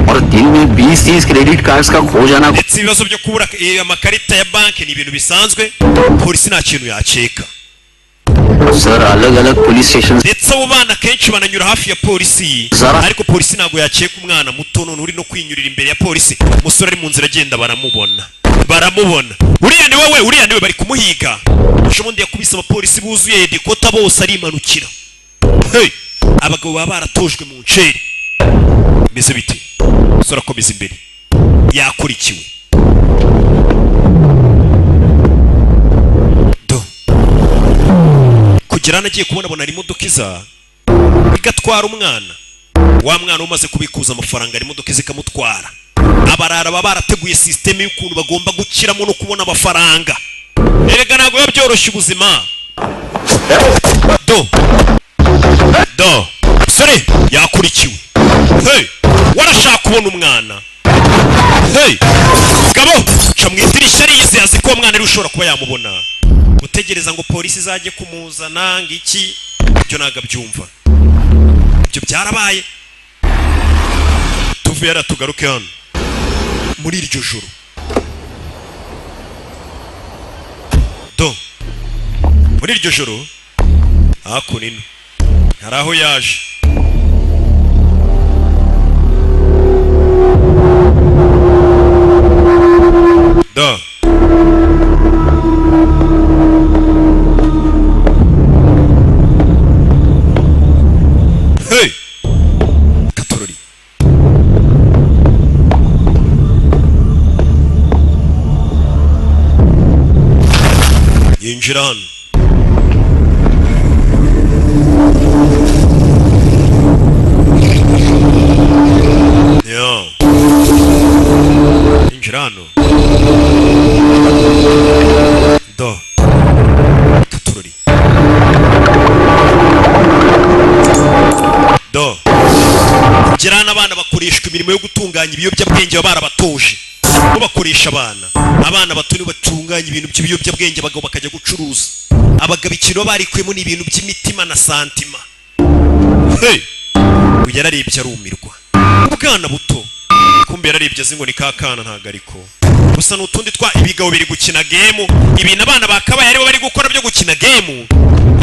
और दिन में 20-30 क्रेडिट कार्ड्स का खो जाना Ndetse ibibazo byo kubura amakarita ya banki ni ibintu bisanzwe, polisi nta kintu yakeka. Sir अलग अलग police station Ndetse abo bana kenshi bananyura hafi ya polisi, Zara. ariko polisi ntabwo yakeka umwana muto none uri no kwinyurira imbere ya polisi. Umusore ari mu nzira agenda, baramubona, baramubona, uriya ni wowe, uriya niwe bari kumuhiga. Ejo bundi yakubise abapolisi buzuye headquarter bose arimanukira. Hey! Abagabo baba baratojwe mu nceri. Bimeze bite? Umusore akomeza imbere, yakurikiwe. Do kugera hano agiye kubona abona hari imodoka iza igatwara umwana. Wa mwana umaze kubikuza amafaranga, hari imodoka iza ikamutwara. Abarara baba barateguye sisiteme y'ukuntu bagomba gukiramo no kubona amafaranga. Erega ntabwo biba byoroshye ubuzima. Do do, sore yakurikiwe. Hey, warashaka kubona umwana. Hey, gabo ca mu idirishya, ariyizeye, azi ko uwo mwana ari ushobora kuba yamubona. Gutegereza ngo polisi izajye kumuzana ngo iki, ibyo ntabwo abyumva. Ibyo byarabaye. Tuvuye hariya, tugaruke hano muri iryo joro. Do, muri iryo joro hakuno ino hari aho yaje. Do, hey, katorori. Yinjira hano. Yo. Yinjira hano. Do, katorori. Do, kugera hano, abana bakoreshwa imirimo yo gutunganya ibiyobyabwenge. Baba barabatoje bo bakoresha abana. Abana bato nibo batunganya ibintu by'ibiyobyabwenge, abagabo bakajya gucuruza. Abagabo ikintu baba barikuyemo ni ibintu by'imitima na santima. Hey! Uyu yararebye arumirwa. Ubwana buto, kumbe yararebye azi ngo ni ka kana, ntabwo ariko gusa ni utundi twa ibigabo biri gukina game. Ibintu abana bakabaye aribo bari gukora byo gukina game.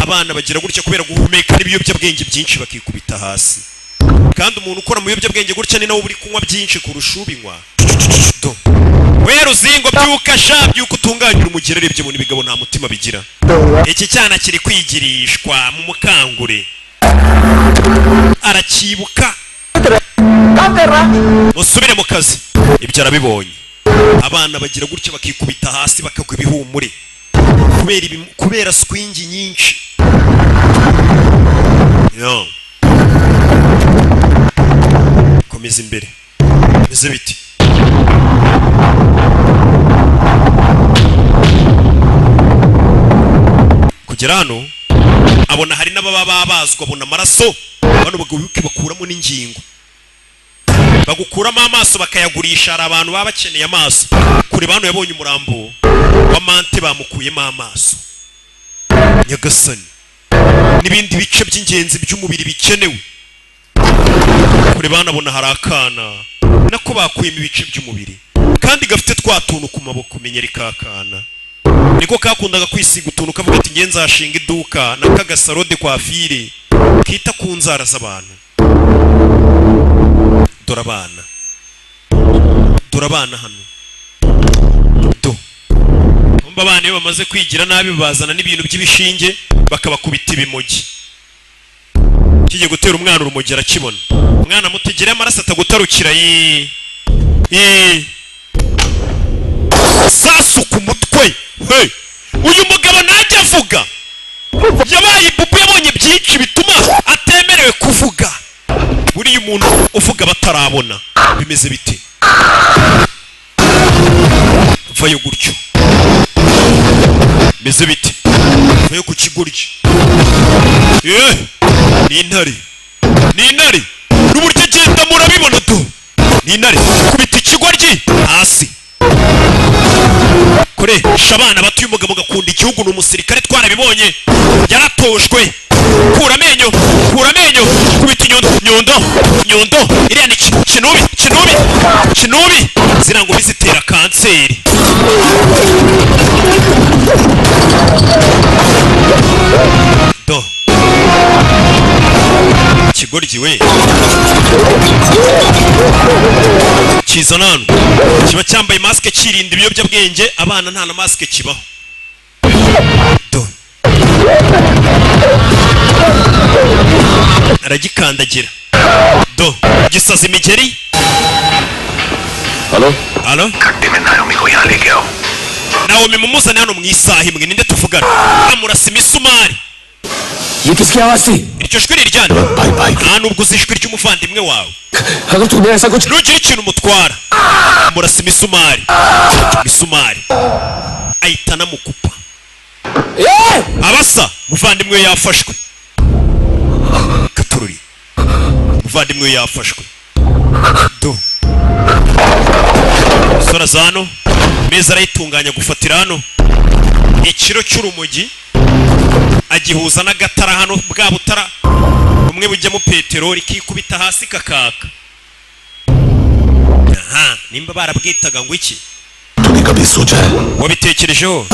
Abana bagira gutya kubera guhumeka n'ibiyobyabwenge byinshi, bakikubita hasi. Kandi umuntu ukora mu biyobyabwenge gutya ni nawe uri kunywa byinshi kurusha ubinywa. Do, we ruzingo, byuka sha, byuka utunganyura umugeri. Arebye mu ibigabo nta mutima bigira. Iki cyana kiri kwigirishwa mu mukangure, arakibuka. Musubire mu kazi. Ibyo arabibonye. Abana bagira gutya bakikubita hasi, bakagwa ibihumure kubera kubera swingi nyinshi. Yo, komeza imbere. Bimeze biti? Kugera hano abona hari n'ababa babazwa, abona amaraso. Bano bagabo wibuke bakuramo n'ingingo, bagukuramo amaso bakayagurisha. Hari abantu baba bakeneye amaso. Kure bano yabonye umurambo wa mante, bamukuyemo amaso, nyagasani, n'ibindi bice by'ingenzi by'umubiri bikenewe. Kure banabona hari akana nako bakuyemo ibice by'umubiri, kandi gafite twa tuntu ku maboko. Menyera kakana niko kakundaga kwisiga utuntu, kavuga ati nge nzashinga iduka n'akagasaro de coiffure kita ku nzara z'abantu. Dore abana, dore abana hano. Do, umva, abana iyo bamaze kwigira nabi bazana n'ibintu by'ibishinge, bakabakubita ibimogi. Kigiye gutera umwana urumogi, arakibona. Umwana mutegere amaraso atagutarukira. Yi yi, sasu ku mutwe. Hey! Uyu mugabo ntajya avuga, yabaye ibubu, yabonye byinshi bituma atemerewe kuvuga. Buriya umuntu uvuga batarabona. Bimeze bite? Vayo gutyo. Bimeze bite? Vayo ku kigoryi. Eh, ni intare, ni intare, n'uburyo agenda murabibona. Do, ni intare. Kubita ikigoryi hasi. Koresha abana bato. Uyu mugabo gakunda igihugu, ni umusirikare, twarabibonye, yaratojwe. Kura amenyo, kura amenyo, kubita inyundo, nyundo, nyundo. Iriya ni kinubi, kinubi, kinubi. Ziriya ngumi zitera kanseri. Do, ikigoryi we kizana hano, kiba cyambaye masike kirinda ibiyobyabwenge. Abana nta na masike kibaho. Do, aragikandagira. Do, gisaza imigeri. Hello. Halo. Naomi mumuzane hano mu isaha imwe. Ninde tuvugana? Amurasa imisumari. ये किसकी आवाज थी? Iryo jwi ni iryande? Nta nubwo uzi ijwi ry'umuvandimwe wawe. अगर तूने ऐसा कुछ Nugira ikintu umutwara, murasa imisumari. Imisumari ahita anamukupa. Abasa muvandimwe we yafashwe. Katururi, umuvandimwe we yafashwe. Do sora zano meza arayitunganya gufatira hano ikiro cy'urumogi, agihuza n'agatara hano, bwa butara bumwe bujyamo peteroli, kikubita hasi kakaka. Aha nimba barabwitaga ngo iki? तूने कभी सोचा है? Wabitekerejeho?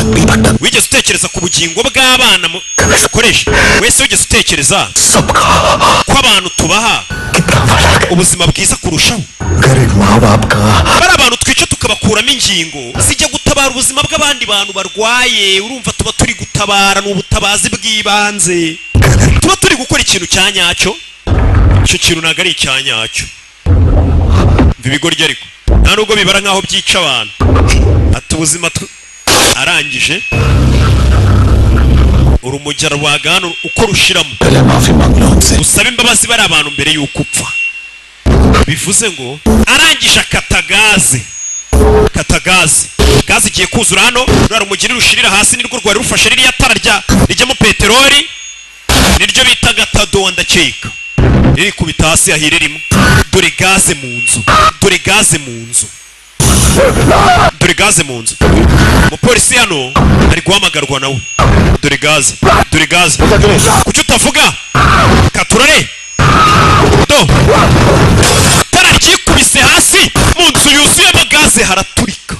Wigeze utekereza ku bugingo bw'abana mukoresha wese? Wigeze utekereza ko abantu tubaha ubuzima bwiza kurushaho? गरीब माँ बाप का Bari abantu twica tukabakuramo ingingo zijya gutabara ubuzima bw'abandi bantu barwaye. Urumva tuba turi gutabara, ni ubutabazi bw'ibanze, tuba turi gukora ikintu cya nyacyo. Icyo kintu ntabwo ari icya nyacyo. Mva ibigoryi, ariko nta nubwo bibara nk'aho byica abantu. Ati ubuzima arangije urumogi rwaga hano uko rushiramo. पहले माफी मांग लो उनसे। Usabe imbabazi bari abantu mbere y'uko upfa. Bivuze ngo arangije akata gaze, kata gaze, gaze igiye kuzura hano. Ruriya rumugiri rushirira hasi nirwo rwari rufashe ririya tara rya rijyamo peteroli, niryo bita gatadowa ndakeka. Ririkubita hasi hahire rimwe. Dore gaze mu nzu, dore gaze mu nzu, dore gaze mu nzu. Umupolisi hano ari guhamagarwa nawe. Dore gaze, dore gaze. Kuki utavuga? Katurare. Do tara ryikubise hasi mu nzu yuzuyemo gaze, haraturika.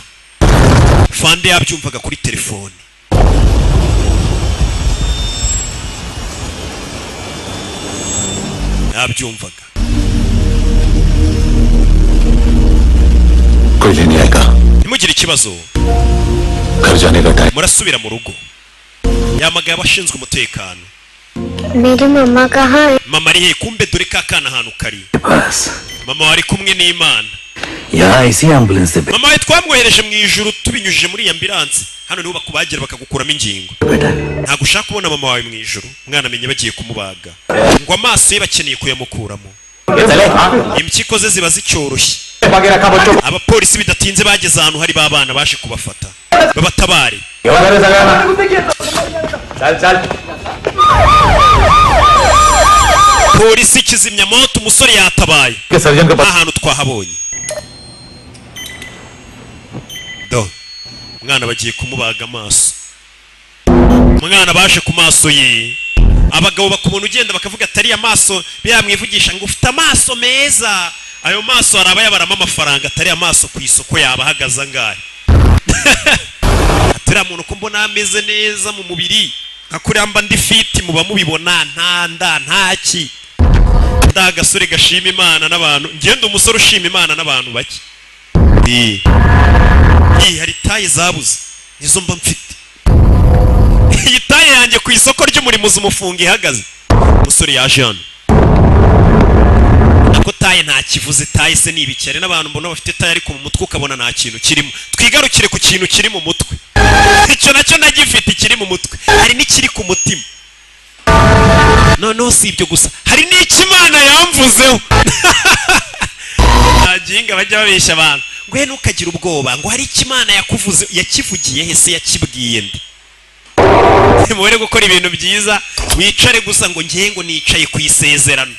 Fande yabyumvaga kuri telefone. Yabyumvaga. कोई लेने आएगा। Ntimugire ikibazo. घर जाने का time. Murasubira mu rugo. Yamagaye abashinzwe umutekano. मेरी मम्मा कहाँ है? Mama ari he? Kumbe dore ka kana ahantu kari. बस Mama wari kumwe n'Imana. यहाँ इसी ambulance से Mama we twamwohereje mu ijuru tubinyujije muri iyi ambulance. Hano niho bakubagira bakagukuramo ingingo. बेटा। Ntabwo ushaka kubona mama wawe mu ijuru? Umwana amenya bagiye kumubaga ngo amaso ye bakeneye kuyamukuramo, impyiko ze ziba zicyoroshye. Abapolisi bidatinze bageze ahantu hari ba bana, baje kubafata babatabare. चल चल। Polisi, kizimyamoto, umusore yatabaye. Surgeon का Ahantu twahabonye. Do umwana bagiye kumubaga amaso. Umwana baje ku maso ye. Abagabo bakubona ugenda bakavuga atari amaso, biyamwivugisha ngo ufite amaso meza. Ayo maso hari abayabaramo amafaranga. Atari amaso ku isoko yaba ahagaze angahe? Atari muntu ko mbona ameze neza mu mubiri, nka kuriya mba ndi fit, muba mubibona, nta nda ntaki, nda agasore gashima Imana n'abantu. Ngenda umusore ushima Imana n'abantu bake. Iyi hari taille zabuze, nizo mba mfite. Iyi taille yanjye ku isoko ry'umurimo uzi umufungo ihagaze? Umusore yaje hano nako taille nta kivuze. Taille se ni ibiki? Hari n'abantu mbona bafite taille ariko mu mutwe ukabona nta kintu kirimo. Twigarukire ku kintu kiri mu mutwe. Icyo nacyo ndagifite, ikiri mu mutwe. Hari n'ikiri ku mutima. Noneho si ibyo gusa, hari n'icyo Imana yamvuzeho. Nta ginga bajya babeshya abantu ngo he ntukagire ubwoba, ngo hari icyo Imana yakuvuze. Yakivugiye he se? Yakibwiye nde? Mubere gukora ibintu byiza, wicare gusa ngo ngiye ngo nicaye ku isezerano.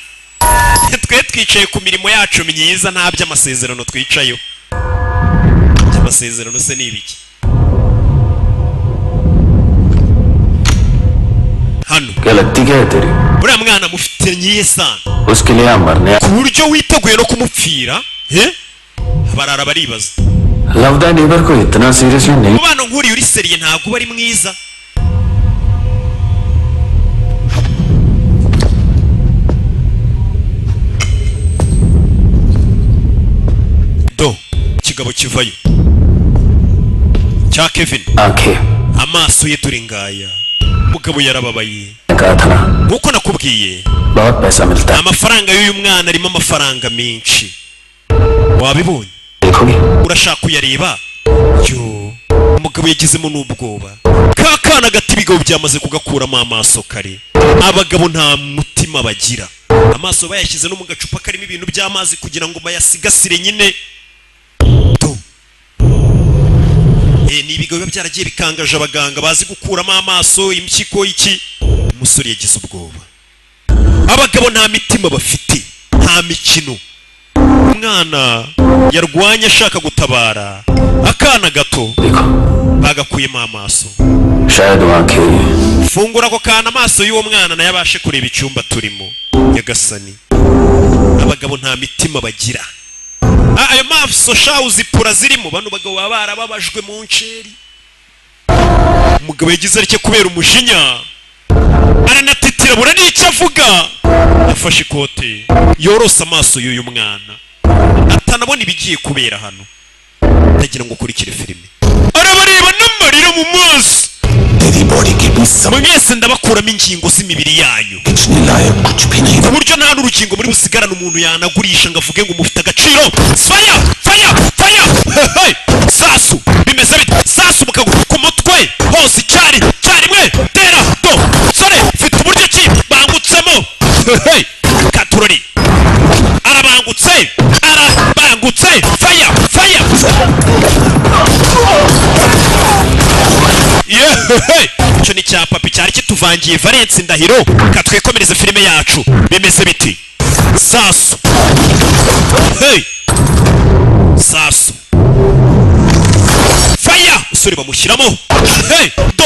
Twe twicaye ku mirimo yacu myiza, nta by'amasezerano twicayeho. Amasezerano se ni ibiki hano? क्या लगती क्या है तेरी? Uriya mwana mufitanye isano उसके लिए आप मरने ku buryo witeguye no kumupfira he? Barara baribaza. Love thy neighbour को इतना seriously नहीं Umubano nk'uriya uri sérieux ntabwo uba ari mwiza. Do ikigabo kivayo cya Kevin. आंखें। Amaso ye dore ngaya. Umugabo yarababaye. कहा था ना। Nk'uko nakubwiye, बहुत पैसा मिलता है। Amafaranga y'uyu mwana arimo amafaranga menshi, wabibonye? देखोगे? Urashaka kuyareba? Yo, umugabo yagizemo n'ubwoba. Ka kana gato ibigabo byamaze kugakuramo amaso kare. Abagabo nta mutima. Mitima bagira. Amaso bayashyize no mu gacupa karimo ibintu by'amazi kugira ngo bayasigasire nyine. Tu. Ni ibigo biba byaragiye bikangaje abaganga bazi gukuramo amaso, impyiko, iki. Umusore yagize ubwoba. Abagabo nta mitima bafite, nta mikino. Umwana yarwanye ashaka gutabara akana gato, bagakuyemo amaso. शायद वो आंखें Fungura ako kana, amaso y'uwo mwana nayo abashe kureba icyumba turimo. Nyagasani, abagabo nta mitima bagira. Ah, ayo maso sha, uzipura zirimo. Bano bagabo baba barababajwe mu nceri. Umugabo yagize atya kubera umujinya, aranatitira, bura n'icyo avuga. Yafashe ikote yorose amaso y'uyu mwana atanabona ibigiye kubera hano. Ndagira ngo ukurikire filime. Arabareba n'amarira mu maso. Mwese ndabakuramo ingingo z'imibiri yanyu ku buryo nta n'urugingo muri busigarane umuntu yanagurisha ngo avuge ngo mufite agaciro. Faya, faya, faya! Hey! Sasu, bimeze bite? Sasu mu kaguru, ku mutwe hose, icyari cyarimwe. Tera do sore, mfite uburyo ki bangutsemo. Hey! Katurori arabangutse, arabangutse. Faya, faya! Yehehe! Icyo ni cya papi cyari kituvangiye. Valence Ndahiro, katwikomereze filime yacu. Bimeze biti? Sasu, hey! Sasu, faya! Usore bamushyiramo. Hey! Do,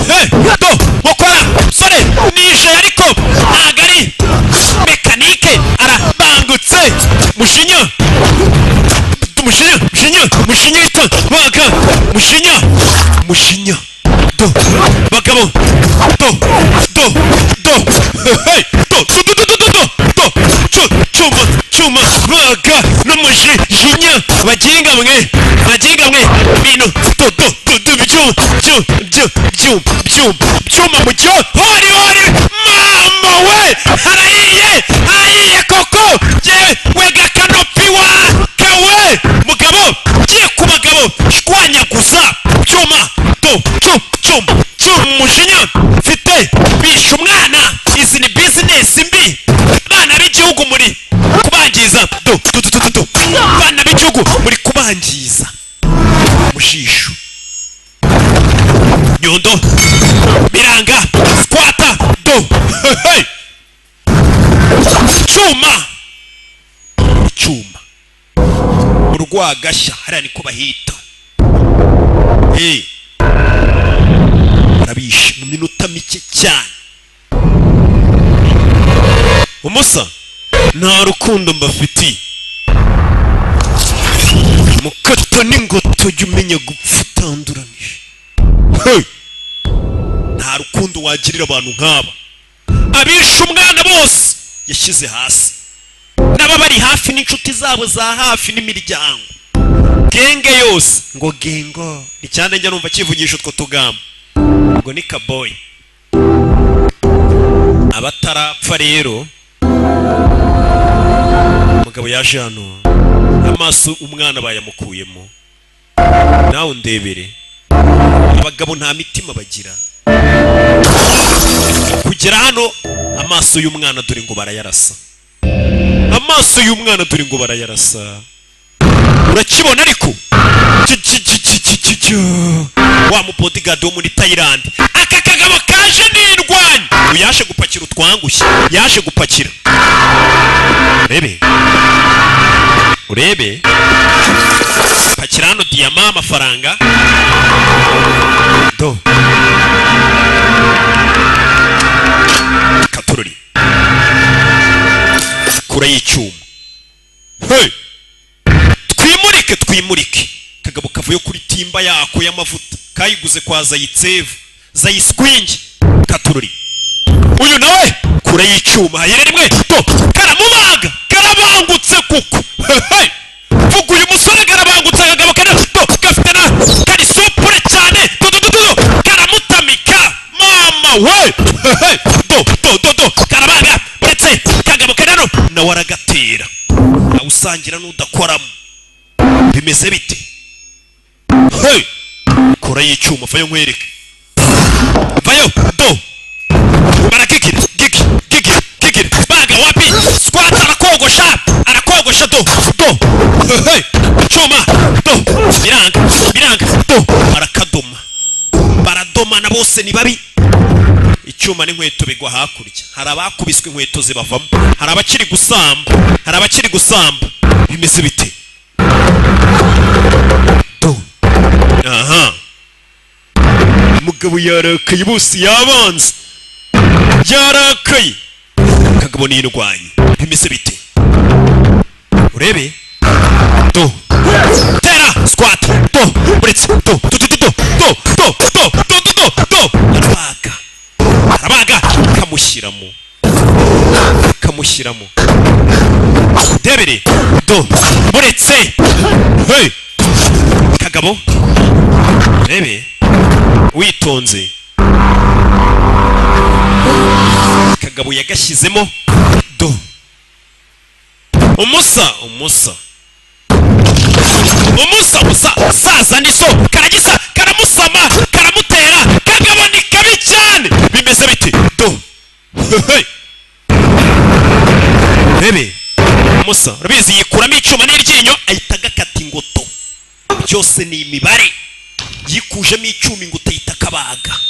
hey! Do mukora sore nije, ariko ntago ari mekanike. Arabangutse, mushinya, mushinya, mushinya, mushinya ita baga, mushinya, mushinya. Do bagabo, do, do, do, hey! Do, do, do, do, do, do, do, cu cyuma, cyuma, baga n'umujinya. Baginga mwe, baginga mwe, bintu do, do, do, do, byuma, byu, byu, byuma, byuma, byuma mu cyo hori, hori! Mama we, harahiye, harahiye koko! Yewe wega, kanopi wa kawe mugabo ngiye ku bagabo shwanyaguza byuma. Do cyu, cyuma, cyuma, umujinya mfite bishe umwana. Izi ni bizinesi mbi. Bana b'igihugu muri kubangiza. Do, do, do, do, do, bana b'igihugu muri kubangiza. Mu jisho, nyundo, biranga, squata. Do, hey! Cyuma, icyuma, urwagashya hariya niko bahita. Hey! Barabishe mu minota mike cyane. Umusa, nta rukundo mbafitiye. Mukata n'ingoto, jya umenya gupfa utanduranije. Hey! Nta rukundo wagirira abantu nk'aba abishe umwana bose yashyize hasi, n'aba bari hafi n'inshuti zabo za hafi n'imiryango, genge yose. Ngo gengo icyane, njya numva kivugisha utwo tugambo ngo ni kaboyi. Abatarapfa rero, umugabo yaje hano, amaso umwana bayamukuyemo. Nawe undebere, abagabo nta mitima bagira. Kugera hano, amaso y'umwana dore ngo barayarasa. Amaso y'umwana dore ngo barayarasa. Urakibona ariko? Ki- ki- ki- ki- ki- ki- ki. Wa mu bodyguard wo muri Thailand, aka kagabo kaje n'indwanyi. Uyu yaje gupakira utwangushye, yaje gupakira. Urebe, urebe, pakira hano diyama, amafaranga. Do katururi kure y'icyuma. Hey! Twimurike, twimurike. Kagabo kavuye kuri timba yako y'amavuta kayiguze kwa Zayitsevu Zayiswingi. Katururi, uyu nawe kure y'icyuma, hayire rimwe. To karamubaga, karabangutse kuko. Hey! Vuga, uyu musore karabangutse. Akagabo kari to gafite na kari supure cyane. Do, do, do, do, karamutamika. Mama we! Hey! Do, do, do, do, karabaga. Uretse kagabo kari hano nawe aragatera, awusangira n'udakoramo. Bimeze bite? Hey! Kora y'icyuma, vayo nkwereke, vayo. Do barakikira giki giki. Arakogosha, arakogosha. Do, do, hey, icyuma, do, biranga, biranga, do, arakadoma, baradomana bose, ni babi. Icyuma n'inkweto bigwa hakurya. Hari abakubiswe inkweto zibavamo, hari abakiri gusamba, hari abakiri gusamba. Bimeze bite? Do, aha, umugabo yarakaye, bose yabanze, yarakaye. Kagabo n'indwanyi, bimeze bite? Urebe, do, tera squat, do, uretse, do, do, do, do, do, do, do, do, do, do, do, arabaga, arabaga, kamushyiramo, kamushyiramo. Debere, do, uretse, hey, kagabo, urebe witonze. Kagabo yagashyizemo, do, umusa, umusa, umusa, umusa, saza niso karagisa, karamusama, karamutera. Kagabo ni kabi cyane. Bimeze bite? Do, hey, rebe, umusa, urabizi, yikuramo icyuma n'iryinyo, ahita agakata ingoto. Byose ni imibare. Yikujemo icyuma, ingoto, ahita akabaga.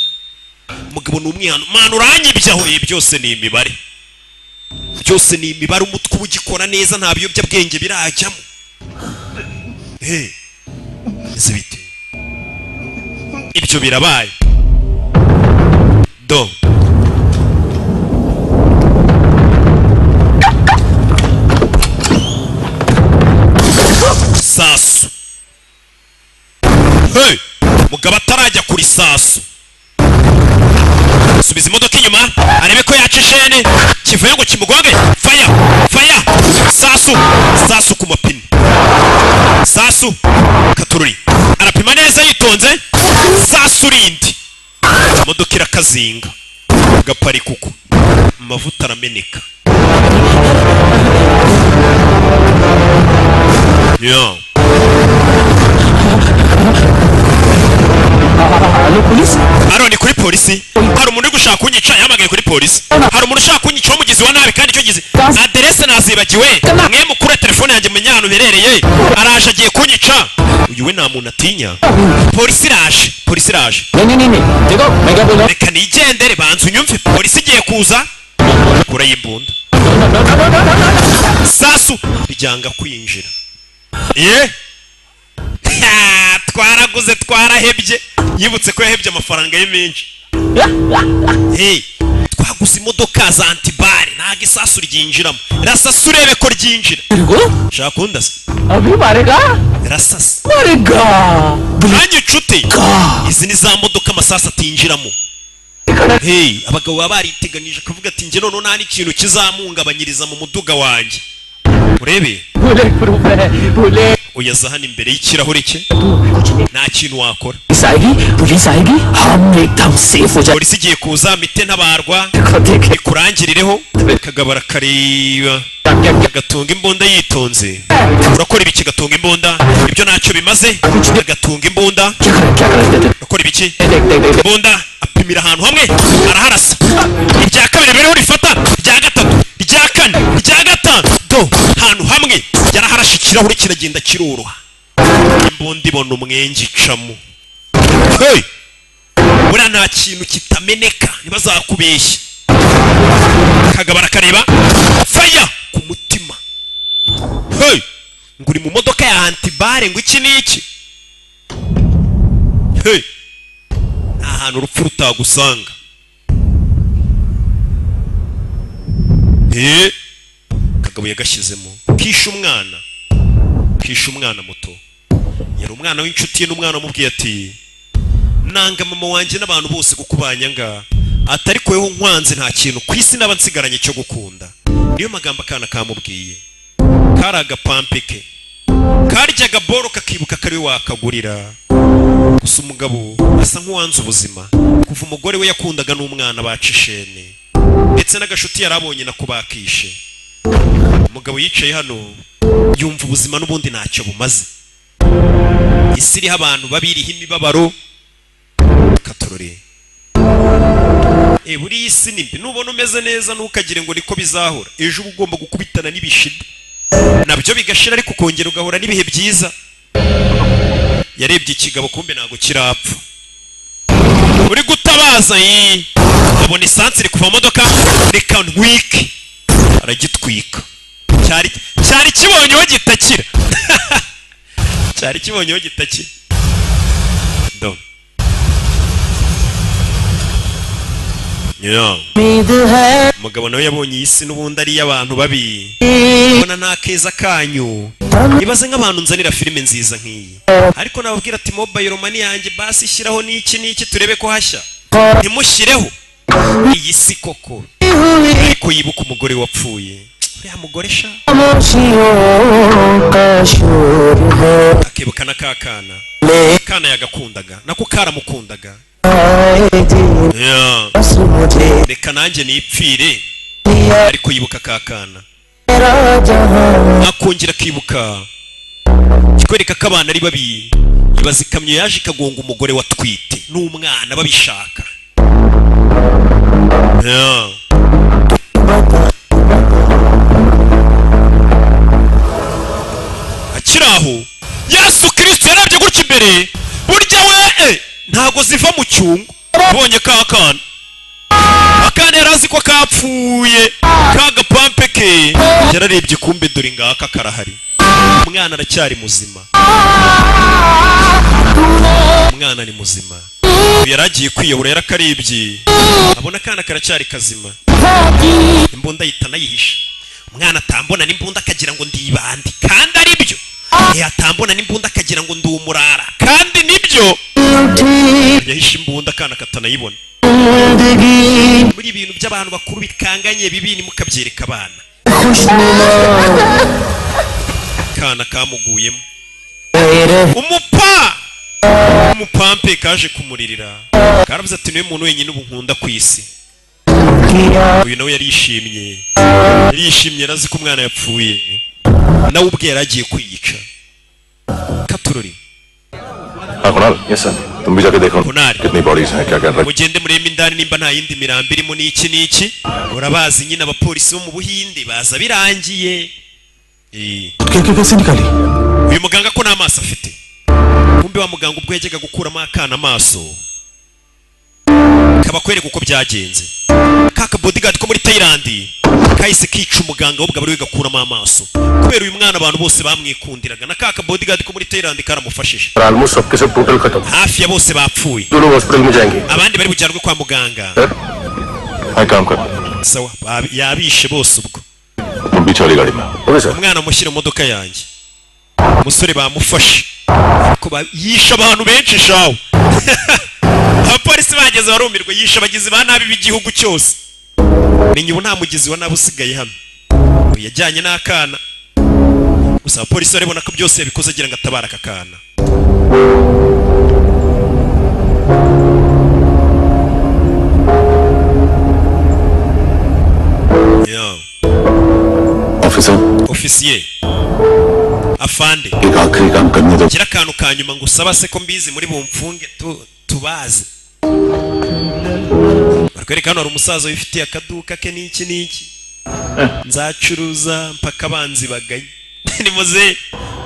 Umugabo ni umwana, mwana uranyibye aho. Byose ni imibare, byose ni imibare. Umutwe uba ugikora neza, nta biyobyabwenge birajyamo. Hey, bimeze bite? Ibyo birabaye, do. Sasu, hey, mugabo atarajya kuri sasu, subiza imodoka inyuma arebe ko yaca ishene kivuye ngo kimugonge. Faya, faya, sasu, sasu ku mapine, sasu katururi. Arapima neza yitonze, sasu rindi, imodoka irakazinga, gaparika uko, amavuta arameneka. Yeah. Hano ni kuri polisi, hari umuntu uri gushaka kunyica. Yahamagaye kuri polisi, hari umuntu ushaka kunyica w'umugizi wa nabi, kandi icyo gize aderese nazibagiwe. Mwe mukure telefone yanjye, mumenye ahantu biherereye. Araje, agiye kunyica. Uyu we nta muntu atinya. Polisi iraje, polisi iraje. Reka nigendere, banza unyumve. Polisi igiye kuza, kura y'imbunda, sasu ryanga kwinjira. Ye, twaraguze, twarahebye. Yibutse ko yahebye amafaranga ye menshi. Hey, twaguze imodoka za anti-balles, ntabwo isasu ryinjiramo. Rasasa urebe ko ryinjira. Shaka kundasa. अभी मारेगा. Rasasa. मारेगा. Nanjye inshuti, izi ni za modoka amasasu atinjiramo. Hey, abagabo baba bariteganije, akavuga ati njye noneho nta n'ikintu kizamuhungabanyiriza mu muduga wanjye. Urebe. Bullet proof है, bullet. Uyaza hano imbere y'ikirahure cye, nta kintu wakora. Police आएगी, police आएगी, हम एकदम safe हो जाए. Polisi igiye kuza, mite ntabarwa, ikurangirireho. Kagabo arakareba, agatunga imbunda yitonze. Urakora ibiki? Gatunga imbunda, ibyo ntacyo bimaze. Agatunga imbunda. Urakora ibiki? Imbunda apimira ahantu hamwe, araharasa. Irya kabiri biriho rifata, irya gatatu, irya kane, irya gatanu, do, ahantu hamwe yaraharashe, ikirahure kiragenda kiroroha, imbunda ibona umwenge icamo. Hey! Buriya nta kintu kitameneka, ntibazakubeshye. Kagabo arakareba, faya ku mutima. Hey! Ngo uri mu modoka ya anti-balles, ngo iki n'iki. Hey! Nta hantu urupfu rutagusanga. Kagabo yagashyizemo, kishe umwana, kishe umwana muto. Yari umwana w'inshuti ye, n'umwana amubwiye ati nanga mama wanjye n'abantu bose kuko banyanga, atari weho nkwanze nta kintu ku isi naba nsigaranye cyo gukunda. Niyo magambo akana kamubwiye. Kari agapampe ke karyaga boro, kakibuka kari we wakagurira. Gusa umugabo asa nk'uwanze ubuzima kuva umugore we yakundaga n'umwana baca ishene, ndetse n'agashuti yari abonye nako bakishe. Umugabo yicaye hano yumva ubuzima n'ubundi ntacyo bumaze, isi iriho abantu babiriho imibabaro. Katorore. Buriya isi ni mbi. Nubona umeze neza, ntukagire ngo niko bizahora. Ejo uba ugomba gukubitana n'ibishida, nabyo bigashira, ariko ukongera ugahura n'ibihe byiza. Yarebye ikigabo, kumbe ntabwo kirapfa. Uri gutabaza yi, abona esansi iri kuva mu modoka, reka ntwike. Aragitwika. Cyari kibonyeho gitakira, cyari kibonyeho gitakira do. Yeah. Umugabo nawe yabonye iyi si n'ubundi ari iy'abantu babi, ubona nta keza kanyu. Ibaze nk'abantu nzanira filime nziza nk'iyi, ariko nababwira ati mobile money yanjye basi shyiraho n'iki n'iki turebe ko hashya, ntimushyireho. Iyi si koko. Ariko yibuka umugore wapfuye, uriya mugore sha, akibuka na ka kana, kana yagakundaga, nako karamukundaga. Yeah. Reka nanjye nipfire. Ariko yibuka ka kana, akongera akibuka. Kikwereka ko abana ari babi. Ibaza ikamyo yaje ikagonga umugore watwite n'umwana babishaka. Yeah. Akiri aho, Yesu Kirisito yarabye gutya imbere. Burya we ntago ziva mu cyungo. Ubonye ka kana, akana yari azi ko kapfuye, ka gapampe ke. Yararebye, kumbe dore ngaka karahari. Umwana aracyari muzima, umwana ni muzima. Uyu yari agiye kwiyahura, yarakarebye abona akana karacyari kazima. Imbunda ahita anayihisha. Umwana atambona n'imbunda akagira ngo ndibande, kandi ari byo. Atambona n'imbunda akagira ngo ndi umurara, kandi nibyo. Yahishe imbunda akana katanayibona. Muri ibintu by'abantu bakuru bikanganye bibi, ntimukabyereka abana. Kana kamuguyemo umupampe kaje kumuririra, karavuze ati niwe muntu wenyine ubu nkunda ku isi. Uyu nawe yarishimye, yarishimye, arazi ko umwana yapfuye, nawe ubwe yari agiye kwiyica. Katurori. हाँ Kunal. Yes sir. तुम भी जाके देखो Kunal. कितनी बॉडीज हैं, क्या क्या रख Mugende murebe indani nimba nta yindi mirambo irimo n'iki n'iki. Urabazi nyine abapolisi bo mu Buhinde baza birangiye. कैसे निकाली? Uyu muganga ko nta maso afite? Kumbe wa muganga ubwo yajyaga gukuramo akana amaso, kabakwereka uko byagenze. Kaka bodyguard ko muri Thailand kahise kica umuganga ahubwo aba ariwe gakuramo amaso, kubera uyu mwana abantu bose bamwikundiraga, na kaka bodyguard ko muri Thailand karamufashije. Almost सबके सब total खत्म। Hafi ya bose bapfuye. दोनों hospital में जाएंगे। Abandi bari bujyanwe kwa muganga. हाँ, काम कर। Sawa, yabishe bose ubwo. तुम पीछे वाली गाड़ी में। Okay sir. Umwana mushyira mu modoka yanjye. Umusore bamufashe, ariko yishe abantu benshi shawe. Abapolisi bageze barumirwa. Yishe abagizi ba nabi b'igihugu cyose. Menya ubu nta mugizi wa nabi usigaye hano. Uyu yajyanye n'akana gusa. Abapolisi barabona ko byose yabikoze agira ngo atabare aka kana. Yeah. Officer. Ofisiye, afande. एक आखिरी काम करने दो। Gira akantu ka nyuma ngo usaba se, ko mbizi muri bumfunge tubazi. Barakwereka hano hari umusaza wifitiye akaduka ke n'iki n'iki. Nzacuruza mpaka abanzi baganye. Ni muze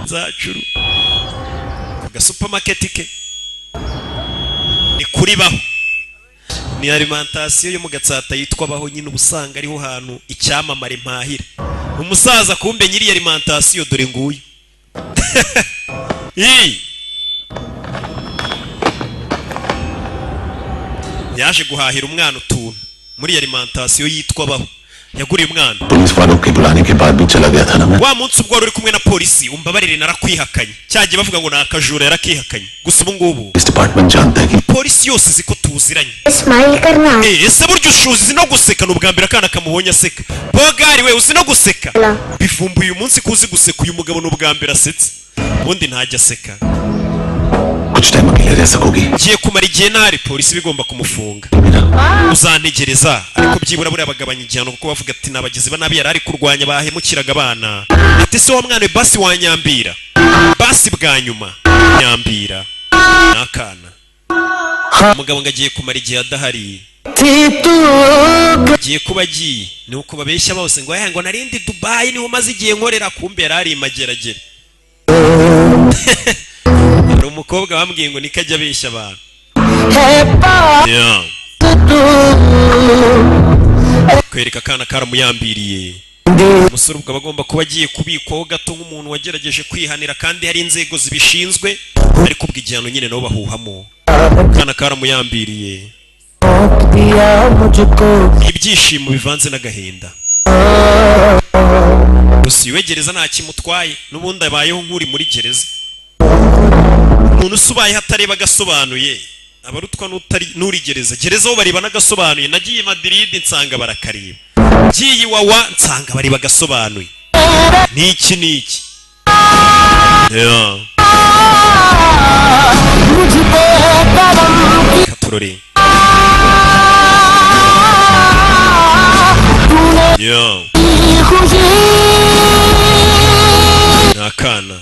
nzacuru ku gasupamaketi ke, ni kuri Baho, ni alimentation yo mu Gatsata yitwa Baho nyine. Uba usanga ariho hantu icyamamare mpahira. Umusaza kumbe nyiri alimentation dore nguyu. Ii! Yaje guhahira umwana utuntu muri alimentation yitwa Baho, yaguriye umwana. Police वालों के बुलाने के बाद भी चला गया था ना मैं। Wa munsi ubwo wari uri kumwe na polisi, umbabarire narakwihakanye. Cyagiye bavuga ngo ni akajura, yarakihakanye. Gusa ubu ngubu police department जानता है कि polisi yose izi ko tuziranye. Smile करना। Ese burya uzi no guseka? Ni ubwa mbere akana kamubonye aseka. Bogari we, uzi no guseka? Bivumbuye uyu munsi ko uzi guseka. Uyu mugabo ni ubwa mbere asetse, ubundi ntajya aseka. कुछ टाइम अकेले रह सकोगी? Ngiye kumara igihe ntari, polisi bigomba kumufunga. Uzantegereza? Ariko byibura buriya bagabanya igihano, kuko bavuga ati ni abagizi ba nabi yari ari kurwanya, bahemukiraga abana. Ati se wa mwana we, basi wanyambira, basi bwa nyuma nyambira. Ni akana. Umugabo ngo agiye kumara igihe adahari. थी तू। Agiye kuba agiye, ni uko babeshya bose ngo "Eh, ngo narindi Dubayi niho maze igihe nkorera," kumbe yari ari i Mageragere. Hari umukobwa bambwiye ngo niko ajya abeshya abantu. है पास Yeah. तू। Kwereka akana karamuyambiriye. Umusore ubwo aba agomba kuba agiye kubikwaho gato nk'umuntu wagerageje kwihanira, kandi hari inzego zibishinzwe, ariko ubwo igihano nyine nabo bahuhamo. Akana karamuyambiriye. सौंप दिया मुझको। Ibyishimo bivanze n'agahinda. Gusa iwe gereza nta kimutwaye, n'ubundi abayeho nk'uri muri gereza. Umuntu usa ubayeho atareba agasobanuye abarutwa n'uri gereza. Gereza ho bareba n'agasobanuye. Nagiye i Madrid nsanga barakareba, ngiye Iwawa nsanga bareba agasobanuye. Niki niki? Yeah. मुझ पे करम Katurore. तूने। Yeah. खुशी Ni akana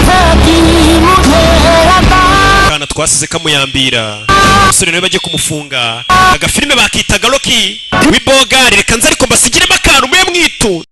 है कि मुझे अता। Akana twasize kamuyambira. Umusore nawe bajye kumufunga. Agafilime bakitaga Rocky w'ibogari. Reka nze ariko mbasigiremo akantu mube mwitu.